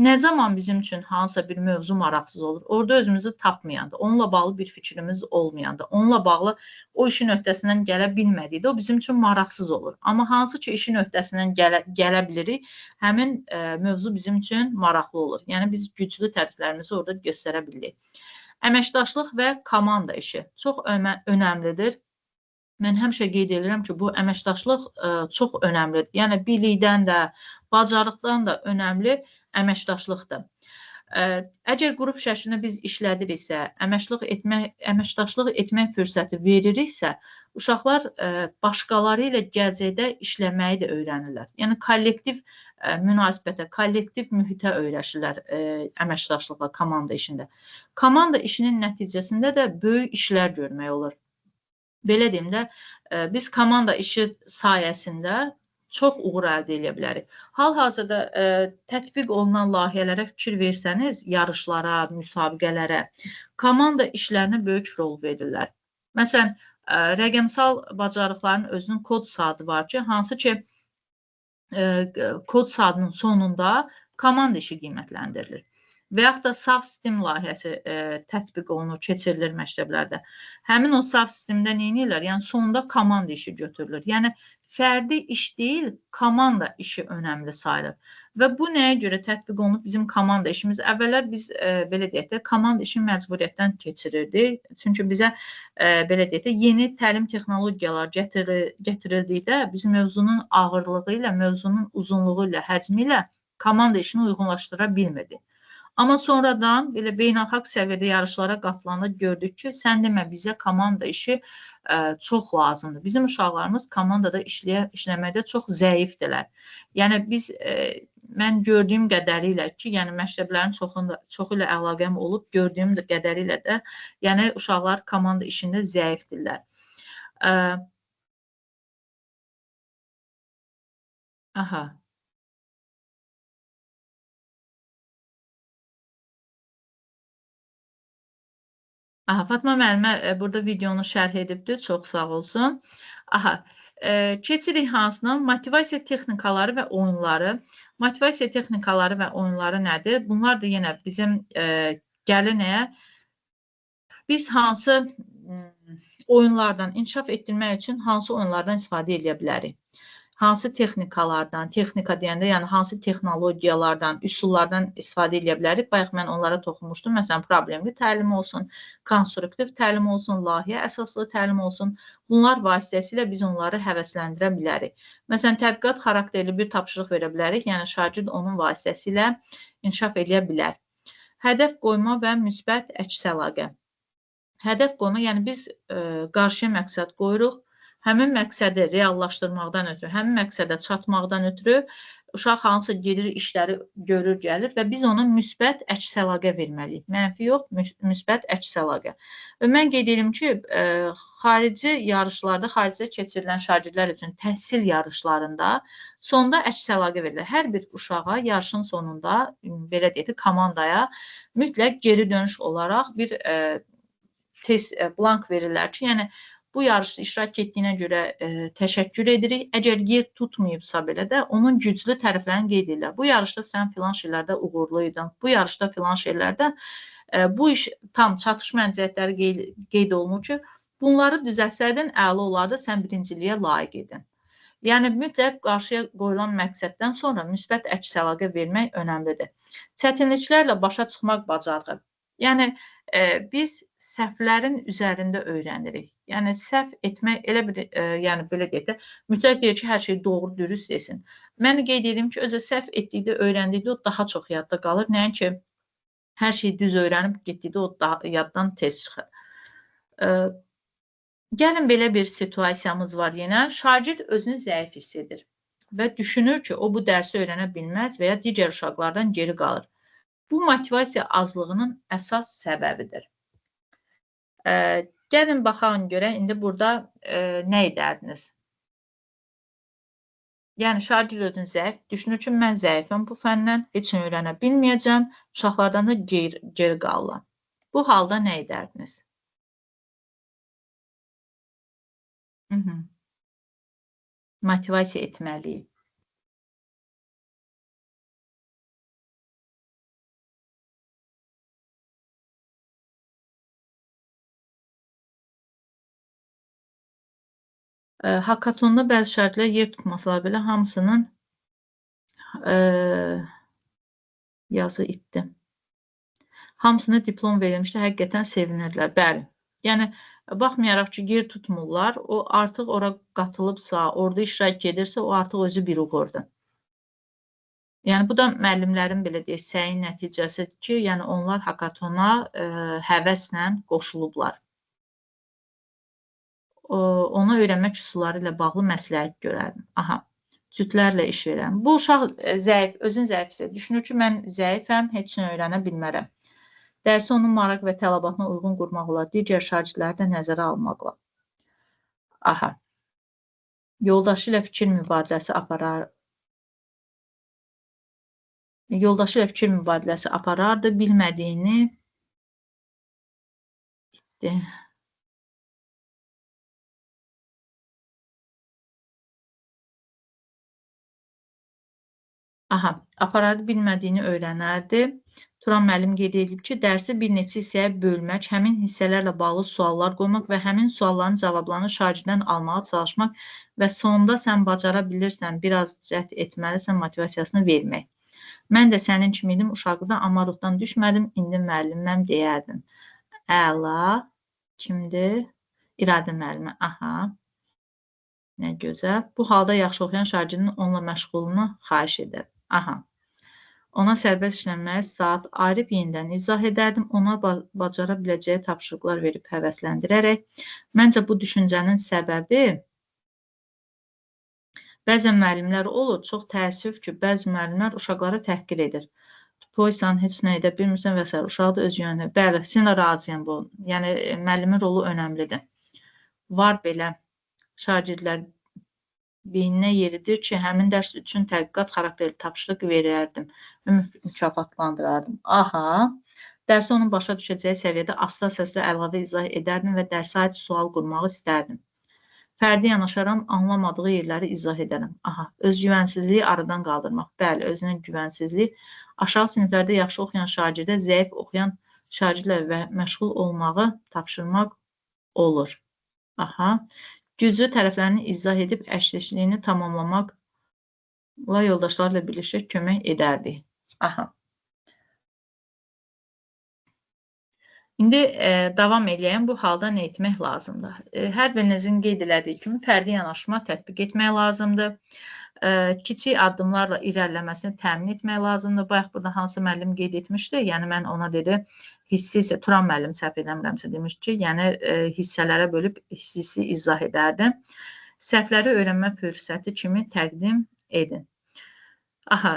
Speaker 1: Nə zaman bizim üçün hansısa bir mövzu maraqsız olur, orada özümüzü tapmayanda, onunla bağlı bir fikrimiz olmayanda, onunla bağlı o işin öhdəsindən gələ bilmədikdə o bizim üçün maraqsız olur. Amma hansı ki işin öhdəsindən gələ bilirik, həmin mövzu bizim üçün maraqlı olur. Yəni biz güclü tərəflərimizi orada göstərə bilirik. Əməkdaşlıq və komanda işi çox önəmlidir. Mən həmişə qeyd edirəm ki, bu əməkdaşlıq çox önəmlidir. Yəni bilikdən də, bacarıqdan da önəmli əməkdaşlıqdır. Əgər qrup şəklində biz işlədiriksə, əməkdaşlıq etmək fürsəti veririksə, uşaqlar başqaları ilə gələcəkdə işləməyi də öyrənirlər. Yəni kollektiv münasibətə, kollektiv mühitə öyrəşirlər əməkdaşlıqla, komanda işində. Komanda işinin nəticəsində də böyük işlər görmək olur. Belə deyim də, biz komanda işi sayəsində çox uğur əldə edə bilərik. Hal-hazırda tətbiq olunan layihələrə fikir versəniz, yarışlara, müsabiqələrə, komanda işlərinə böyük rol verirlər. Məsələn, rəqəmsal bacarıqların özünün kod saatı var ki, hansı ki, kod saatının sonunda komanda işi qiymətləndirilir. Və yaxud da saf sistem layihəsi tətbiq olunur, keçirilir məktəblərdə. Həmin o saf sistemdə nə edirlər? Yəni sonda komanda işi götürülür. Yəni fərdi iş deyil, komanda işi önəmli sayılır. Və bu nəyə görə tətbiq olunub bizim komanda işimiz? Əvvəllər biz belə deyək də komanda işini məcburiyyətdən keçirirdik. Çünki bizə belə deyək də yeni təlim texnologiyaları gətirildikdə biz mövzunun ağırlığı ilə, mövzunun uzunluğu ilə, həcmi ilə komanda işini uyğunlaşdıra bilmirdik. Amma sonradan belə beynəlxalq səviyyədə yarışlara qatılanda gördük ki, sən demə bizə komanda işi çox lazımdır. Bizim uşaqlarımız komandada işləməkdə çox zəifdirlər. Yəni biz, mən gördüyüm qədərilə ki, yəni məktəblərin çoxu ilə əlaqəm olub, gördüyüm qədərilə də, yəni uşaqlar komanda işində zəifdirlər. Aha. Aha, Fatma müəllimə burada videonu şərh edibdir, çox sağ olsun. Aha, Keçirik hansına? Motivasiya texnikaları və oyunları. Motivasiya texnikaları və oyunları nədir? Bunlar da yenə bizim gəlir nəyə? Biz hansı oyunlardan inkişaf etdirmək üçün hansı oyunlardan istifadə edə bilərik? Hansı texnikalardan, texnika deyəndə, yəni hansı texnologiyalardan, üsullardan istifadə edə bilərik? Bayaq mən onlara toxunmuşdum. Məsələn, problemli təlim olsun, konstruktiv təlim olsun, layihə əsaslı təlim olsun. Bunlar vasitəsilə biz onları həvəsləndirə bilərik. Məsələn, tədqiqat xarakterli bir tapşırıq verə bilərik. Yəni, şagird onun vasitəsilə inkişaf edə bilər. Hədəf qoyma və müsbət əks əlaqə. Hədəf qoyma, yəni biz qarşıya məqsəd qoyuruq. Həmin məqsədi reallaşdırmaqdan ötürü, həmin məqsədə çatmaqdan ötürü uşaq hansısa gedir, işləri görür, gəlir və biz ona müsbət əks əlaqə verməliyik. Mənfi yox, müsbət əks əlaqə. Və mən qeyd edim ki, xarici yarışlarda, xaricdə keçirilən şagirdlər üçün təhsil yarışlarında sonda əks əlaqə verilir. Hər bir uşağa yarışın sonunda, belə deyək də, komandaya mütləq geri dönüş olaraq bir test blank verirlər ki, yəni bu yarışda iştirak etdiyinə görə təşəkkür edirik. Əgər yer tutmayıbsa belə də onun güclü tərəflərini qeyd edirlər. Bu yarışda sən filan şeylərdə uğurlu idin. Bu yarışda filan şeylərdə bu iş tam çatışmayan cəhətləri qeyd olunur ki, bunları düzəltsəydin əla olardı, sən birinciliyə layiq idin. Yəni mütləq qarşıya qoyulan məqsəddən sonra müsbət əks əlaqə vermək önəmlidir. Çətinliklərlə başa çıxmaq bacarığı. Yəni biz səhvlərin üzərində öyrənirik. Yəni səhv etmək elə bir, yəni belə deyək də, mütləq deyir ki, hər şey doğru, dürüst desin. Mən qeyd edim ki, özü səhv etdikdə, öyrəndikdə o daha çox yadda qalır. Nəinki hər şeyi düz öyrənib getdikdə o daha yaddan tez çıxır. Gəlin belə bir situasiyamız var yenə. Şagird özünü zəif hiss edir və düşünür ki, o bu dərsi öyrənə bilməz və ya digər uşaqlardan geri qalır. Bu motivasiya azlığının əsas səbəbidir. Gəlin baxalım görək, indi burada nə edərdiniz? Yəni, şagird özünü zəif düşünür ki, mən zəifəm bu fəndən, heç nə öyrənə bilməyəcəm, uşaqlardan da geri qalıram. Bu halda nə edərdiniz? Motivasiya etməliyik. Hakatonda bəzi şəraitlər yer tutmasalar belə hamısının yazı itdi. Hamısına diplom verilmişdi, həqiqətən sevinirlər. Bəli. Yəni, baxmayaraq ki, yer tutmurlar, o artıq ora qatılıbsa, orada iştirak edirsə, o artıq özü bir uğurdur. Yəni, bu da müəllimlərin belə deyək, səyin nəticəsidir ki, yəni onlar hakatona həvəslə qoşulublar. Ona öyrənmək üsulları ilə bağlı məsləhət görərdim. Aha, cütlərlə iş verərəm. Bu uşaq zəif, özün zəifsə, düşünür ki, mən zəifəm, heç nə öyrənə bilmərəm. Dərsi onun maraq və tələbatına uyğun qurmaq olar, digər şagirdləri də nəzərə almaqla. Aha, yoldaşı ilə fikir mübadiləsi aparar. Yoldaşı ilə fikir mübadiləsi aparardı, bilmədiyini itdi. Aha, aparardı, bilmədiyini öyrənərdi. Turan müəllim qeyd edib ki, dərsi bir neçə hissəyə bölmək, həmin hissələrlə bağlı suallar qoymaq və həmin sualların cavablarını şagirddən almağa çalışmaq və sonda sən bacara bilirsən, biraz cəhd etməlisən motivasiyasını vermək. Mən də sənin kimi idim uşaqlıqda, amma ruhdan düşmədim, indi müəlliməm deyərdim. Əla, kimdir? İradə müəllimə, aha. Nə gözəl. Bu halda yaxşı oxuyan şagirdin onunla məşğulluğunu xahiş edər. Aha. Ona sərbəst işlənməyə saat ayırıb yenidən izah edərdim. Ona bacara biləcəyi tapşırıqlar verib həvəsləndirərək. Məncə bu düşüncənin səbəbi bəzən müəllimlər olur. Çox təəssüf ki, bəzi müəllimlər uşaqları təhqir edir. Tupoysan, heç nə edə bilmirsən və s. Uşağı da öz yönünə. Bəli, sizinlə razıyam bu. Yəni, müəllimin rolu önəmlidir. Var belə şagirdlər beyninə yeridir ki, həmin dərs üçün tədqiqat xarakterli tapşırıq verərdim və mükafatlandırardım. Aha, dərsi onun başa düşəcəyi səviyyədə asta səslə əlavə izah edərdim və dərsə aid sual qurmağı istərdim. Fərdi yanaşaram, anlamadığı yerləri izah edərəm. Aha, özgüvənsizliyi aradan qaldırmaq. Bəli, özünə güvənsizlik. Aşağı siniflərdə yaxşı oxuyan şagirdə zəif oxuyan şagirdlə və məşğul olmağı tapşırmaq olur. Aha, güclü tərəflərini izah edib əşlikliyini tamamlamaqla yoldaşlarla birlikdə kömək edərdik. Aha. İndi davam eləyəm. Bu halda nə etmək lazımdır? Hər birinizin qeyd elədiyi kimi fərdi yanaşma tətbiq etmək lazımdır. Kiçik addımlarla irəliləməsini təmin etmək lazımdır. Bayaq burada hansı müəllim qeyd etmişdi? Yəni mən ona dedi, hissi isə Turan müəllim səhv eləmirəmsə demiş ki, yəni hissələrə bölüb hissisi izah edərdim. Səhvləri öyrənmə fürsəti kimi təqdim edin. Aha,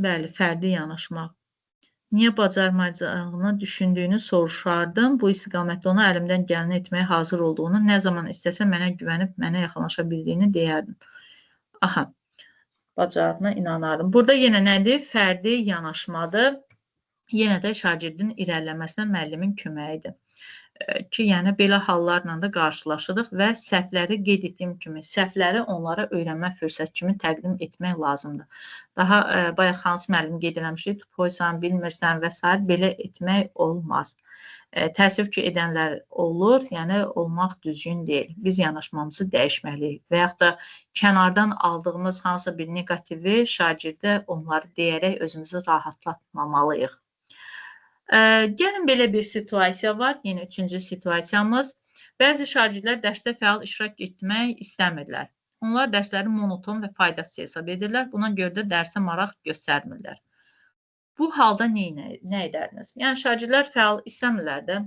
Speaker 1: bəli, fərdi yanaşmaq. Niyə bacarmayacağını düşündüyünü soruşardım. Bu istiqamətdə ona əlimdən gələni etməyə hazır olduğunu, nə zaman istəsə mənə güvənib mənə yaxınlaşa bildiyini deyərdim. Aha, bacardığına inanardım. Burada yenə nədir? Fərdi yanaşmadır. Yenə də şagirdin irəliləməsinə müəllimin köməyidir. Ki, yəni belə hallarla da qarşılaşırıq və səhvləri qeyd etdiyim kimi, səhvləri onlara öyrənmə fürsəti kimi təqdim etmək lazımdır. Daha bayaq hansı müəllim qeyd eləmişdi, tupoysan, bilmirsən və s. belə etmək olmaz. Təəssüf ki, edənlər olur, yəni olmaq düzgün deyil. Biz yanaşmamızı dəyişməliyik və yaxud da kənardan aldığımız hansısa bir neqativi şagirdə onları deyərək özümüzü rahatlatmamalıyıq. Gəlin belə bir situasiya var. Yenə üçüncü situasiyamız. Bəzi şagirdlər dərsdə fəal iştirak etmək istəmirlər. Onlar dərsləri monoton və faydasız hesab edirlər. Buna görə də dərsə maraq göstərmirlər. Bu halda nə edərdiniz? Yəni şagirdlər fəal istəmirlər də.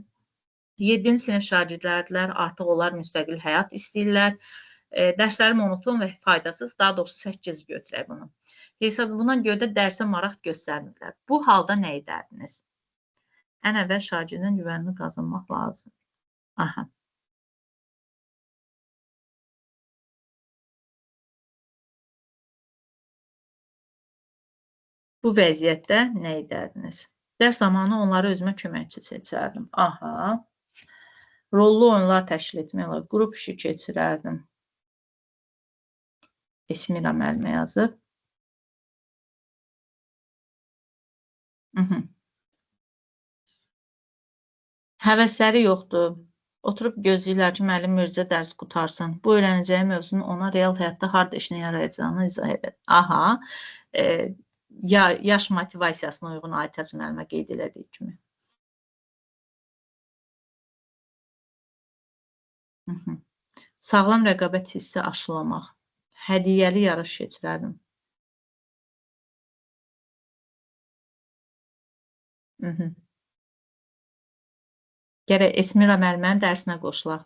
Speaker 1: 7-ci sinif şagirdlərdirlər. Artıq onlar müstəqil həyat istəyirlər. Dərsləri monoton və faydasız, daha doğrusu 8 götürək bunu. Hesab buna görə də dərsə maraq göstərmirlər. Bu halda nə edərdiniz? Ən əvvəl şagirdin güvənini qazanmaq lazım. Aha. Bu vəziyyətdə nə edərdiniz? Dərs zamanı onları özümə köməkçi seçərdim. Aha. Rollu oyunlar təşkil etmək olar. Qrup işi keçirərdim. Esmira müəllimə yazıb. Həvəsləri yoxdur. Oturub gözləyirlər ki, müəllim Mirzə dərs qutarsın. Bu öyrənəcəyi mövzunun ona real həyatda harda işinə yarayacağını izah edir. Aha, yaş motivasiyasına uyğun Aytac müəllimə qeyd elədiyi kimi. Sağlam rəqabət hissi aşılamaq. Hədiyyəli yarış keçirərdim. Gərək Esmira müəllimənin dərsinə qoşulaq.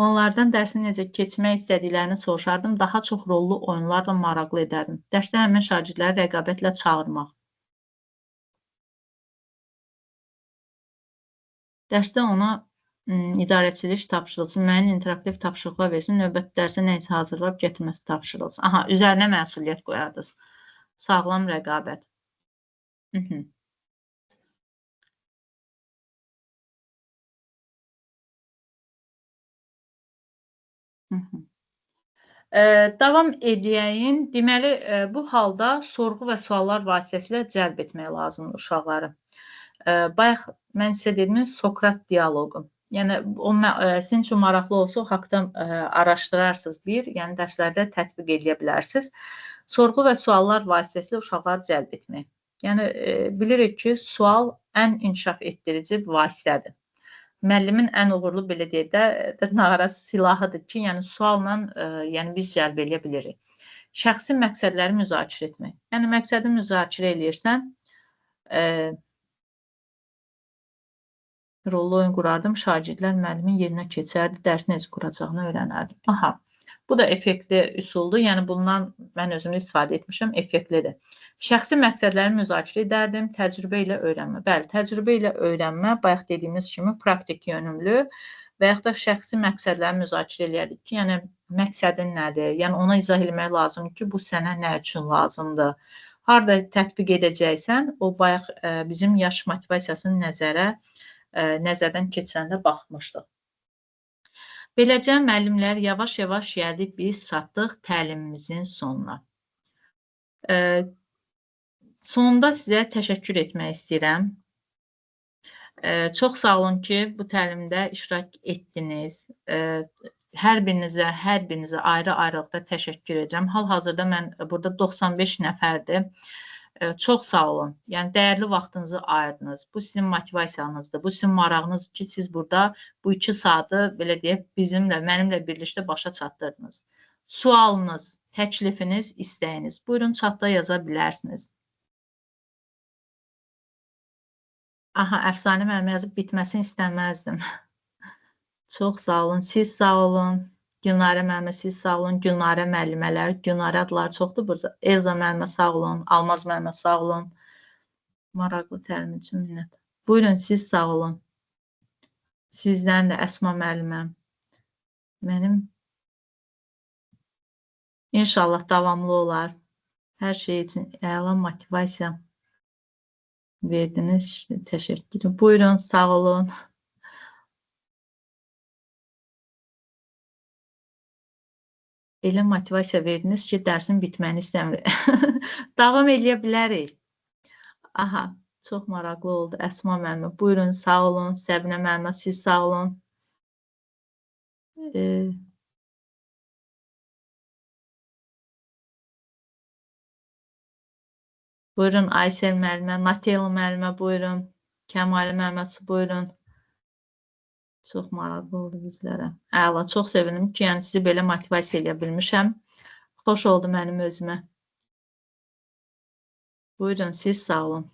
Speaker 1: Onlardan dərsi necə keçmək istədiklərini soruşardım. Daha çox rollu oyunlarla maraqlı edərdim. Dərsdə həmin şagirdləri rəqabətlə çağırmaq. Dərsdə ona idarəçilik tapşırılsın, müəyyən interaktiv tapşırıqlar versin, növbəti dərsə nə isə hazırlayıb gətirməsi tapşırılsın. Aha, üzərinə məsuliyyət qoyardınız. Sağlam rəqabət. Davam edəyim. Deməli, bu halda sorğu və suallar vasitəsilə cəlb etmək lazımdır uşaqları. Bayaq mən sizə dedim, Sokrat dialoqu. Yəni, o, sizin üçün maraqlı olsa, o haqda araşdırarsınız bir, yəni dərslərdə tətbiq edə bilərsiniz. Sorğu və suallar vasitəsilə uşaqları cəlb etmək. Yəni, bilirik ki, sual ən inkişaf etdirici vasitədir. Müəllimin ən uğurlu, belə deyək də, dırnaqarası silahıdır ki, yəni sualla yəni biz cəlb eləyə bilirik. Şəxsi məqsədləri müzakirə etmək. Yəni, məqsədi müzakirə eləyirsən, rollu oyun qurardım, şagirdlər müəllimin yerinə keçərdi, dərsi necə quracağını öyrənərdim. Aha, bu da effektli üsuldur. Yəni, bundan mən özümdə istifadə etmişəm, effektlidir. Şəxsi məqsədləri müzakirə edərdim, təcrübə ilə öyrənmə. Bəli, təcrübə ilə öyrənmə, bayaq dediyimiz kimi praktik yönümlü və yaxud da şəxsi məqsədləri müzakirə eləyərdik ki, yəni məqsədin nədir? Yəni, ona izah eləmək lazımdır ki, bu sənə nə üçün lazımdır? Harada tətbiq edəcəksən, o bayaq bizim yaş motivasiyasını nəzərdən keçirəndə baxmışdıq. Beləcə müəllimlər, yavaş-yavaş gəldik, biz çatdıq təlimimizin sonuna. Sonda sizə təşəkkür etmək istəyirəm. Çox sağ olun ki, bu təlimdə iştirak etdiniz. Hər birinizə ayrı-ayrılıqda təşəkkür edirəm. Hal-hazırda mən burada 95 nəfərdir. Çox sağ olun. Yəni, dəyərli vaxtınızı ayırdınız. Bu sizin motivasiyanızdır, bu sizin marağınızdır ki, siz burada bu 2 saatı, belə deyək, bizimlə, mənimlə birlikdə başa çatdırdınız. Sualınız, təklifiniz, istəyiniz. Buyurun, chatda yaza bilərsiniz. Aha, Əfsanə müəllimə yazıb bitməsini istəməzdim. Çox sağ olun, siz sağ olun. Gülnarə müəllimə, siz sağ olun. Gülnarə müəllimələr, Gülnarə adları çoxdur burada. Elza müəllimə sağ olun, Almaz müəllimə sağ olun. Maraqlı təlim üçün minnət. Buyurun, siz sağ olun. Sizdən də Əsma müəllimə. Mənim inşallah davamlı olar. Hər şey üçün əla motivasiya verdiniz. Təşəkkür edirəm. Buyurun, sağ olun. Elə motivasiya verdiniz ki, dərsin bitməni istəmir. Davam eləyə bilərik. Aha, çox maraqlı oldu. Əsma müəllimə, buyurun, sağ olun. Səbinə müəllimə, siz sağ olun. Buyurun, Aysel müəllimə, Natela müəllimə, buyurun. Kəmalə müəllimə, buyurun. Çox maraqlı oldu bizlərə. Əla, çox sevindim ki, yəni sizi belə motivasiya eləyə bilmişəm. Xoş oldu mənim özümə. Buyurun, siz sağ olun.